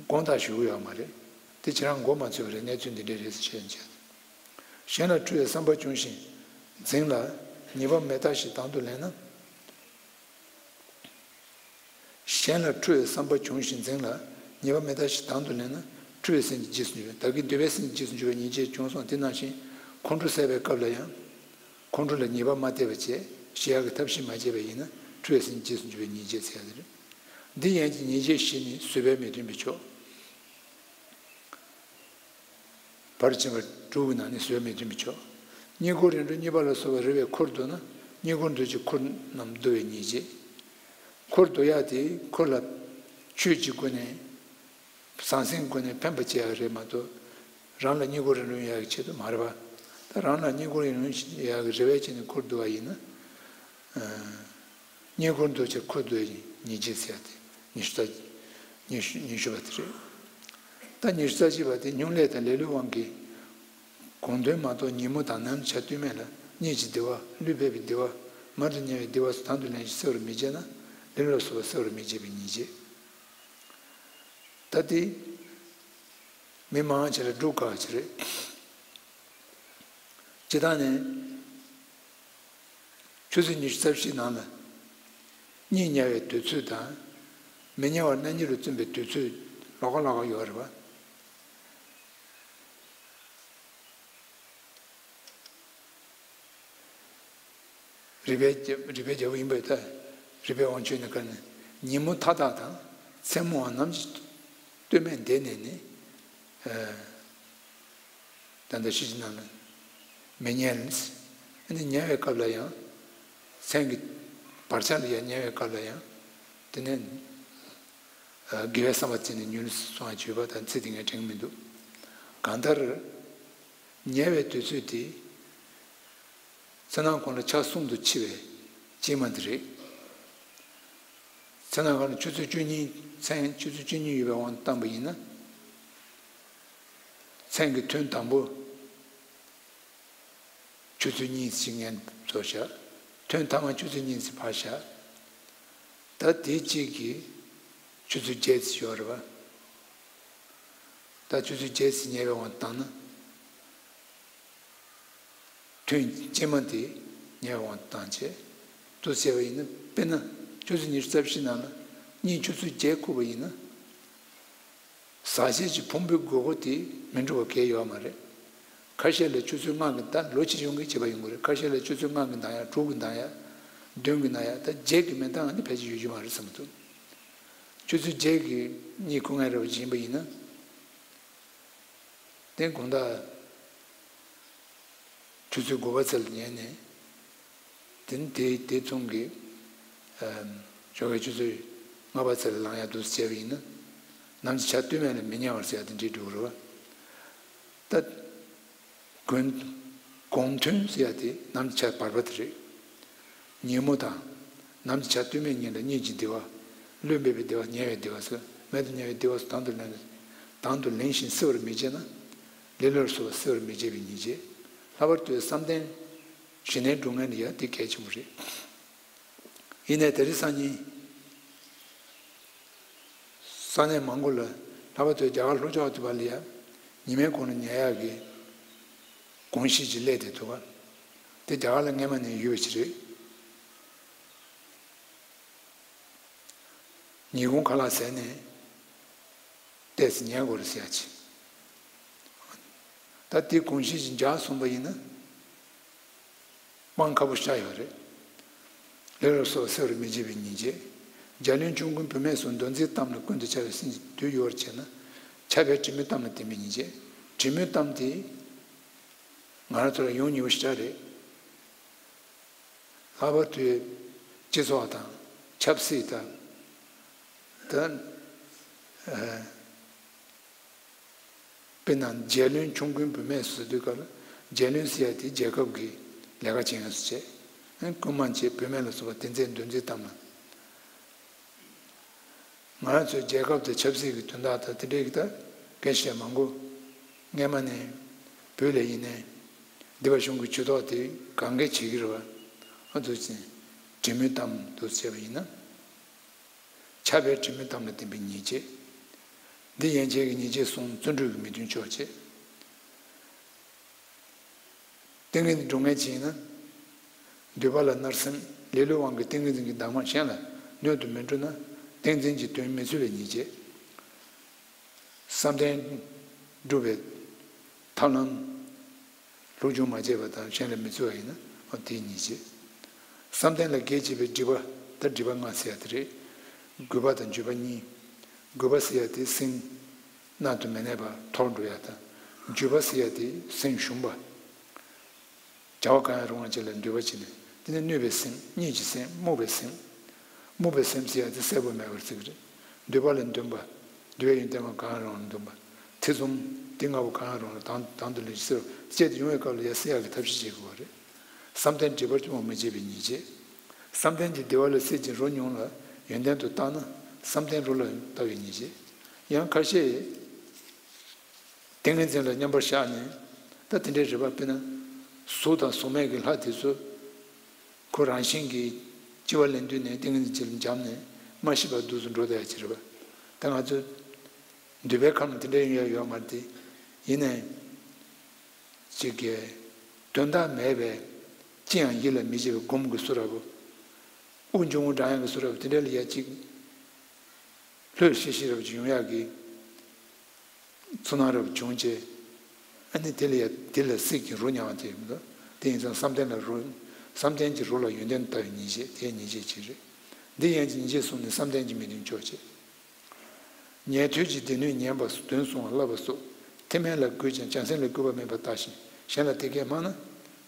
དགོངས་དག་ཞུ་གི་ཡོད་མ་རེད། དེ་ཁྱེད་རང་མགོ་མ་ཚོས་པ་རེད། གནས་ཚུལ་འདི་འདྲ་རེད་ཟེར་བཤད་ཀྱང་བྱས། གཞན་ལ་འཁྲུལ་བའི་བསམ་པ་བྱུང་ཞིང་འཛིན་ལ་ཉེས་པ་མི་རྟག་ཞིག་དང་དུ་ལེན་ན། གཞན་ལ་འཁྲུལ་བའི་བསམ་པ་བྱུང་ཞིང་འཛིན་ལ་ཉེས་པ་མི་རྟག་ཞིག་དང་དུ་ལེན་ན། འཁྲུལ་བའི་སེམས་ཀྱི་རྗེས་སུ་འཇུག་པའི། བདག་གིས་འདོད་པའི་སེམས་ཀྱི་རྗེས་སུ་འཇུག་པའི་ཉེས་བྱས་བྱུང་སོང་། དེ་ནང་བཞིན་ཁོང་ཁྲོ་ཟ་བའི་སྐབས་ལ་ཡང་། ཁོང་ཁྲོ་ལ་ཉེས་པ་མ་བལྟས་པ་བྱས། ཞི་ཡག་གི་ཐབས་ཤེས་མ་བྱས་པ་ཡིན་ན། འཁྲུལ་བའི་སེམས་ཀྱི་རྗེས་སུ་འཇུག་པའི་ཉེས་བྱས་ཟེར་ཡ་དེ་རེད། འདི་ཡན་གྱི་ཉེས་བྱས་བཞི་ནི་བཟོད་པས་མི་མཐུན་པའི་ཕྱོགས། ཕར་ཕྱིན་པ་དྲུག་གི་ནང་ནས་བཟོད་པས་མི་མཐུན་པའི་ཕྱོགས། རྙེད་བཀུར་རིམ་གྲོ་གཉིས་པ་ལ་སོགས་པ་རེ་བའི་འཁོར་བསྡུ་ན། རྙེད་བཀུར་འདུ་བྱེད་འཁོར་རྣམས་བསྡུ་བའི་ཉེས་བྱས། འཁོར་བསྡུ་ཡག་དེ་འཁོར་ལ་ཆོས་ཀྱི་སྒོ་ནས། ཟང་ཟིང་སྒོ་ནས་ཕན་པ་བྱེད་ཡག་རེད་མ་གཏོགས། རང་ལ་རྙེད་བཀུར་རིམ་གྲོ་ཡག་གི་ཆེད་དུ་མ་རེད་པ། ད་རང་ལ་རྙེད་བཀུར་རིམ་གྲོ་ཡག་གི་རེ་བའི་ཆེད་ནས་འཁོར་བསྡུ་བ་ཡིན་ན། རྙེད་བཀུར་འདུ་བྱེད་འཁོར་བསྡུ་བའི་ཉེས་བྱས་ཟེར་ཡག་དེ་ཉི་ཤུ་རྩ། ཉི་ཤུ་ཉི་ཤུ་པ་དེ་རེད། ད་ཉི་ཤུ་རྩ་གཅིག་པ་དེ་སྨྱུང་ལས་དང་ལེ་ལོའི་དབང་གིས། གོང་དོན་མ་རྟོགས་ཉོན་མོངས་དང་ནམ་འཆར་ལྟོས་མེད་ལ། གཉིད་ཀྱི་བདེ་བ། བློས་འབད་པའི་བདེ་བ། མང་དུ་ཉལ་བའི་བདེ་བ་སོགས་དང་དུ་ལེན་ཞིང་གསལ་བར་མི་བྱེད་ན། ལེ་ལོ་ལ་སོགས་པ་གསལ་བར་མི་བྱེད་པའི་ཉེས་བྱས། ད་དེ་མི་མང་ཆེ་ལ་སྒྲུབ་དཀའ་བ་ཅིག་རེད། སྤྱིར་བཏང་ནས་ཆུ་ཚོད་ཉི་ཤུ་རྩ་བཞིའི་ནང་ལ་གཉིད་ཉལ་བའི་དུས་ཚོད་དང་། མི་ཉལ་བར་གནས་གཉིད་རུ་བརྩོན་པའི་དུས་ཚོད་ལོགས་ཀ་ལོགས་ཀ་ཡོད་རེད་པ། རིག་པའི་རྒྱལ་རིག་པའི་རྒྱལ་པོ་ཡིན་པས་ད། རིག་པའི་དབང་ཕྱུག་ནི་ག་ནི། ཉིན་མོ་མཐའ་དག་དང་། མཚན་མོའང་ནམ་ཞིག་ལྟོས་མེད་བསྡད་ནས་ནི། ཨ། ད་ལྟ་ཤི་ཅི་ནང་ལ་མི་ཉལ། ཨ་ནི་ཉལ་བའི་སྐབས་ལ་ཡང་། མཚན་གྱི་བར་ཆ་ལ་ཡང་ཉལ་བའི་སྐབས་ལ་ཡང་། དེ་ནས། ཨ། དགེ་བའི་བསམ་པ་བརྩིས་ནས་ཉུལ་སོང་བ་བརྗོད་པ་དང་ཚིག་དེ་ངས་དྲན་གྱི་མི་འདུག། གང་ལྟར། ཉལ་བའི་དུས་ཚོད་དེ། མཚན་ནམ་གུང་ལ་ཆ་གསུམ་དུ་ཕྱེ་བའི་སྐྱེས་མ་དེ་རེད། མཚན་ནམ་གུང་ལ་ཆུ་ཚོད་བཅུ་གཉིས། མཚན་ཆུ་ཚོད་བཅུ་གཉིས་ཡོལ་བའི་དབང་དུ་བཏང་པ་ཡིན་ན། མཚན་གྱི་ཐུན་དང་པོ་ཆུ་ཚོད་གཉིས་ཤིག་ངན་བཟོ་བཞག། ཐུན་ཐ་མ་ཆུ་ཚོད་གཉིས་ཤིག་ཕར་བཞག། ད་དེ་གཅིག་གིས་ཆུ་ཚོད་བརྒྱད་ཅིག་ཡོད་རེད་པ། ད་ཆུ་ཚོད་བརྒྱད་ཅིག་ཉལ་བའི་དབང་དུ་བཏང་ན། ཐུན་སྐྱེས་མ་དེ་ཉལ་བའི་དབང་དུ་བཏང་བྱས། དུ་བྱས་པ་ཡིན་ན། དཔེར་ན་ཆུ་ཚོད་ཉི་ཤུ་རྩ་བཞི་ནང་ལ་གཉིད་ཆུ་ཚོད་བརྒྱད་ཁུག་པ་ཡིན་ན། ཟག་བཅས་ཀྱི་ཕུང་པོའི་དགོས་མཁོ་དེ་མི་འགྲུབ་པ་གང་ཡང་ཡོད་མ་རེད། ཁ་ཤས་ལ་ཆུ་ཚོད་ལྔ་གི། ད་ལོ་ཆེ་ཆུང་གི་བྱེད་པ་ཡོང་གི་རེད། ཁ་ཤས་ལ་ཆུ་ཚོད་ལྔ་གི་འདང་ཡག། དྲུག་གི་འདང་ཡག། བདུན་གི་འདང་ཡག། ད་བརྒྱད་ཀྱི་མི་འདང་ཡག་ནི་ཕལ་ཆེར་ཡོད་རྒྱུ་མ་རེད་བསམ་གྱི་འདུག། ཆུ་ཚོད་བརྒྱད་ཀྱི་གཉིད་ཁུག་མཁན་རེད་པ་ཅིག་ཡིན་པ་ཡིན་ན། དེ་དགོང་དག་ཆུ་ཚོད་དགུ་པ་ཙམ་ལ་ཉལ་ནས། དེ་ནི་དེ་དེ་མཚུངས་ཀྱི། ཨམ། ཞོགས་ཀའི་ཆུ་ཚོད་ལྔ་པ་ཙམ་ལ་ལངས་ཡག་འདུག་སེ་བྱས་པ་ཡིན་ན། ནམ་ཞིག་ཆ་ལྟོས་མེད་ལ་མི་ཉལ་བར་ཟེར་ཡག་དེ་འདྲའི་འགྲོ་གི་རེད་པ། ད་གོང་གོང་ཐུན་ཟེར་ཡག་དེ་ནམ་ཞིག་ཆ་བར་པ་དེ་རེད། ཉིན་མོ་དང་། ནམ་ཞིག་ཆ་ལྟོས་མེད་ཉིད་ལ་གཉིད་ཀྱི་བདེ་བ། བློས་འབད་པའི་བདེ་བ། ཉལ་བའི་བདེ་བ་སོགས། རྨད་དུ་ཉལ་བའི་བདེ་བ་སོགས་དང་དུ་ལེན། དང་དུ་ལེན་ཞིང་གསལ་བར་མི་བྱེད་ན། ལེ་ལོར་སོགས་པ་གསལ་བར་མི་བྱེད་པའི་ཉེས་བྱས། ལྷག་པར་དུ་བསམ་གཏན་ཞི་གནས་སྒྲུབ་མཁན་ལ་ཡང་དེ་གལ་ཆེན་པོ་རེད། ཡིན་ནའི་དེ་རིང་སང་ཉིན། ས་གནས་མང་པོ་ལ། ལྷག་པར་དུ་རྒྱ་གར་ལྷོ་ཕྱོགས་དེ་བར་ལ་ཡང་ཉི་མའི་གུང་ལ་ཉལ་ཡག་གི་གོམས་གཤིས་ཅིག་སླེབས་བསྡད་འདུག་པ། དེ་རྒྱ་གར་ལ་སྔས་མ་ནས་ཡོད་པ་ཅིག་རེད། ཉིན་གུང་ཁ་ལག་ཟས་ནས་ཏོག་ཙམ་ཉལ་དགོས་རེད་ཟེར་ཡག་ཅིག། ད་དེ་གོམས་གཤིས་ཅིག་འཇགས་སོང་པ་ཡིན་ན། དབང་ཁ་པོ་ཆགས་ཡོད་རེད། ལེ་ལོ་སོགས་གསལ་བར་མི་བྱེད་པའི་ཉེས་བྱས། རྒྱལ་བློན་ཆོམ་རྐུན་བུད་མེད་སོགས་མདོ་འཛིན་གཏམ་ལ་ཀུན་ཏུ་ཁྱབ་པའི་སེམས་ཀྱི་དུས་ཡོལ་བར་བྱེད་ན། ཁྱབ་པའི་དྲི་མའི་གཏམ་ལ་བརྟེན་པའི་ཉེས་བྱས། དྲི་མའི་གཏམ་དེ་ང་རང་ཚོ་ལ་ཡོང་ཉེ་བོ་ཞེ་དྲག་རེད། ལྷག་པར་དུ་སྤྱི་ཚོགས་དང་ཆབ་སྲིད་དང་། ད། ཨ། དཔེར་ན་རྒྱལ་བློན་ཆོམ་རྐུན་བུད་མེད་ཟེར་དུས་སྐབས་ལ། རྒྱལ་བློན་ཟེར་ཡག་དེ་རྒྱལ་ཁབ་ཀྱི་ལས་ཀ་བྱེད་མཁན་སུ་བྱས། རྐུན་མ་བྱས། བུད་མེད་ལ་སོགས་པ་དེ་ཚོའི་མདུན་རྩེ་གཏམ་ལ། ང་རང་ཚོའི་རྒྱལ་ཁབ་དང་ཆབ་སྲིད་ཀྱི་དོན་དག་དང་དེ་འདྲའི་གི་ད་སྐད་ཆ་མང་པོ་སྔས་མ་ནས་བོད་ལ་ཡིན་ནའི་སྡེ་པ་གཞུང་གི་ཇུས་གཏོགས་དེ་གང་གས་བྱེད་ཀྱི་རེད་པ། ཨ། འདུག་ཟེར། དྲི་མའི་གཏམ་འདུག་ཟེར་བ་ཡིན་ན། ཁྱབ་པའི་དྲི་མའི་གཏམ་ལ་བརྟེན་པའི་ཉེས་བྱས། འདི་ཡན་ཆད་ཀྱི་ཉེས་བྱས་གསུམ་བརྩོན་འགྲུས་ཀྱི་མི་མཐུན་ཕྱོགས་བྱས། ཏིང་ངེ་འཛིན་སྒྲུབ་མཁན་ཅིག་ཡིན་ན། འདོད་པ་ལ་མནར་སེམས། ལེ་ལོའི་དབང་གིས་ཏིང་ངེ་འཛིན་གྱི་གདམས་ངག་གཞན་ལ་སྣོད་དུ་མི་འགྲོ་ན། ཏིང་འཛིན་གྱི་དོན་མི་འཚོལ་བའི་ཉེས་བྱས། བསམ་གཏན་སྒྲུབ་པའི་ཐབས་ལམ་སློབ་སྦྱོང་མ་བྱས་པ་དང་གཞན་ལ་མི་འཚོལ་བ་ཡིན་ན། འོ་དེའི་ཉེས་བྱས། བསམ་གཏན་ལ་གེགས་བྱེད་པའི་སྒྲིབ་པ། ད་སྒྲིབ་པ་ལྔ་ཟེར་ཡག་དེ་རེད། རྒུད་པ་དང་འགྱོད་པ་གཉིས། རྒུད་པ་ཟེར་ཡག་དེ་སེམས་གནད་དུ་མི་གནས་པ་འཐོར་འགྲོ་ཡག་དང་། འགྱོད་པ་ཟེར་ཡག་དེ་སེམས་ཞུམ་པ། བྱ་བ་གང་ཡང་རུང་བ་ཅིག་ལ་འདུན་པ་བྱས་ནས། དེ་ནི་གནོད་པའི་སེམས། གཉིད་ཀྱི་སེམས། རྨུགས་པའི་སེམས། རྨུགས་པའི་སེམས་ཟེར་ཡ་དེ་གསལ་པོ་མེད་པར་བརྩི་གི་རེད། འདུན་པ་ལ་འདུན་པ། འདུན་པའི་ཡོན་ཏན་གང་རུང་ལ་འདུན་པ། ཐེ་ཚོམ། དེ་ལྔ་པོ་གང་རུང་ལ་དང་དང་དུ་ལེན་ཅིང་སེལ་བ་བཅས་དེ་ཡོང་བའི་སྐབས་ལ་ཡ་སེལ་ཡག་གི་ཐབས་ཤེས་བྱེད་དགོས་པ་རེད། བསམ་གཏན་འདྲེས་པར་བཅོམ་པ་མི་བྱེད་པའི་ཉེས་བྱས། བསམ་གཏན་གྱི་བདེ་བ་ལ་སྲེད་ཅིང་རོ་མྱོང་ལ་ཡོན་ཏན་དུ་བརྟགས་ན་བསམ་གཏན་རོ་ལ་ལྟ་བའི་ཉེས་བྱས། ཡང་ཁ་ཤས། ཏིང་ངེ་འཛིན་ལ་མཉམ་པར་བཞག་ནས། ད་དེ་འདྲའི་རེ་བ་དཔེར་ན། གཟུགས་དང་གཟུགས་མེད་ཀྱི་ལྷ་དེ་ཚོ། ཁོ་རང་བཞིན་གྱིས་སྐྱེ་བ་ལེན་དུས་ནས་ཏིང་ངེ་འཛིན་ལ་འབྱམས་ནས་མ་ཤི་བར་འདུག་སེ་འགྲོ་བསྡད་ཡ་ཅིག་རེད་པ། ད་ང་ཚོ། འདུས་པའི་ཁམས་དེ་འདྲ་ཡོང་ཡ་ཡོད་མ་རེད་དེ། ཡིན་ནའི། ཅིག་གི། དོན་དག་མེད་པའི། ཅི་ཡང་ཡིད་ལ་མི་བྱེད་པའི་སྒོམ་གྱི་བཟོ་འདྲ་པོ། དབུགས་འབྱུང་བ་འགྲང་ཡག་གི་བཟོ་འདྲ་པོ་དེ་འདྲ་ལ་ཡ་ཅིག་ལྷོད་ཤིག་ཤིག་འདྲ་པོ་ཅིག་ཡོང་ཡག་གི། ཚོར་སྣང་འདྲ་པོ་བྱུང་བྱས། ཨ་ནི་དེ་ལ་ཡ་དེ་ལ་སྲེད་ཀྱི་རོ་མྱང་བ་དེ་མི་འདུག་དེ་ཡིན་ཙང་བསམ་གཏན་ལ་རོ། བསམ་གཏན་གྱི་རོ་ལ་ཡོན་ཏན་དུ་ལྟ་བའི་ཉེས་བྱས་དེ་ཉེས་བྱས་ཅིག་རེད། འདི་ཡན་གྱི་ཉེས་བྱས་གསུམ་ནི་བསམ་གཏན་གྱི་མི་མཐུན་ཕྱོགས་བྱེད། ཉན་ཐོས་ཀྱི་སྡེ་སྣོད་ཉན་པ་དོན་གསུང་བ་བསླབ་པ་སོགས་ཐེག་དམན་ལ་དགོས་ཀྱང་བྱང་སེམས་ལ་དགོས་པ་མེད་པར་ལྟ་ཞིང་གཞན་ལ་དེ་སྐད་སྨྲ་ན་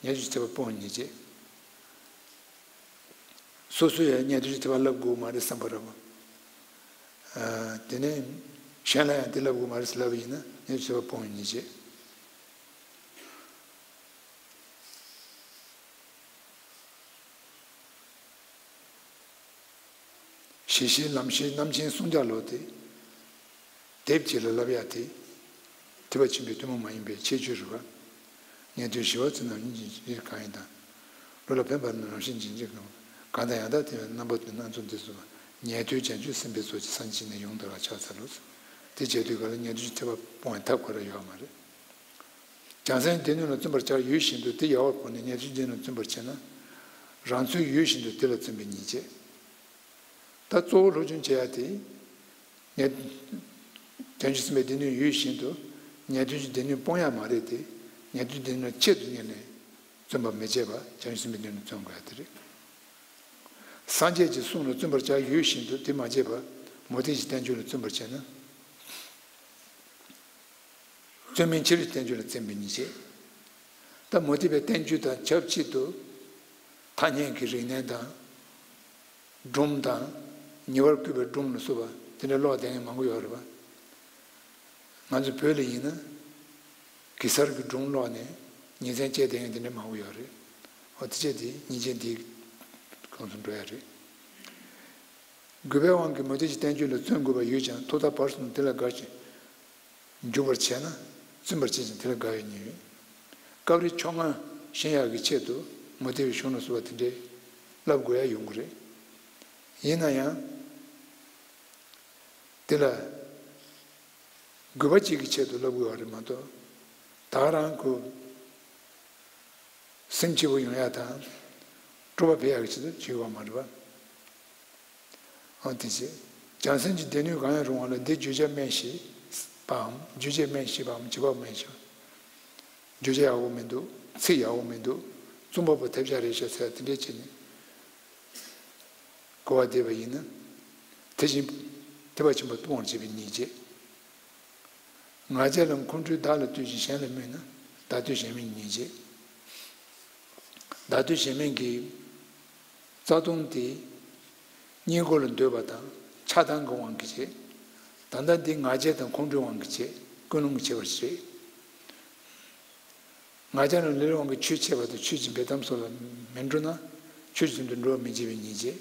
ཉན་ཐོས་ཀྱི་ཐེག་པ་སྤོང་བའི་ཉེས་བྱས། སོ་སོས་ཡང་ཉན་ཐོས་ཀྱི་ཐེག་པ་བསླབ་དགོས་མ་རེད་བསམ་པ་འདྲ་པོ། ཨ། དེ་ནས་གཞན་ལ་ཡང་དེ་བསླབ་དགོས་མ་རེད་ཟེར་ལབ་པ་ཡིན་ན་ཉན་ཐོས་ཀྱི་ཐེག་པ་སྤོང་བའི་ཉེས་བྱས། ཞི་ཞིང་ལམ་ཞིང་རྣམ་མཁྱེན་གསུང་རྒྱ་ལོ་སྟེ། དེབ་ཅིག་ལ་བསླབ་ཡ་དེ། ཐེག་པ་ཆེན་པོའི་སྟོན་མོ་མ་ཡིན་པའི་ཁྱད་ཆོས་རེད་པ། ཉན་ཐོས་ཞི་བ་འཚོལ་རྣམས་ཉིད་ཀྱི་ཡིད་གང་ཡིན་དང་། བློ་ལ་ཕན་པ་རྣམས་རང་བཞིན་ཅན་གྱི་གང་། གང་དང་ཡང་དག་ལྡན་པའི་རྣམ་པ་དོན་སྣ་ཚོགས་འདི་ཚོ་ཉན་ཐོས་བྱང་ཆུབ་སེམས་དཔའི་ཚོགས་ཀྱིས་སངས་རྒྱས་ནས་ཡོངས་དག་པར་ཕྱག་འཚལ་ལོ། དེ་བྱེད་དུས་ག་ལ་ཉན་ཐོས་ཀྱི་ཐེག་པ་སྤོང་བའི་ཐབས་ག་རེ་ཡོད་མ་རེད། བྱང་སེམས་སྡེ་སྣོད་ལ་བརྩོན་པར་བྱ་ཡོད་བཞིན་དུ་དེ་ཡལ་བར་གོམས་ནས་ཉན་ཐོས་སྡེ་སྣོད་ལ་བརྩོན་པར་བྱས་ན། རང་ཚུལ་ཡོད་བཞིན་དུ་དེ་ལ་བརྩོན་པའི་ཉེས་བྱས། ད་གཙོ་བོ་སློབ་སྦྱོང་བྱེད་ཡ་དེ། ངས། བྱང་ཆུབ་སེམས་དཔའི་སྡེ་སྣོད་ཡོད་བཞིན་དུ། ཉན་ཐོས་ཀྱི་སྡེ་སྣོད་སྤོང་ཡ་མ་རེད་དེ། ཉན་ཐོས་སྡེ་སྣོད་ཆེད་དུ་གཉེར་ནས། བརྩོན་པ་མི་བྱེད་པ་བྱང་ཆུབ་སེམས་དཔའི་སྡེ་སྣོད་བརྩོན་དགོས་ཡ་དེ་རེད། སངས་རྒྱས་ཀྱི་གསུང་ལ་བརྩོན་པར་བྱ་ཡོད་བཞིན་དུ་དེ་མ་བྱས་པར་མུ་སྟེགས་ཀྱི་བསྟན་བཅོས་ལ་བརྩོན་པར་བྱས་ན། བརྩོན་མིན་ཕྱི་རོལ་གྱི་བསྟན་བཅོས་ལ་བརྩོན་པའི་ཉེས་བྱས། ད་མུ་སྟེགས་པའི་བསྟན་བཅོས་དང་ཆབས་ཅིག་ཏུ། ཐ་སྙད་ཀྱི་རིག་གནས་དང་། སྒྲུང་དང་། ཉེ་བར་བཀོད་པའི་སྒྲུང་ལ་སོགས་པ་དེ་འདྲ་ཀློག་བསྡད་མཁན་མང་པོ་ཡོད་རེད་པ། ང་ཚོ་བོད་ལ་ཡིན་ན། གེ་སར་གྱི་སྒྲུང་ཀློག་ནས་ཉིན་མཚན་བཅད་བསྡད་མཁན་དེ་འདྲ་མང་པོ་ཡོད་རེད། འོ་དེ་བྱས་དེ་ཉིན་བྱེད་འདིའི་ཁོངས་སུ་འགྲོ་ཡ་རེད། རྒོད་པའི་དབང་གིས་མུ་སྟེགས་ཀྱི་བསྟན་བཅོས་ལ་བརྩོན་དགོས་པ་ཡོད་ཀྱང་ཐོག་མཐའ་བར་གསུམ་དེ་ལ་དགའ་ཞིང་། འཇུག་པར་བྱས་ན། བརྩོན་པར་བྱེད་ཅིང་དེ་ལ་དགའ་བའི་ཉེས་ཡོད། སྐབས་རེ་ཕྱོགས་སྔ་ཤེས་ཡག་གི་ཆེད་དུ་མུ་སྟེགས་པའི་གཞུང་ལ་སོགས་པ་དེ་འདྲའི་བསླབ་དགོས་ཡ་ཡོང་གི་རེད། ཡིན་ན་ཡང་། དེ་ལ་དགོས་པ་གཅིག་གི་ཆེད་དུ་བསླབ་དགོས་པ་རེད་མ་གཏོགས། ད་རང་ཁོ་སེམས་སྐྱིད་པོ་ཡོང་ཡ་དང་། སྤྲོ་བ་འཕེལ་ཡག་གི་ཆེད་དུ་བྱེད་དགོས་པ་མ་རེད་པ། འོ་དེ་བྱས། བྱང་སེམས་ཀྱི་སྡེ་སྣོད་གང་ཡང་རུང་བ་ལ་འདི་བརྗོད་བྱ་དམན་ཞེས་པའམ་རྗོད་བྱེད་དམན་ཞེས་པའམ་བྱེད་པ་དམན་ཞེས་པ། བརྗོད་བྱ་ཡག་པོ་མི་འདུག་ཚིག་ཡག་པོ་མི་འདུག་རྩོམ་པ་པོ་ཐབས་ཆག་རེད་ཤག་ཟེར་དེ་འདྲས་བྱས་ནས་གོ་བ་བདེ་བ་ཡིན་ན། དེ་བཞིན་ཐེག་པ་ཆེན་པོ་སྤོང་བར་བྱེད་པའི་ཉེས་བྱས། ང་རྒྱལ་ལ་ཁོང་ཁྲོས་བདག་ལ་ལྟོས་ཤིང་གཞན་ལ་སྨོད་ན་བདག་ལྟོས་གཞན་སྨོད་ཉེས་བྱས། བདག་ལྟོས་གཞན་སྨོད་ཀྱི་རྩ་ལྟུང་དེ་སྙིང་ཁོང་ལ་འདོད་པ་དང་ཆགས་སྡང་གི་དབང་གིས་བྱས། ད་ལྟ་འདི་ང་རྒྱལ་དང་ཁོང་ཁྲོའི་དབང་གིས་བྱས། ཀུན་སློང་གིས་བྱས་པ་རེད། ང་རྒྱལ་ལ་ལེ་ལོའི་དབང་གིས་ཆོས་འཆད་པ་དང་ཆོས་ཀྱི་འབེལ་གཏམ་སོགས་ལ་མི་འགྲོ་ན་ཆོས་ཀྱི་དོན་དུ་འགྲོ་བར་མི་བྱེད་པའི་ཉེས་བྱས།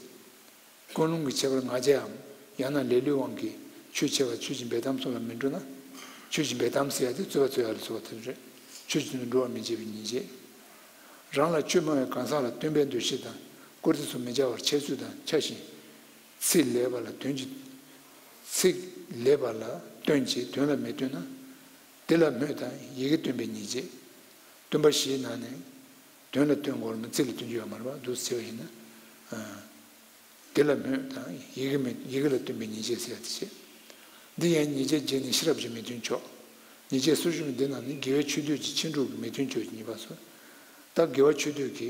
ཀུན་སློང་གི་ཁྱད་པར་ང་རྒྱལ་འམ། ཡང་ན་ལེ་ལོའི་དབང་གིས་ཆོས་འཆད་པ་ཆོས་ཀྱི་འབེལ་གཏམ་སོགས་ལ་མི་འགྲོ་ན། ཆོས་ཀྱི་འབེལ་གཏམ་ཟེར་ཡ་དེ་རྩོད་པ་རྩོད་ཡ་ལ་སོགས་པ་དེ་རེད། ཆོས་ཀྱི་དོན་དུ་འགྲོ་བར་མི་བྱེད་པའི་ཉེས་བྱས། རང་ལ་ཆོས་སྨྲ་བའི་གང་ཟག་ལ་སྟོན་པའི་འདུ་ཤེས་དང་བཀུར་སྟི་སོགས་མི་བྱ་བར་འཆད་རྩོད་དང་འཆའ་ཞིང་། ཚིག་ལེགས་པ་ལ་དོན་གྱི། ཚིག་ལེགས་པ་ལ་སྟོན་ཅིང་དོན་ལ་མི་སྟོན་ན། དེ་ལ་སྨོད་དང་ཡི་གེ་སྟོན་པའི་ཉེས་བྱས། སྟོན་པ་བཞིའི་ནང་ནས་དོན་ལ་སྟོན་དགོས་རེད་མ་ཚིག་ལ་སྟོན་རྒྱུ་ཡོད་མ་རེད་པ། འདུག་སེ་བྱས་པ་ཡིན་ན། དེ་ལ་སྨོད་དང་ཡི་གེ་མི། ཡི་གེ་ལ་སྟོན་པའི་ཉེས་བྱས་ཟེར་ཡ་དེ་བྱས། འདི་ཡང་ཉེས་བྱས་བརྒྱད་ནི་ཤེས་རབ་ཀྱི་མི་མཐུན་ཕྱོགས། ཉེས་བྱས་སོ་བཞི་པོ་འདི་རྣམས་ནི་དགེ་བའི་ཆོས་སྡུད་ཀྱི་ཕྱིན་དྲུག་གི་མི་མཐུན་ཕྱོགས་ཀྱི་ཉེས་པ་སོ། ད་དགེ་བ་ཆོས་སྡུད་ཀྱི་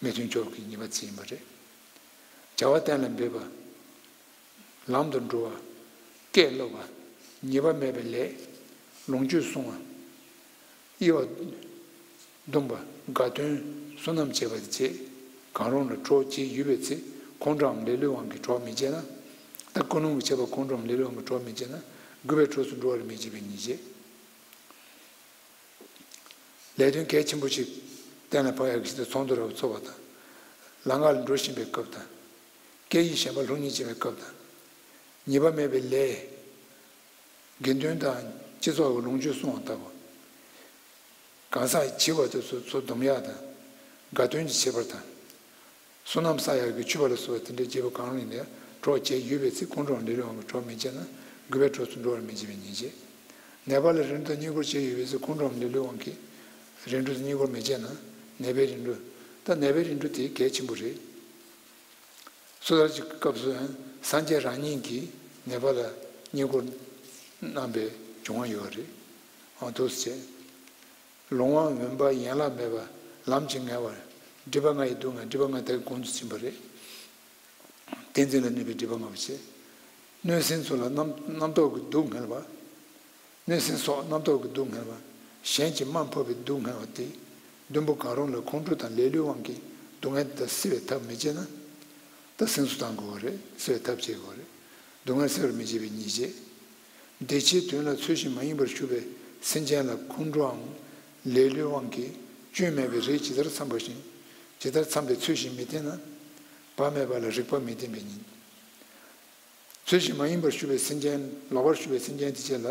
མི་མཐུན་ཕྱོགས་ཀྱི་ཉེས་པ་བརྩིས་ཡིན་པ་རེད། བྱ་བ་གཏན་ལ་འབེབས་པ། ལམ་དུ་འགྲོ་བ། སྐད་སློབ་པ། ཉེས་པ་མེད་པའི་ལས། ལོངས་སྤྱོད་བསྲུང་བ། དབྱེ་བ། སྡོམ་པ་དགའ་སྟོན་བསོད་ནམས་བྱས་པ་དེ་བྱས། གང་རུང་ལ་གྲོགས་བྱེད་ཡོད་པའི་ཚེ། ཁོང་ཁྲོའམ་ལེ་ལོའི་དབང་གིས་གྲོགས་མི་བྱེད་ན། ད་ཀུན་སློང་གི་ཁྱད་པར། ཁོང་ཁྲོའམ་ལེ་ལོའི་དབང་གིས་གྲོགས་མི་བྱེད་ན། རྒུད་པའི་གྲོགས་སུ་འགྲོ་བར་མི་བྱེད་པའི་ཉེས་བྱས། ལས་དོན་གལ་ཆེན་པོ་ཞིག་གཏན་ལ་ཕབ་ཡག་གི་ཆེད་དུ་ཚོགས་འདུ་རབ་འཚོགས་པ་དང་། ལམ་ཁ་ལ་འགྲོ་བཞིན་པའི་སྐབས་དང་། སྐད་ཡིག་གཞན་པ་སློབ་གཉེར་བྱེད་པའི་སྐབས་དང་། ཉེས་པ་མེད་པའི་ལས། དགེ་འདུན་དང་སྤྱི་ཚོགས་ཀྱི་ལོངས་སྤྱོད་སྲུང་བ་ལྟ་བུ། གང་ཟག་བྱིས་པ་དེ་ཚོ་ཚུར་སྡོམ་ཡག་དང་། དགའ་སྟོན་གྱི་བྱེད་པར་དང་། བསོད་ནམས་བསགས་ཡག་གི་མཆོད་པ་ལ་སོགས་པ་དེ་འདྲའི་བྱེད་པ་གང་རུང་ཡིན་ན་ཡང་གྲོགས་བྱེད་ཡོད་པའི་ཚེ། ཁོང་ཁྲོའམ་ལེ་ལོའི་དབང་གིས་གྲོགས་མི་བྱེད་ན། རྒུད་པའི་གྲོགས་སུ་འགྲོ་བར་མི་བྱེད་པའི་ཉེས་བྱས། ནད་པ་ལ་རིན་འབྲུ་དང་བསྙེན་བཀུར་བྱེད་ཡོད་པའི་ཚེ། ཁོང་ཁྲོའམ་ལེ་ལོའི་དབང་གིས་རིན་འབྲུ་དང་བསྙེན་བཀུར་མི་བྱེད་ན། ནད་པའི་རིན་འབྲུ། ད་ནད་པའི་རིན་འབྲུ་དེ་གལ་ཆེན་པོ་རེད། སོ་ཐར་གྱི་སྐབས་སུ་ཡང་སངས་རྒྱས་རང་ཉིད་ཀྱིས་ནད་པ་ལ་བསྙེན་བཀུར་གནང་བའི་བྱུང་བ་ཡོད་རེད། ཨ། འདུག་སེ་བྱས། ལོང་བ་འོན་པ་ཡན་ལག་མེད་པ། ལམ་གྱིས་ངལ་བ། སྒྲིབ་པ་ལྔ་ཡི་སྡུག་བསྔལ། སྒྲིབ་པ་ལྔ་དག་གི་གོང་དུ་ཕྱིན་པ་རེད། ཏིང་འཛིན་ལ་གནས་པའི་སྒྲིབ་པ་ལྔ་པོ་བྱས། གནོད་སེམས་ཚོགས་ལ་རྣམ་རྣམ་རྟོག་གི་སྡུག་བསྔལ་བ། གནོད་སེམས་སོགས་རྣམ་རྟོག་གི་སྡུག་བསྔལ་བ། གཞན་གྱིས་དམའ་ཕབ་པའི་སྡུག་བསྔལ་བ་སྟེ། བདུན་པོ་གང་རུང་ལ་ཁོང་ཁྲོ་དང་ལེ་ལོའི་དབང་གིས་སྡུག་བསྔལ་དེ་དག་སེལ་བའི་ཐབས་མི་བྱེད་ན། ད་སེམས་གསོ་གཏང་དགོས་པ་རེད། སེལ་བའི་ཐབས་བྱེད་དགོས་པ་རེད། སྡུག་བསྔལ་སེལ་བར་མི་བྱེད་པའི་ཉེས་བྱས། བདེ་ཆེན་དོན་ལ་ཚུལ་བཞིན་མ་ཡིན་པར་ཞུགས་པའི་སེམས་ཅན་ལ་ཁོང་ཁྲོའམ་ལེ་ལོའི་དབང་གིས་སྐྱོན་མེད་པའི་རིགས་ཇི་ལྟར་འཚམ་པ་བཞིན། ཇི་ལྟར་འཚམ་པའི་ཚུལ་བཞིན་མི་བསྟེན་ན། བག་མེད་པ་ལ་རིགས་པ་མི་བསྟེན་པའི་ཉེས། ཚུལ་བཞིན་མ་ཡིན་པར་ཞུགས་པའི་སེམས་ཅན། ལོག་པར་ཞུགས་པའི་སེམས་ཅན་དེ་བཅས་ལ།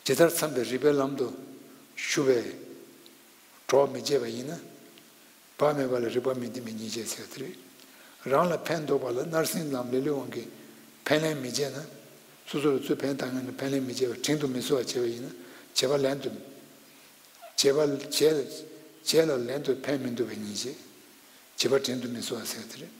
ཇི་ལྟར་འཚམ་པའི་རིགས་པའི་ལམ་དུ་ཞུགས་པའི་གྲོགས་མི་བྱེད་པ་ཡིན་ན། བག་མེད་པ་ལ་རིགས་པ་མི་བསྟེན་པའི་ཉེས་བྱས་ཟེར་བ་དེ་རེད། རང་ལ་ཕན་འདོགས་པ་ལ་མནར་སེམས་དང་ལེ་ལོའི་དབང་གིས་ཕན་ལན་མི་འཇལ་ན། སོ་སོ་ལ་ཚུར་ཕན་བཏགས་མཁན་ལ་ཕན་ལན་མི་འཇལ་བར་དྲིན་དུ་མི་གཟོ་བར་བྱེད་པ་ཡིན་ན། བྱེད་པ་ལན་དུ། བྱེད་པ་བྱས་བྱས་ལ་ལན་དུ་ཕན་མི་འདོགས་པའི་ཉེས་བྱས། བྱེད་པ་དྲིན་དུ་མི་གཟོ་བ་ཟེར་བ་དེ་རེད།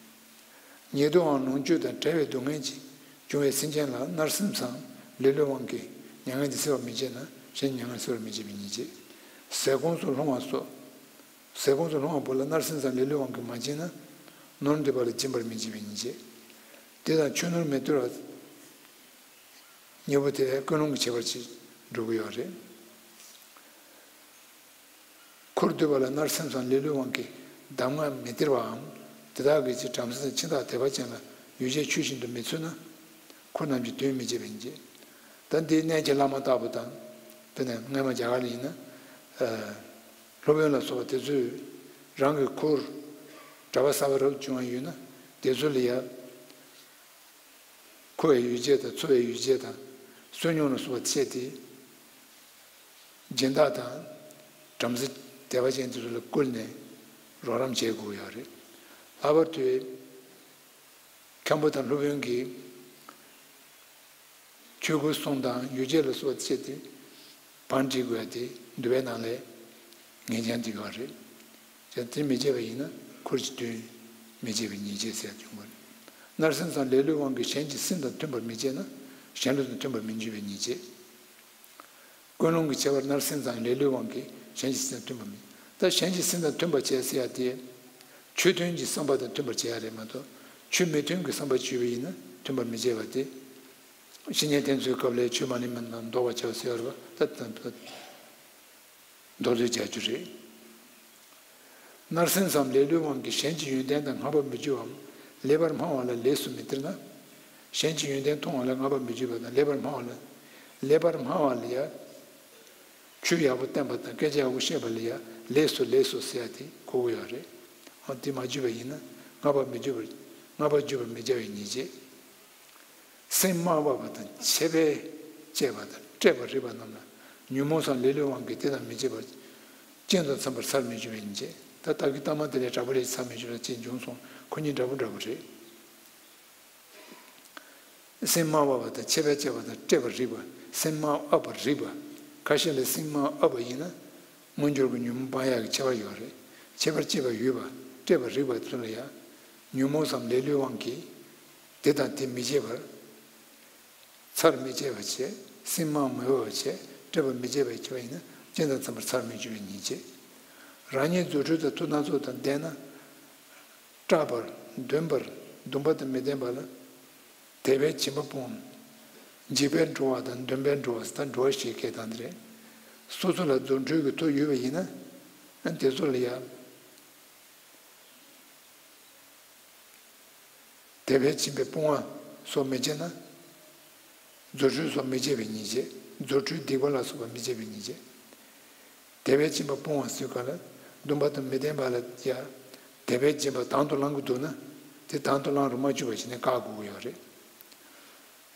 ཉེས་རྡུང་དང་ལོངས་སྤྱོད་དང་བྲལ་བའི་སྡུག་བསྔལ་གྱིས་བྱུང་བའི་སེམས་ཅན་ལ་མནར་སེམས་སམ་ལེ་ལོའི་དབང་གིས་མྱ་ངན་འདི་སེལ་བར་མི་བྱེད་ན། གཞན་མྱ་ངན་སེལ་བར་མི་བྱེད་པའི་ཉེས་བྱས། ཟས་གོང་དུ་ལྷུང་བ་སོགས། ཟས་གོང་དུ་ལྷུང་བ་པོ་ལ་མནར་སེམས་སམ་ལེ་ལོའི་དབང་གིས་མ་བྱིན་ན། ནོར་འདོད་པ་ལ་སྦྱིན་པར་མི་བྱེད་པའི་ཉེས་བྱས། དེ་དང་ཆོས་ནོར་མི་སྟེར་བ། གཉིས་པོ་དེ་ལས་ཀུན་སློང་གི་ཁྱད་པར་ཅིག་འགྲོ་གི་ཡོད་རེད། འཁོར་འདུས་པ་ལ་མནར་སེམས་སམ་ལེ་ལོའི་དབང་གིས་གདམས་ངག་མི་སྟེར་བའམ། དེ་དག་གི་ཕྱིར་བྲམ་ཟེ་དང་ཁྱིམ་བདག་དད་པ་ཅན་ལ་ཡོ་བྱད་ཆོས་བཞིན་དུ་མི་འཚོལ་ན། འཁོར་རྣམས་ཀྱི་དོན་མི་བྱེད་པའི་ཉེས་བྱས། ད་འདི་གནས་ཀྱི་བླ་མ་ལྟ་བུ་དང་། དཔེར་ན་སྔས་མ་རྒྱ་གར་ལ་ཡིན་ན། ཨ། སློབ་དཔོན་ལ་སོགས་པ་དེ་ཚོས་རང་གི་འཁོར་གྲྭ་པ་གསར་པ་རབ་བྱུང་བ་ཡོད་ན། དེ་ཚོ་ལ་ཡ། མཁོ་བའི་ཡོ་བྱད་དང་འཚོ་བའི་ཡོ་བྱད་དང་བསོད་སྙོམས་ལ་སོགས་པ་སྤྱད་དེ། སྦྱིན་བདག་དང་བྲམ་ཟེ་དད་པ་ཅན་དེ་ཚོ་ལ་བསྐུལ་ནས་རོགས་རམ་བྱེད་དགོས་ཡོད་རེད། ལྷག་པར་དུ་མཁན་པོ་དང་སློབ་དཔོན་གྱིས་ཆོས་གོས་གསུམ་དང་ཡོ་བྱད་ལ་སོགས་པ་སྤྱད་དེ། བང་སྒྲིག་དགོས་ཏེ་འདུལ་བའི་ནང་ལས་ངེས་ཅན་དེ་ཡོད་རེད། ཅེས་དེ་མི་བྱེད་པ་ཡིན་ན་འཁོར་གྱི་དོན་མི་བྱེད་པའི་ཉེས་བྱས་ཟེར་ཡ་བྱུང་བ་རེད། མནར་སེམས་སམ་ལེ་ལོའི་དབང་གིས་གཞན་གྱི་སེམས་དང་མཐུན་པར་མི་བྱེད་ན། གཞན་ལུགས་དང་མཐུན་པར་མི་འགྱུར་བའི་ཉེས་བྱས། ཀུན་སློང་གི་ཁྱད་པར། མནར་སེམས་སམ་ལེ་ལོའི་དབང་གིས་གཞན་གྱི་སེམས་དང་མཐུན་པར་མི། ད་གཞན་གྱི་སེམས་དང་མཐུན་པར་བྱེད་ཟེར་ཡ་དེ། ཆོས་མཐུན་གྱི་བསམ་པ་དང་མཐུན་པར་བྱེད་ཡ་རེད་མ་གཏོགས། ཆོས་མི་མཐུན་གྱི་བསམ་པ་བྱས་པ་ཡིན་ན་མཐུན་པར་མི་བྱེད་པ་སྟེ། བཤེས་གཉེན་བསྟེན་ཚུལ་སྐབས་ལས་ཆོས་མ་ལེན་པ་རྣམས་བཟློག་པར་བྱའོ་ཟེར་བ་རེད་པ། ད་ད་ད་མདོར་བསྡུས་བྱ་རྒྱུ་རེད། མནར་སེམས་སམ་ལེ་ལོའི་དབང་གིས་གཞན་གྱི་ཡོན་ཏན་དང་བསྔགས་པར་མི་འགྱུར་བའམ། ལེགས་པར་སྨྲ་བ་ལ་ལེགས་སུ་མི་སྟེར་ན། གཞན་གྱི་ཡོན་ཏན་མཐོང་བ་ལ་བསྔགས་པར་མི་འགྱུར་བ་དང་། ལེགས་པར་སྨྲ་བ་ལ། ལེགས་པར་སྨྲ་བ་ལ་ཡ། ཆོས་ཡག་པོ་བསྟན་པ་དང་སྐད་ཆ་ཡག་པོ་བཤད་པ་ལ་ཡ་ལེགས་སོ་ལེགས་སོ་ཟེར་ཡ་དེ་གོ་གི་ཡོད་རེད། འོ་དེ་མ་བརྗོད་པ་ཡིན་ན་བསྔགས་པར་མི་འགྱུར་བར། བསྔགས་པར་བརྗོད་པར་མི་བྱ་བའི་ཉེས་བྱས། སེམས་དམའ་བ་དང་ཆད་པས་བཅད་པ་དང་བཀྲེས་པར་རིགས་པ་རྣམས་ལ་ཉོན་མོངས་སམ་ལེ་ལོའི་དབང་གིས་དེ་དང་མི་བྱེད་པར་རྐྱེན་དང་འཚམ་པར་ཚར་མི་འཇུག་པའི་ཉེས་བྱས། ད་ལྟ་གི་ལྟ་མ་དེ་ལས་དྲག་པོ་ལས་ཚར་མི་འཇུག་པ་ཅིག་འབྱུང་སོང་། ཁོ་གཉིས་འདྲ་པོ་འདྲ་པོ་རེད། སེམས་དམའ་བ་དང་ཆད་པས་བཅད་པ་དང་བཀྲེས་པར་རིགས་པ། སེམས་དམའ་ཨ་པར་རིགས་པ། ཁ་ཤས་ལ་སེམས་དམའ་ཨ་པ་ཡིན་ན། མངོན་གྱུར་གྱི་ཉོན་མོངས་སྤང་ཡག་གི་ཁྱད་པར་ཡོད་རེད། ཁྱད་པར་བཅད་པ་ཡོད་པ། བཀྲེས་པར་རིགས་པ་ཚོ་ལ་ཡང་། ཉོན་མོངས་སམ་ལེ་ལོའི་དབང་གིས། དེ་དང་དེ་མི་བྱེད་པར། ཚར་མི་བཅད་པ་བྱས། སེམས་དམའ་མི་འོས་པ་བྱས། བཀྲེས་པ་མི་བྱེད་པ་བྱས་པ་ཡིན་ན། རྐྱེན་དང་འཚམ་པར་ཚར་མི་འཇུག་པའི་ཉེས་བྱས། རང་ཉིད་རྫུ་འཕྲུལ་དང་མཐུ་སྣ་ཚོགས་དང་ལྡན་ན། སྐྲག་པར་འདོན་པར་འདུན་པ་དང་མི་ལྡན་པ་ལ། དད་པས་སྦྱིན་པ་སྤོང་། འཇིགས་པས་འགྲོ་བ་དང་འདུན་པས་འགྲོ་བ། ད་འགྲོ་བ་ཞེས་སྐད་བཏང་དེ་རེད། སོ་སོ་ལ་རྫུ་འཕྲུལ་གྱི་མཐུ་ཡོད་པ་ཡིན་ན། ཨ་དེ་ཚོ་ལ་ཡང་དད་པས་བྱིན་པའི་དཔུང་བ་སོགས་མི་བྱེད་ན། རྫུ་འཕྲུལ་སོགས་མི་བྱེད་པའི་ཉེས་བྱས། རྫུ་འཕྲུལ་སྡིག་པ་ལ་སོགས་པ་མི་བྱེད་པའི་ཉེས་བྱས། དད་པས་བྱིན་པའི་དཔུང་བ་ཟེར་ག་ལ། སྡུམ་པ་དང་མི་ལྡན་པ་ལ་ཡང་དད་པས་བྱིན་པ་དང་དུ་བླང་གི་འདུག་ན། དེ་དང་དུ་བླང་རུ་མ་བཅུག་པ་ཞིག་ནས་བཀག་དགོས་ཀྱི་ཡོད་རེད།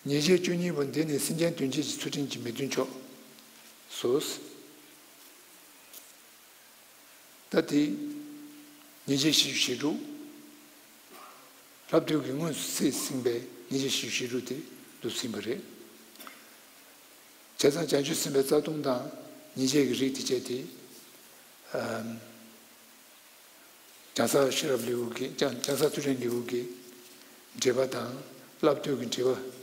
ཉེས་བྱས་བཅུ་གཉིས་པོ་འདི་ནི་སེམས་ཅན་དོན་བྱེད་ཀྱི་ཚུལ་ཁྲིམས་ཀྱི་མི་མཐུན་ཕྱོགས་སོ། ད་དེ་ཉེས་བྱས་བཞི་བཅུ་ཞེ་དྲུག་ལྷག་བསྡུས་ཀྱི་དངོས་སུ་ཚིག་ཟིན་པའི་ཉེས་བྱས་བཞི་བཅུ་ཞེ་དྲུག་དེ་འདུག་ཟིན་པ་རེད། བྱས་ཙང་བྱང་ཆུབ་སེམས་དཔའི་རྩ་ལྟུང་དང་ཉེས་བྱས་ཀྱི་རིགས་དེ་བཅས་ཏེ། ཨམ། ལྕང་གསར་ཤེས་རབ་ལེའུ་གི་ལྕང་ལྕང་གསར་ཐུབ་བསྟན་ལེའུ་གི་འགྲེལ་པ་དང་ལྷག་བསྡུས་ཀྱི་འགྲེལ་པ།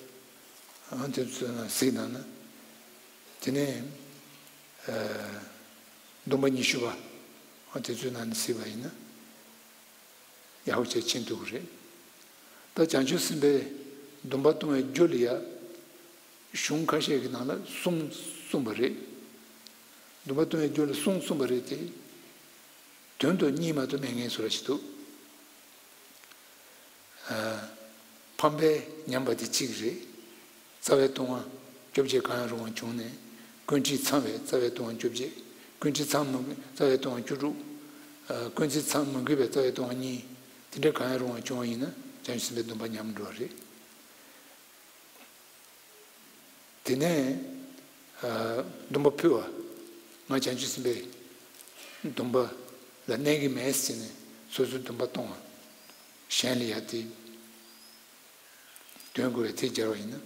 ཨང་དེ་ཚོ་ནང་གཟིགས་གནང་ན། དེ་ནས་ཨ་སྡོམ་པ་ཉི་ཤུ་པ། ཨང་དེ་ཚོའི་ནང་ནས་གཟིགས་པ་ཡིན་ན། ཡག་པོ་བྱས་ཕྱིན་ཐུབ་ཀྱི་རེད། ད་བྱང་ཆུབ་སེམས་དཔའི་སྡོམ་པ་གཏོང་བའི་རྒྱུ་ལ་ཡ། གཞུང་ཁ་ཤས་ཀྱི་ནང་ལ་གསུམ་གསུངས་པ་རེད། སྡོམ་པ་གཏོང་བའི་རྒྱུ་ལ་གསུམ་གསུངས་པ་རེད་དེ། དོན་དུ་གཉིས་མ་གཏོགས་མེད་ངེས་སུ་ར་ཞིག་འདུག་ཨ། ཕམ་པས་ཉམས་པ་དེ་གཅིག་རེད། རྩ་བའི་ལྟུང་བ་བཅོ་བརྒྱད་གང་ཡང་རུང་བ་བྱུང་ནས། ཀུན་དཀྲིས་ཚང་བའི་རྩ་བའི་ལྟུང་བ་བཅོ་བརྒྱད། ཀུན་དཀྲིས་ཚང་མི་དགོས་རྩ་བའི་ལྟུང་བ་བཅུ་དྲུག་ཨ། ཀུན་དཀྲིས་ཚང་མི་དགོས་པའི་རྩ་བའི་ལྟུང་བ་གཉིས། དེ་འདྲ་གང་ཡང་རུང་བ་བྱུང་བ་ཡིན་ན་བྱང་ཆུབ་སེམས་དཔའི་སྡོམ་པ་ཉམས་འགྲོ་བ་རེད། དེ་ནས་ཨ། སྡོམ་པ་ཕུལ་བ། ང་བྱང་ཆུབ་སེམས་དཔའི་སྡོམ་པ་ལ་གནས་ཀྱི་མེད་ཟེར་ནས་སོ་སོའི་སྡོམ་པ་གཏོང་བ། གཞན་ལ་ཡ་དེ་འདོན་དགོས་པའི་དེ་སྦྱར་བ་ཡིན་ན།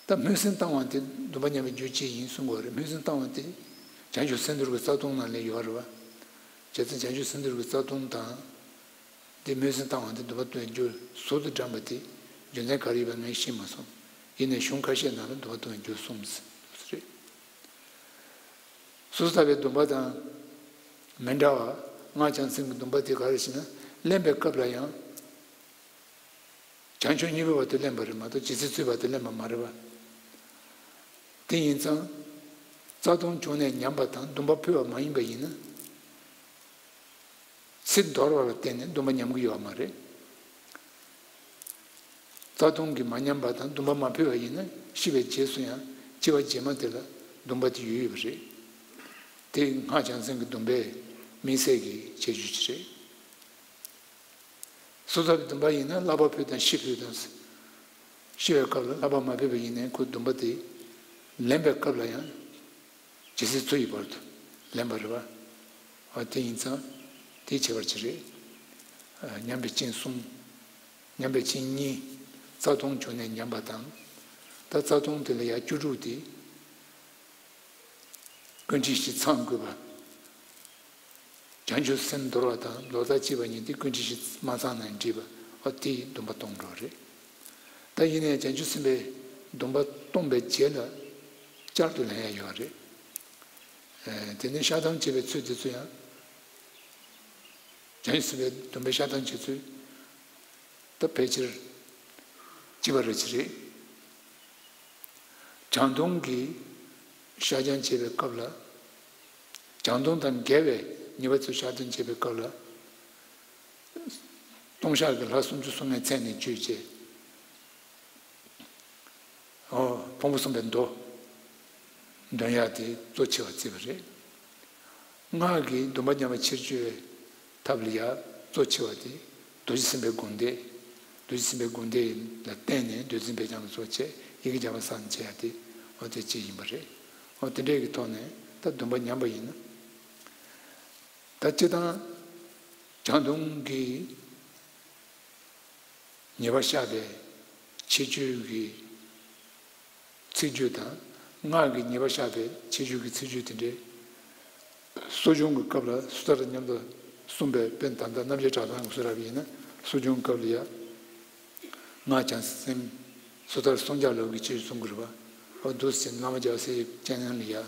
ད་སྨོན་སེམས་བཏང་བ་དེ་སྡོམ་པ་ཉམས་པའི་རྒྱུ་གཅིག་ཡིན་གསུང་དགོས་རེད། སྨོན་སེམས་བཏང་བ་དེ་བྱང་ཆུབ་སེམས་འདུལ་གྱི་རྩ་ལྟུང་ནང་ལ་ཡོད་རེད་བ། བྱས་ཙང་བྱང་ཆུབ་སེམས་འདུལ་གྱི་རྩ་ལྟུང་དང་། འདི་སྨོན་སེམས་བཏང་བ་དེ་སྡོམ་པ་གཏོང་རྒྱུ་ཟུར་དུ་བགྲངས་པ་དེ་རྒྱུ་མཚན་ག་རེ་ཡོད་པ་ངས་ཤེས་མ་སོང་། ཡིན་ནའི་གཞུང་ཁ་ཤས་ནང་ལ་སྡོམ་པ་གཏོང་རྒྱུ་གསུངས་ཟེར་རེད། སོ་སོ་ལྟ་བའི་སྡོམ་པ་དང་མི་འདྲ་བ། སྔགས་བྱང་སེམས་ཀྱི་སྡོམ་པ་དེ་ག་རེ་ཞེ་ན། ལེན་པའི་སྐབས་ལ་ཡང་བྱང་ཆུབ་གཉིས་པོའི་བར་དུ་ལེན་པ་རེད་མ་གཏོགས་ཇི་སྲིད་འཚོའི་བར་དུ་ལེན་པ་མ་རེད་པ། དེ་ཡིན་ཙང་། རྩ་ལྟུང་བྱུང་ནས་ཉམས་པ་དང་སྡོམ་པ་ཕུལ་བ་མ་ཡིན་པ་ཡིན་ན། ཚིག་འདོར་བ་ལ་བརྟེན་ནས་སྡོམ་པ་ཉམས་ཀྱི་ཡོད་པ་མ་རེད། རྩ་ལྟུང་གིས་མ་ཉམས་པ་དང་སྡོམ་པ་མ་ཕུལ་བ་ཡིན་ན་ཤི་བའི་རྗེས་སུ་ཡང་འཆི་བ་རྗེས་མ་དེ་ལ་སྡོམ་པ་དེ་ཡོད་ཡོད་པ་རེད། དེ་སྔགས་བྱང་སེམས་ཀྱི་སྡོམ་པའི་དམིགས་བསལ་གྱི་ཁྱད་ཆོས་ཅིག་རེད། སོ་སོ་ལ་སྡོམ་པ་ཡིན་ན་བསླབ་པ་ཕུལ་དང་ཤི་ཕུལ་དང་། ཤི་བའི་སྐབས་ལ་བསླབ་པ་མ་ཕུལ་བ་ཡིན་ནའི་ཁོའི་སྡོམ་པ་དེ་ལེན་པའི་སྐབས་ལ་ཡང་ཇི་སྲིད་འཚོ་ཡི་བར་དུ་ལེན་པ་རེད་པ། འོ་དེ་ཡིན་ཙང་དེའི་ཁྱད་པར་ཅི་རེད། ཨ། ཉམས་པའི་རྐྱེན་གསུམ། ཉམས་པའི་རྐྱེན་གཉིས། རྩ་ལྟུང་བྱུང་ནས་ཉམས་པ་དང་། ད་རྩ་ལྟུང་དེ་ལ་ཡང་བཅུ་དྲུག་སྟེ། ཀུན་དཀྲིས་བཞི་ཚང་དགོས་པ། བྱང་ཆུབ་སེམས་འདོར་བ་དང་ལོག་ལྟ་སྐྱེས་པ་ཉིད་དེ་ཀུན་དཀྲིས་བཞི་མ་ཚང་ན་འགྲིག་པ། འོ་དེ་ཡི་སྡོམ་པ་གཏོང་འགྲོ་བ་རེད། ད་ཡིན་ནའི་བྱང་ཆུབ་སེམས་དཔའི་སྡོམ་པ་གཏོང་བའི་རྗེས་ལ་བསྐྱར་དུ་ལེན་ཡ་ཡོད་རེད། ཨ། དེ་ནས་བཤགས་སྡོམ་བྱེད་པའི་ཚུལ་དེ་ཚོ་ཡང་། བྱང་ཆུབ་སེམས་དཔའི་སྡོམ་པའི་བཤགས་སྡོམ་བྱེད་ཚུལ། ད་ཕལ་ཆེར་གཅིག་པ་རེ་ཅིག་རེད། བྱང་སྡོམ་གྱི་བཤགས་སྦྱང་བྱེད་པའི་སྐབས་ལ། བྱང་སྡོམ་དང་འགལ་བའི་ཉེས་པ་ཚོའི་བཤགས་སྡོམ་བྱེད་པའི་སྐབས་ལ། ལྟུང་བཤགས་ཀྱི་ལྷ་སུམ་ཅུ་སོ་ལྔའི་མཚན་ནས་བརྗོད་བྱས། ཨོ། ཕུང་པོ་གསུམ་པའི་མདོ་འདོན་ཡག་དེ་གཙོ་ཆེ་བར་བརྩིས་པ་རེད། སྔགས་ཀྱི་སྡོམ་པ་ཉམས་པ་ཕྱིར་བཅོས་ཐབས་ལ་ཡང་གཙོ་ཆེ་བ་དེ་རྡོ་རྗེ་སེམས་དཔའི་དགོངས་འགྲེལ། རྡོ་རྗེ་སེམས་དཔའི་དགོངས་འགྲེལ་ལ་བརྟེན་ནས་རྡོ་རྗེ་སེམས་དཔའི་སྦྱང་བ་སོགས་བྱས། ཡི་གེ་བརྒྱ་པ་གསན་བྱས་ཡ་དེ་འོ་དེ་གཅིག་ཡིན་པ་རེད། འོ་དེ་འདྲས་ཀྱི་ཐོག་ནས་ད་སྡོམ་པ་ཉམས་པ་ཡིན་ན། ད་སྤྱིར་བཏང་བྱང་སྡོམ་གྱི་ཉེས་པ་བཤགས་པའི་ཁྱད་ཆོས་ཀྱི་ཚིག་བརྗོད་དང་། སྔགས་ཀྱི་ཉེས་པ་བཤགས་པའི་ཁྱད་ཆོས་ཀྱི་ཚིག་བརྗོད་དེ་འདྲའི་གསོ་སྦྱོང་གི་སྐབས་ལ་སོ་ཐར་མཉམ་དུ་གསུངས་པའི་དཔེར་ན་ད་ལྟ་རྣམ་འབྱེད་གྲགས་བཟང་གི་གསུང་རབ་ཡིན་ན། གསོ་སྦྱོང་སྐབས་ལ་ཡང་སྔགས་བྱང་སེམས། སོ་ཐར་གསུང་རྒྱ་ལོ་གི་ཅེས་གསུང་གི་རེད་པ། འོ་འདུག་ཟེར་བླ་མ་རྒྱལ་བ་སྲས་བཅས་རྣམས་ལ་ཡང་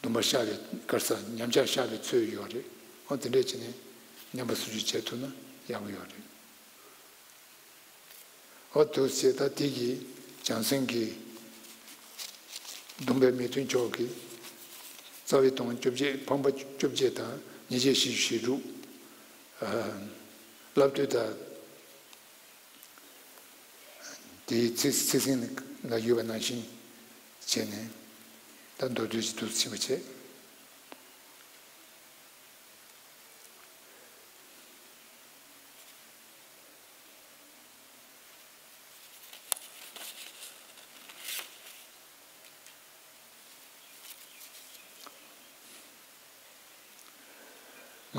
སྡོམ་པ་བཤགས་པའི་སྐབས་སུ་ཉམས་ཆག་བཤགས་པའི་ཚུལ་ཡོད་རེད། འོ་དེ་འདྲས་བྱས་ནས་ཉམས་པ་སོར་ཆུད་བྱེད་ཐུབ་ན་ཡག་པོ་ཡོད་རེད། འོ་འདུག་ཟེར། ད་དེ་གི་བྱང་སེམས་ཀྱི་སྡོམ་པའི་མི་མཐུན་ཕྱོགས་ཀྱི་ རྩ་བའི་དོན་བཅོ་བརྒྱད། ཕམ་པ་བཅོ་བརྒྱད་དང་ཉེས་བྱས་བཞི་བཅུ་ཞེ་དྲུག། ཨ། བསླབ་བཏུས་དང་། དེའི་ཚིག་ཚིག་ཟིན་ལ་ཡོད་པ་ནང་བཞིན་བྱས་ནས། ད་མདོར་བསྡུས་ཀྱི་དུས་ཕྱིན་པ་བྱས།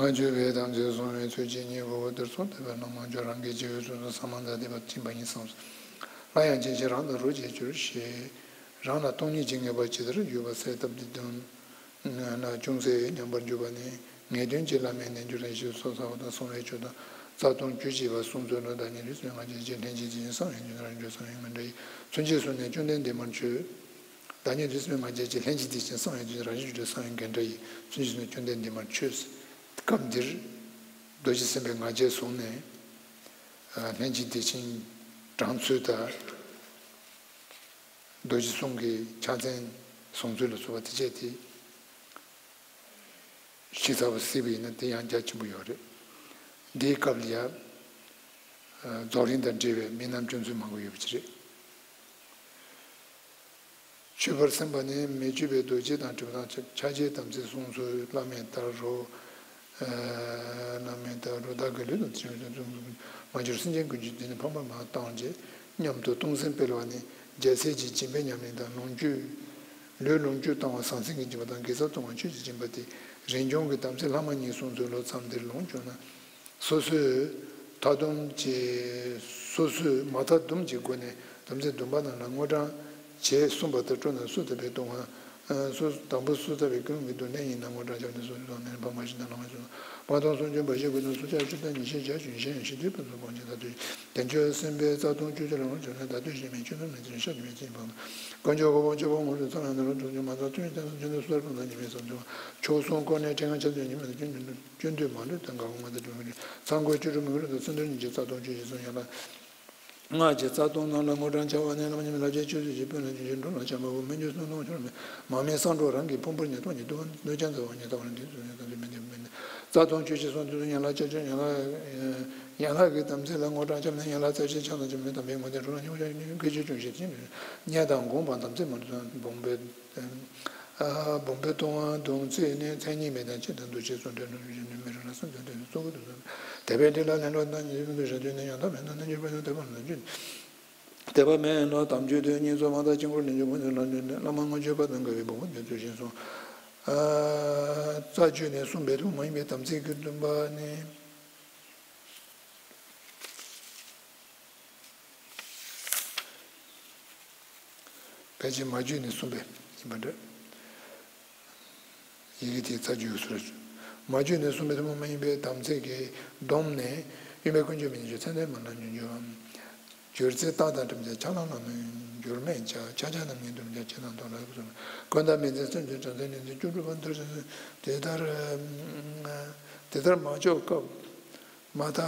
སྔར་བརྗོད་པའི་དམ་ཚིག་བསྲུང་བའི་ཚུལ་གྱིས་ཉེ་དགུ་པོ་དེར་སོང་སྟེ་བར་སྣང་མ་བྱོན་རང་གི་སྤྱི་བོའི་ཚུལ་དུ་ས་མ་ཛ་ཏི་པ་ཕྱིན་པ་ཡིན་གསུངས་སོ། སླར་ཡང་ཅི་ཕྱིར་རང་ལ་རོ་བྱེད་འགྱུར་ཞེས། རང་ལ་སྟོང་ཉིད་ཀྱིས་ངེས་པར་ཇི་ལྟར་འགྱུར་བ་གསལ་བཏབ་སྟེ་འདོན་ན་ཅུང་ཟད་ཉམས་པར་འགྱུར་བ་ནི། ངེས་དོན་གྱི་བླ་མའི་རྣལ་འབྱོར་རེ་ཞིག་སོ་ཟ་བ་དང་གསང་བའི་ཆོས་དང་རྩ་ལྟུང་བཅུ་གཅིག་པ་གསུངས་ཚུལ་ལ། བདག་ཉིད་རིས་མེད་ང་རྒྱལ་གྱིས་ལྷན་ཅིག་དེ་བཞིན་གསང་བའི་རྒྱུད་ནི་རང་རྒྱུད་གསང་བའི་ངོ་འདྲ་ཡིན། མཚོན་བྱེད་གསུམ་ནི་བཅོམ་ལྡན་འདས་མར་ཆོད། བདག་ཉིད་རིས་མེད་ང་རྒྱལ་གྱིས་ལྷན་ཅིག་དེ་བཞིན་གསང་བའི་རྒྱུད་ནི་རང་རྒྱུད་དུ་གསང་བའི་ངོ་འདྲ་ཡིན། མཚོན་བྱེད་གསུམ་ནི་བཅོམ་ལྡན་འདས་མར་ཆོད། སྐབས་འདིར་རྡོ་རྗེ་སེམས་དཔའི་ང་རྒྱལ་བཟུང་ནས། ལྷན་ཅིག་དེ་བཞིན་དྲངས་ཚུལ་དང་། རྡོ་རྗེ་གསུམ་གྱི་ཕྱག་མཚན་བཟུང་ཚུལ་ལ་སོགས་པ་དེ་བཅས་ཏེ། ཞིབ་ཚགས་པོ་གཟིགས་པ་ཡིན་ན་དེ་ཡང་རྒྱ་ཆེན་པོ་ཡོད་རེད། འདིའི་སྐབས་ལ་ཡང་རྫོགས་རིམ་དང་འབྲེལ་བའི་དམིགས་རྣམ་སྐྱོང་ཚུལ་མང་པོ་ཡོད་པ་ཅིག་རེད། མཆོད་པར་སེམས་པ་ནི་མི་བསྐྱོད་པའི་རྡོ་རྗེ་དང་གྲུབ་པ་དང་ཕྱག་རྒྱའི་དམ་ཚིག་བསྲུང་ཚུལ། བླ་མེད་ལྟར་རོ། བླ་མེད་ལྟར་རོ། བདག་གི་ལུས་དང་ཚིག་ཏུ་མ་གྱུར་སེམས་ཅན་ཀུན་གྱི་དོན་ནི་ཕམ་པར་མ་བཏང་བྱས་སྙམ་དུ་གཏོང་སེམས་སྤེལ་བ་ནི་རྒྱལ་སྲས་ཀྱི་སྦྱིན་པའི་ཉམས་ལེན་དང་། ལོངས་སྤྱོད། ལུས་ལོངས་སྤྱོད་བཏང་བ་ཟང་ཟིང་གི་སྦྱིན་པ་དང་། དགེ་རྩ་བཏང་བ་ཆོས་ཀྱི་སྦྱིན་པ་སྟེ། རིན་འབྱུང་གི་དམ་ཚིག་ལྷག་མ་གཉིས་བསྲུང་ཚུལ་ལོ། མཚམས་འདིར་ལོངས་སྤྱོད་ན། སོ་སོས་མཐའ་སྡོམ་གྱི། སོ་སོས་མ་མཐའ་སྡོམ་གྱི་སྒོ་ནས་དམ་ཚིག་བདུན་པ་རྣམས་ལ་དངོས་བགྲང་བྱས་གསུངས་པ་ལྟར་སྤྲོ་ན་སོ་ཐར་པའི་ལྟུང་བ། སོ། དང་པོ་སོ་ཐར་པའི་ཀུན་སློང་གི་སྡུག་བསྔལ་ཡིན་ན་དངོས་བགྲང་བྱས་ནས་སོ་སོའི་ལྟུང་བ་ནི་ཕམ་པ་ཞིག་དང་ལྷག་མ་ཞིག་དང་། མ་བཏང་སོ་སྐྱོན་འབའ་ཞིག་དགོས་ན་སོ་སྐྱོན་བཅུ་དང་ཉེས་བྱས་བརྒྱ་བཅུ་ཞེས་ཡང་ཞིག་སྡུད་པ་སོགས་གོང་ཆེན་ཐ་དད་ཅིང་། དེ་མཆོད་སེམས་དཔའི་རྩ་ལྟུང་བཅུ་བཅུ་ལ་དངོས་བྱས་ན་ད་གདོད་གཞན་མིན་ཆོས་རྣམས་ལ་བརྩོན་ཤ་གི་མེད་ཅེས་པ། དཀོན་མཆོག་གོ་འཕང་མཆོད་པ་ངོ་སྤྲོད་ཚང་ལ་ནི་རང་གྲོལ་འགྱུར། མ་ཚང་ཐུན་ཡོད་ཀྱང་ཆོས་འདི་སུ་ལྟར་ཕུལ་ན་ཉེས་པའི་བསམ་བྱུང་བ། མཆོག་གསུམ་བསྐོར་ནས་ཕྲེང་བ་ཆ་ཚུན་ཉེས་མེད་དང་། སྐྱོན་འདོད་མ་ལུས་དང་འགལ་བ་ངོ་ཚ་སྒྲིབ་མེད་རེད། ཚངས་སྐོར་བཅུ་དྲུག་མི་འགྲོ་དང་། ཚུལ་འདུལ་ཉིད་ཀྱི་རྩ་ལྟུང་བཅུ་བཞི་གསུངས། ཡན་ལག་ལྔ་གི་རྩ་ལྟུང་རྣམས་ལ་དངོས་བགྲང་བྱ་བ་ནི། བླ་མ་མཉམ་མེད་ལྷ་བཅས་མཆོད་བརྗོད་ཀྱི་དཔོན་ལ་བྱིན་གྱིས་འགྲོ་ལ་བྱ་མ་བོ་མི་འགྱུར་སོ་ལྟུང་ཆོག་མེད། མར་མེ་སངས་འགྲོ་རང་གི་ཕུང་པོར་ཉེ་ལྟུང་ཉིད། གནོད་ཀྱང་རྩ་བ་ཉེ་ལྟ་བ་ལ་འདི་ཚུ་ནི་དམ་ཚིག་མི་ལྡན་མིན། རྩ་ལྟུང་བཅུ་བཞི་གསུངས། དེ་ཚུ་ཡན་ལག་བཅུ་གཅིག་ཡན་ལག་ཡན་ལག་གི་དམ་ཚིག་ལ་དངོས་བགྲང་བྱ་བ་ནི། ཡན་ལག་རྩ་བཞི་ཆ་དང་ཆ་མེད་དམ་པའི་ངོ་ནས་འགྲོ་ལ་སྙོམས་འཇུག་སྐད་ཅིག་ཅུང་ཞིག་ཅིང་། བརྙས་དང་བསྒོམས་པ་དམ་ཚིག་མ་འགྲུབ་དང་། བུམ་པའི། ཨ། བུམ་པའི་ལྟུང་བ་བདུན་ཚིག་ནི། མཚན་ཉིད་མེད་དང་། ཕྱི་དང་འདུ་བྱེད་གསུམ་འདྲེས་ནོར་བུ་བཞིན་དུ་མི་རུང་ལ་གསུམ་དང་ལྡན་ཏེ་གཙོ་བོ་དུ་གསུམ། དད་པས་འདྲིས་ལ་ལན་གྲངས་དང་། ཉེས་པའི་མི་འདུག་ཞག་དུས་ནི་ཡང་དག་མེད་ན། རྣལ་འབྱོར་པ་ཡང་དད་པ་ལ་འཇུག་དད་པ་མེད་ལ་དམ་ཆོས་དོན་གཉིས་རྫོགས་མ་དང་། དཀྱིལ་འཁོར་ནས་འཇུག་པ་ནི་ལམ་འཇུག་ནས། བླ་མ་དངོས་སྤྱོད་པ་དང་འགལ་བའི་བུམ་པ་འདི་ཚུལ་བཞིན་སོང་། ཨ། རྩ་བརྒྱུད་ནས་གསུངས་པའི་ཐུན་མོང་མ་ཡིན་པའི་དམ་ཚིག་གི་བདུན་པ་ནི། ཕལ་ཆེར་མ་བརྒྱུད་ནས་གསུངས་པ་ཡིན་པ་འདྲ། ཡི་གེ་དེའི་རྩ་རྒྱུད་སུ་རེད། མ་བརྒྱུད་ནས་གསུངས་པའི་ཐུན་མོང་མ་ཡིན་པའི་དམ་ཚིག་གི་སྡོམ་ནི། གཡོན་པས་ཀུན་སྤྱོད་མི་ཉམས་ཕྱོགས། ཚད་ལྡན་མ་ལ་ཉམས་འགྱུར་བ། སྒྱུ་རྩལ་རྟགས་དང་བྲམ་ཟེ་ཕྱག་ལ་ལྷག་མ་འགྱུར་མེད་བྱ། ཕྱག་རྒྱ་རྣམ་གཉིས་སྡོམ་བྱ་ཕྱི་དང་ནང་ལ་གསུམ། ཀུན་བརྟགས་མི་འཛིན་སེམས་བྱུང་བྲམ་ཟེ་ནི་འཛིན། བཅུ་དྲུག་པ་མདོར་བྱས་ནས། དེ་ལྟར། དེ་ལྟར་མ་ལྕོགས་སྐབས། མ་མཐའ་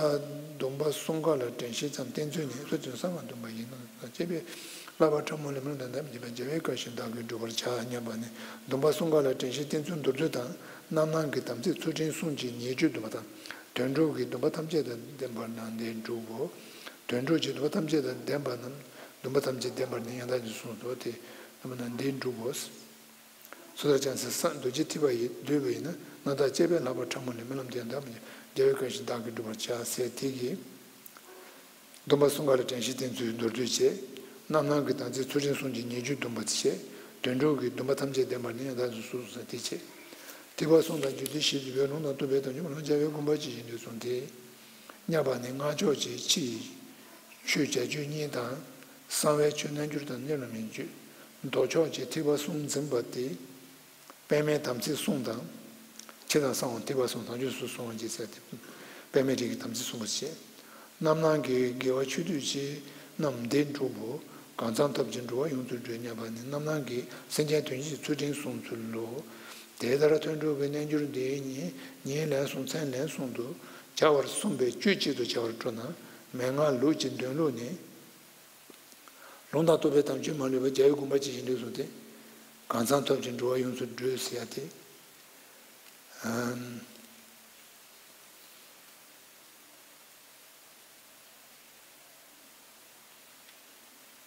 སྡོམ་པ་གསུམ་ཀ་ལ་དྲན་ཤེས་ཙམ་བསྟེན་ཚུལ་ནི། སོ་ཐར་གསང་སྔགས་བདུན་པ་ཡིན་ནོ་དང་བཅས་པའི་བསླབ་པ་ཕྲ་མོ་ལས་སྨོན་ལམ་དང་ལྡན་པ་བགྱིས་པ། རྒྱལ་བའི་བཀའ་བཞིན་བདག་གིས་བསྒྲུབ་པར་བྱ་སྙམ་པ་ནི། སྡོམ་པ་གསུམ་ཀ་ལ་དྲན་ཤེས་བསྟེན་ཚུལ་མདོར་བསྡུས་དང་། རྣམ་སྣང་གི་དམ་ཚིག་ཚུལ་ཁྲིམས་སྲུང་གི་ཉེས་སྤྱོད་སྡོམ་པ་དང་། དོན་གྲུབ་ཀྱི་སྡོམ་པ་ཐམས་ཅད་དང་ལྡན་པ་རྣམས་འདིས་འགྲུབ་བོ། དོན་གྲུབ་ཀྱི་སྡོམ་པ་ཐམས་ཅད་དང་ལྡན་པ་རྣམས། སྡོམ་པ་ཐམས་ཅད་ལྡན་པར་ནི་ཡང་དག་ཉིད་གསུངས་སོ། དེ་རྣམས་འདིས་འགྲུབ་བོ། སོ་ཐར་བྱང་སེམས་སམ་རྡོ་རྗེ་ཐེག་པ་ཡིས་བསྡུས་པ་ཡིན་ན། རྣམ་དག་བཅས་པའི་བསླབ་པ་ཕྲ་མོ་ལས་སྨོན་ལམ་དང་ལྡན་པ་ཡིན། རྒྱལ་བའི་བཀའ་བཞིན་བདག་གིས་བསྒྲུབ་པར་བྱ་ཟེར་དེ་གིས། སྡོམ་པ་གསུམ་ཀ་ལ་དྲན་ཤེས་བསྟེན་ཚུལ་མདོར་བསྡུས་བྱས། རྣམ་སྣང་གི་དམ་ཚིག་ཚུལ་ཁྲིམས་སྲུང་གི་ཉེས་སྤྱོད་སྡོམ་པ་བྱས། དོན་གྲུབ་ཀྱི་སྡོམ་པ་ཐམས་ཅད་ལྡན་པར་ནི་ཡང་དག་ཉིད་གསུངས་སོ་ཟེར་དེ་བྱས། ཐེག་པ་གསུམ་དང་རྒྱུད་སྡེ་བཞི་བརྗོད་པའི་ལུང་དང་བསྟུན་པའི་དོན་གྱི་མ་ལུང་རྒྱལ་བའི་དགོངས་པ་ཇི་བཞིན་དུ་གསུངས་ཏེ། བརྙས་པ་ནི་སྔགས་ཕྱོགས་ཀྱི་ཕྱི་ཡི་ཆོས་བྱ་སྤྱོད་གཉིས་དང་། གསང་བའི་ཆོས་རྣལ་འབྱོར་དང་གཉེར་ལམ་ཡིན་སྤྱོད། ལྡོག་ཕྱོགས་ཀྱི་ཐེག་པ་གསུམ་འཛིན་པ་སྟེ། པདྨའི་དམ་ཚིག་གསུམ་དང་། ཕྱི་དང་གསང་བ་ཐེག་པ་གསུམ་དང་རྗེས་སུ་བཟུང་བ་བགྱིད་ཟེར་ཏེ། པདྨའི་རིགས་ཀྱི་དམ་ཚིག་གསུམ་པོ་བྱས། རྣམ་སྣང་གི་དགེ་བ་ཆོས་སྡུད་ཀྱི་རྣམས་འདིས་འགྲུབ་བོ། གང་འཚམས་ཐབས་ཀྱིས་འགྲོ་བ་ཡོངས་སུ་སྒྲོལ་སྙམ་པ་ནི། རྣམ་སྣང་གིས་སེམས་ཅན་དོན་བྱེད་ཚུལ་ཁྲིམས་སྲུང་ཚུལ་ལོ། དེ་ལྟར་དོན་གྲུབ་ཀྱི་རྣལ་འབྱོར་འདི་ཉིད་ཉིན་ལན་གསུམ་མཚན་ལན་གསུམ་དུ་བྱ་བར་གསུངས་པས་དཀྱུས་གཅིག་ཏུ་བྱ་བར་སྤྲོ་ན། མན་ངག་ལུགས་ཀྱི་འདོན་ལུགས་ནི། ལུང་དང་རྟོགས་པའི་དམ་ཆོས་མ་ལུས་པ། རྒྱལ་བའི་དགོངས་པ་ཇི་བཞིན་དུ་གསུངས་ཏེ། གང་འཚམས་ཐབས་ཀྱིས་འགྲོ་བ་ཡོངས་སུ་སྒྲོལ་ཟེར་ཡ་དེ།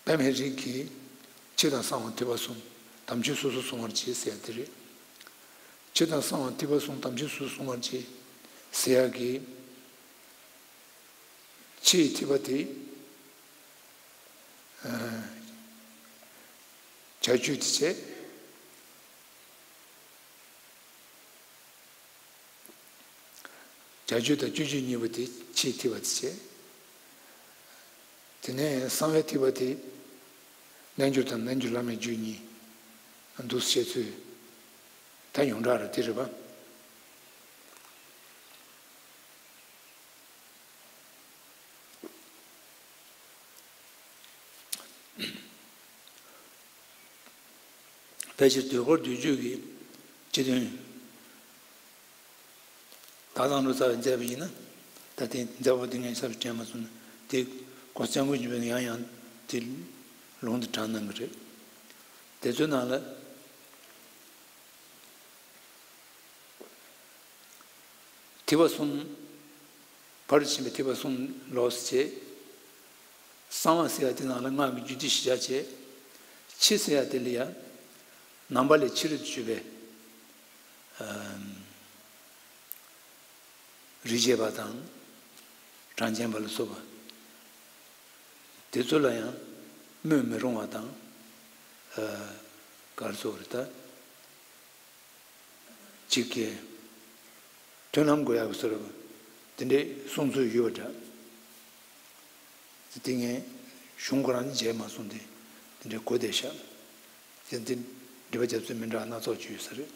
པདྨའི་རིགས་ཀྱི་ཕྱི་དང་གསང་བ་ཐིགས་པ་གསུམ། དམ་ཆོས་སོ་སོར་གཟུང་བར་བྱེད་ཟེར་ཡ་དེ་རེད། ཕྱི་དང་གསང་བ་ཐིགས་པ་གསུམ། དམ་ཆོས་སོ་སོར་གཟུང་བར་བྱེད་ཟེར་ཡ་གི་ཕྱིའི་ཐིགས་པ་དེ། བྱ་སྤྱོད་དེ་བྱས། བྱ་སྤྱོད་དང་སྤྱོད་བྱེད་གཉིས་པོ་དེ་ཕྱིའི་ཐིགས་པ་དེ་བྱས། དེ་ནས་གསང་བའི་ཐིགས་པ་དེ་རྣལ་འབྱོར་དང་རྣལ་འབྱོར་བླ་མེད་རྒྱུད་གཉིས་འདུག་སེ་བཤད་ཚུལ་ད་ཡོངས་གྲགས་རེད། དེ་རེད་པ། ཕལ་ཆེར་དུས་འཁོར་བསྡུས་བརྗོད་ཀྱི་སྤྱི་དོན། ད་བཟང་ལུགས་རྩ་བའི་མཛད་པ་ཡིན་ན། ད་དེ་མཛད་པ་དེ་ངས་ས་བའི་དྲན་མ་སོང་ན་དེ་གོ་སྐྱབས་མགོན་ཆེན་པོས་ཡང་ཡང་དེ་ལུང་དུ་དྲངས་གནང་གི་རེད། དེ་ཚོའི་ནང་ལ། ཐིགས་པ་གསུམ། ཕ་རོལ་ཕྱིན་པའི་ཐིགས་པ་གསུམ་ལོགས་སུ་བྱས། གསང་བ་ཟེར་ཡ་དེ་ནང་ལ་སྔགས་ཀྱི་རྒྱུད་སྡེ་བཞི་ཆ་བྱས། ཕྱི་ཟེར་ཡ་དེ་ལ་ཡང་ནང་པ་ལས་ཕྱི་རུ་གྱུར་པའི་རིག་བྱེད་པ་དང་གྲངས་ཅན་པ་ལ་སོགས་པ་དེ་ཚོ་ལ་ཡང་སྨོད་མི་རུང་བ་དང་། ག་རེ་ཟེར་དགོས་རེད་ད། གཅིག་གིས་མཐུན་ལམ་དགོས་ཡག་གི་བཟོ་འདྲ་དེ་འདྲའི་གསུང་ཚུལ་ཡོད་པ་འདྲ། དེ་ངས་གཞུང་ཁོ་རང་མཇལ་མ་སོང་སྟེ་དེ་འདྲའི་གོ་བདེ་ཤག་དེ་འདི་འགྲེལ་པ་རྒྱབ་ཚུལ་མི་འདྲ་སྣ་ཚོགས་ཅིག་ཡོད་ས་རེད།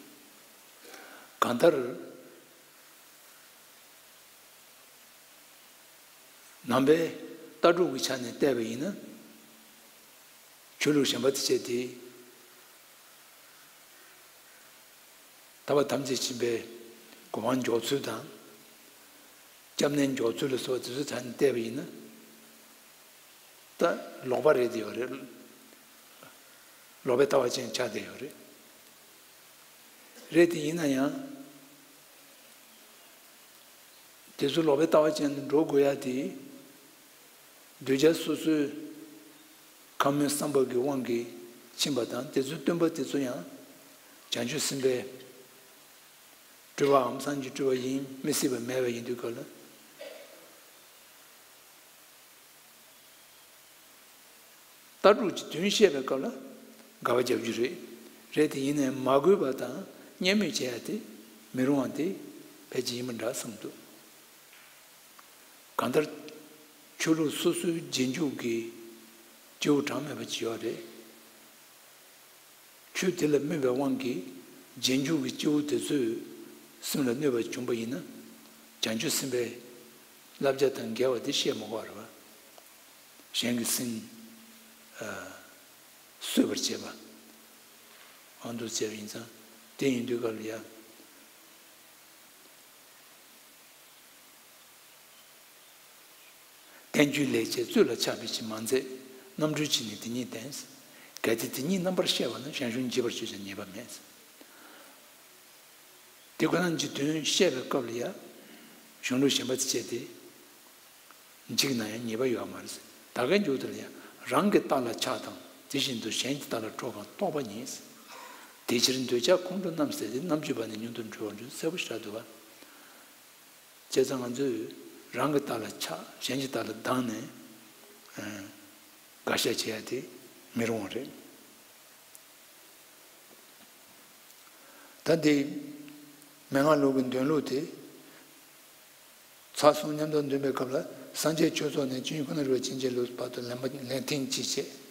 གང་ལྟར། ནང་པའི་ལྟ་གྲུབ་ཀྱི་ཆ་ནས་བལྟས་པ་ཡིན་ན། ཆོས་ལུགས་གཞན་པ་དེ་བྱས་ཏེ། ཐར་པ་ཐམས་ཅད་མཁྱེན་པའི་གོ་འཕང་མགྱོགས་ཚུལ་དང་། སྐྱབས་གནས་མགྱོགས་ཚུལ་ལ་སོགས་དེ་ཚོའི་ཆ་ནས་བལྟས་པ་ཡིན་ན། ད་ལོག་པ་རེད་དེ་ཡོད་རེད། ལོག་པའི་ལྟ་བ་ཅན་ཆགས་བསྡད་ཡོད་རེད། རེད་དེ་ཡིན་ན་ཡང་། དེ་ཚོ་ལོག་པའི་ལྟ་བ་ཅན་དུ་འགྲོ་དགོས་ཡ་དེ། གདུལ་བྱ་སོ་སོའི་ཁམས་མོས་བསམ་པ་གི་དབང་གིས་ཕྱིན་པ་དང་། དེ་ཚོའི་སྟོན་པ་དེ་ཚོ་ཡང་བྱང་ཆུབ་སེམས་དཔའི་སྤྲུལ་པའམ་སངས་རྒྱས་སྤྲུལ་པ་ཡིན་མི་སྲིད་པ་མེད་པ་ཡིན་དུས་སྐབས་ལ། ལྟ་གྲུབ་ཀྱི་དོན་བཤད་པའི་སྐབས་ལ་དགག་པ་རྒྱབ་རྒྱུ་རེད། རེད་དེ་ཡིན་ནའི་མ་གུས་པ་དང་བརྙས་སྨོད་བྱེད་ཡ་དེ་མི་རུང་བ་དེ་ཕལ་ཆེར་ཡིན་པ་འདྲ་བསམ་འདུག་གང་ལྟར། ཆོས་ལུགས་སོ་སོའི་རྗེས་འཇུག་གི་སྐྱེས་བུ་གྲངས་མེད་པ་ཅིག་ཡོད་རེད། ཆོས་དེ་ལ་སྨོད་པའི་དབང་གིས་རྗེས་འཇུག་གི་སྐྱེས་བུ་དེ་ཚོའི་སེམས་ལ་གནོད་པ་བྱུང་བ་ཡིན་ན། བྱང་ཆུབ་སེམས་དཔའི་བསླབ་བྱ་དང་འགལ་བ་དེ་བཤད་མི་དགོས་པ་རེད་པ། གཞན་གྱི་སེམས་གསོད་པར་བྱེད་པ། ཨ་འདུག་བྱས་པ་ཡིན་ཙང་། དེ་ཡིན་དུས་སྐབས་ལ་ཡང་། བསྟན་བཅོས་ལས་བྱེད་རྩོད་ལ་ཆགས་པའི་ཕྱིར་མ་མཛད། རྣམ་གྲོལ་ཕྱིར་ནི་དེ་ཉིད་བསྟན། གལ་ཏེ་དེ་ཉིད་རྣམ་པར་ཤེས་པ་ན། གཞན་གཞུང་འཇིག་པར་བྱེད་ཀྱང་ཉེས་པ་མེད། དེ་ཁོ་རང་གི་དོན་བཤད་པའི་སྐབས་ལ་ཡང་གཞུང་ལུགས་གཞན་པ་དེ་བྱས་ཏེ་འཇིག་ན་ཡང་ཉེས་པ་ཡོད་མ་རེད། ད་གའི་མཇུག་དེ་ལ་ཡང་རང་གི་རྟགས་ལ་ཆགས་དང་། དེ་བཞིན་དུ་གཞན་གྱི་རྟགས་ལ་འཕྲོག་གང་རྟོག་པ་ཉིད། དེ་ཕྱིར་འདོད་ཆགས་ཁོང་ཁྲོ་རྣམས་ཟད་དེ། རྣམ་དཔྱོད་པ་ནི་མྱུར་དུ་གྲོལ་བར་འགྱུར། གསལ་པོ་ཞེ་དྲག་འདུག་པ། བྱས་ཙང་ང་ཚོས་རང་གི་རྟགས་ལ་ཆགས། གཞན་གྱི་རྟགས་ལ་སྡང་ནས་དགག་བཞག་བྱེད་ཡ་དེ་མི་རུང་བ་རེད། ད་འདི་མན་ངག་ལུགས་ཀྱི་འདོན་ལུགས་དེ། ཚར་གསུམ་མཉམ་དུ་འདོན་པའི་སྐབས་ལ། སངས་རྒྱས་ཆོས་ཚོགས་ནས་སྤྱོད་ཡུལ་ཁོ་ན་རིག་པ་ཅན་གྱི་ལུགས་བར་དུ་ལན་པ་ལན་ཐེངས་གཅིག་བྱས།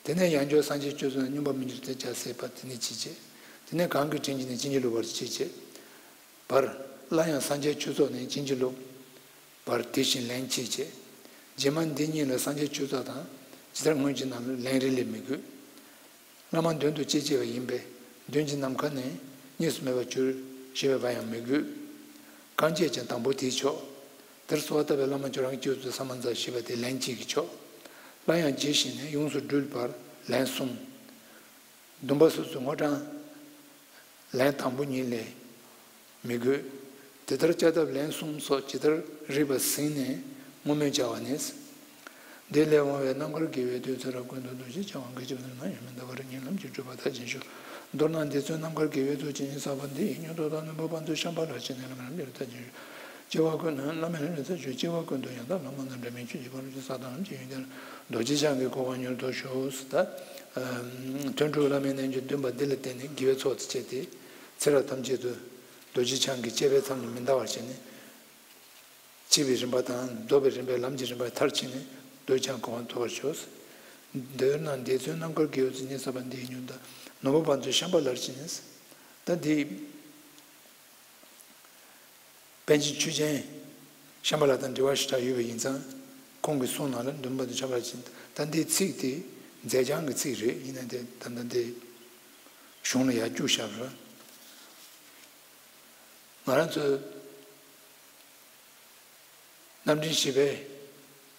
དེ་ནས་ཡང་བསྐྱར་སངས་རྒྱས་ཆོས་ཚོགས་ནས་མངོན་པར་མི་འགྱུར་ཏེ་བྱ་ཟེར་བར་དེ་ནས་གཅིག་བྱས། དེ་ནས་གང་གི་དྲིན་གྱིས་ནི་བྱིན་གྱིས་རློབ་པར་གྱིས་བྱས། བར། སླར་ཡང་སངས་རྒྱས་ཆོས་ཚོགས་ནས་བྱིན་གྱིས་རློབ་པར་དེ་བཞིན་ལན་གཅིག་བྱས། རྗེས་མ་འདི་གཉིས་ལ་སངས་རྒྱས་ཆོས་ཚོགས་དང་ཇི་ལྟར་སྔོན་གྱི་ནང་ལུགས་ལན་རེ་ལས་མི་དགོས། བླ་མ་མདུན་དུ་ཅིས་བྱས་པ་ཡིན་པས་མདུན་གྱི་ནམ་མཁའ་ནས་གཉིས་སུ་མེད་པར་གྱུར་ཞེས་པའི་བར་ཡང་མི་དགོས། གང་བྱས་ཀྱང་དང་པོ་དེས་ཆོག་དེར་གསོལ་བ་བཏབ་པའི་བླ་མ་ཁྱོད་རང་གི་སྤྱི་བོ་དུ་ས་མ་འཛག་ཞེས་པ་དེ་ལན་གཅིག་གིས་ཆོག་སླར་ཡང་ཇི་བཞིན་ནས་ཡོངས་སུ་སྒྲུབ་པར་ལན་གསུམ། བསྡོམས་པ་སོ་སོའི་དངོས་གྲངས་ལན་དང་པོ་ཉིད་ལས། མི་དགོས། དེ་ལྟར་བཅའ་ཐབས་ལན་གསུམ་སོགས་ཇི་ལྟར་རིགས་པ་ཟིན་ནས་བསྔོ་སྨོན་བྱ་བ་ནི། འདི་ལས་འོང་བའི་རྣམ་དཀར་དགེ་བའི་མཐུས། ཚེ་རབས་ཀུན་ཏུ་རྡོ་རྗེ་འཆང་བ་གིས། སྐྱེ་བ་ནས་མ་ཡིན་མིན་འདའ་བར་ཉིན་ལམ་གྱི་སྒྲུབ་པ་མཐར་ཕྱིན་ཤོག། མདོར་ན་འདི་ཚོའི་རྣམ་དཀར་དགེ་བའི་མཐུ་ཇི་སྙེད་བསགས་པ་འདི་ཡི་སྙིང་སྟོབས་དང་ནོར་བུ་བང་མཛོད་ཤམ་བྷ་ལར་བྱས་ནས་བླ་མའི་ལམ་གྱི་རིམ་མཐར་ཕྱིན་ཤོག། སྐྱེ་བ་ཀུན་ཏུ་བླ་མའི་ལམ་རིམ་མཐར་ཕྱིན། སྐྱེ་བ་ཀུན་ཏུ་ཡང་དག་བླ་མ་དང་འབྲལ་མེད་ཆོས་ཀྱི་ཕ་རོལ་ཏུ་ཕྱིན་ས་དང་ལམ་གྱི་ཡོན་ཏན་རྡོ་རྗེ་འཆང་གི་གོ་འཕང་མྱུར་ཐོབ་ཤོག། ད་དོན་གྲུབ་བླ་མའི་རྣལ་འབྱོར་བདུན་པ་འདི་ལ་བརྟེན་ནས་དགེ་བའི་ཚོགས་སུ་བྱས་ཏེ། ཚེ་རབས་ཐམས་ཅད་དུ་རྡོ་རྗེ་འཆང་གི་གཅེས་པའི་མཚམས་ལས་མི་འདའ་བར་བྱས་ནས། སྐྱེ་བའི་རིམ་པ་དང་། འདོད་པའི་རིམ་པས་ལམ་གྱི་རིམ་པ་མཐར་ཕྱིན་ནས་རྡོ་རྗེ་འཆང་གོ་འཕང་ཐོབ་པར་ཤོག། མདོར་ན་འདི་ཚོའི་རྣམ་དཀར་དགེ་བའི་མཐུ་ཇི་སྙེད་བསགས་པ་འདི་ཡི་སྙིང་སྟོབས་དང་ནོར་བུ་བང་མཛོད་ཤམ་བྷ་ལར་བྱས་ནས། ད་འདི་པཎ་ཆེན་ཆོས་རྒྱན་ཤམ་བྷ་ལ་དང་འབྲེལ་བ་ཞེ་དྲག་ཡོད་པ་ཡིན་ཙང་། ཁོང་གི་གསུང་ནང་ལ་འདུན་པ་དང་ཆ་ལ་ཕྱིན། ད་འདི་ཚིག་དེ་མཛད་བྱང་གི་ཚིག་རེད། ཡིན་ན་དེ་ད་ལྟ་འདི་གཞུང་ལ་ཡར་བཅུག་བཞག་རེད། ང་རང་ཚོ་རྣམ་འདྲེན་བཞི་པའི་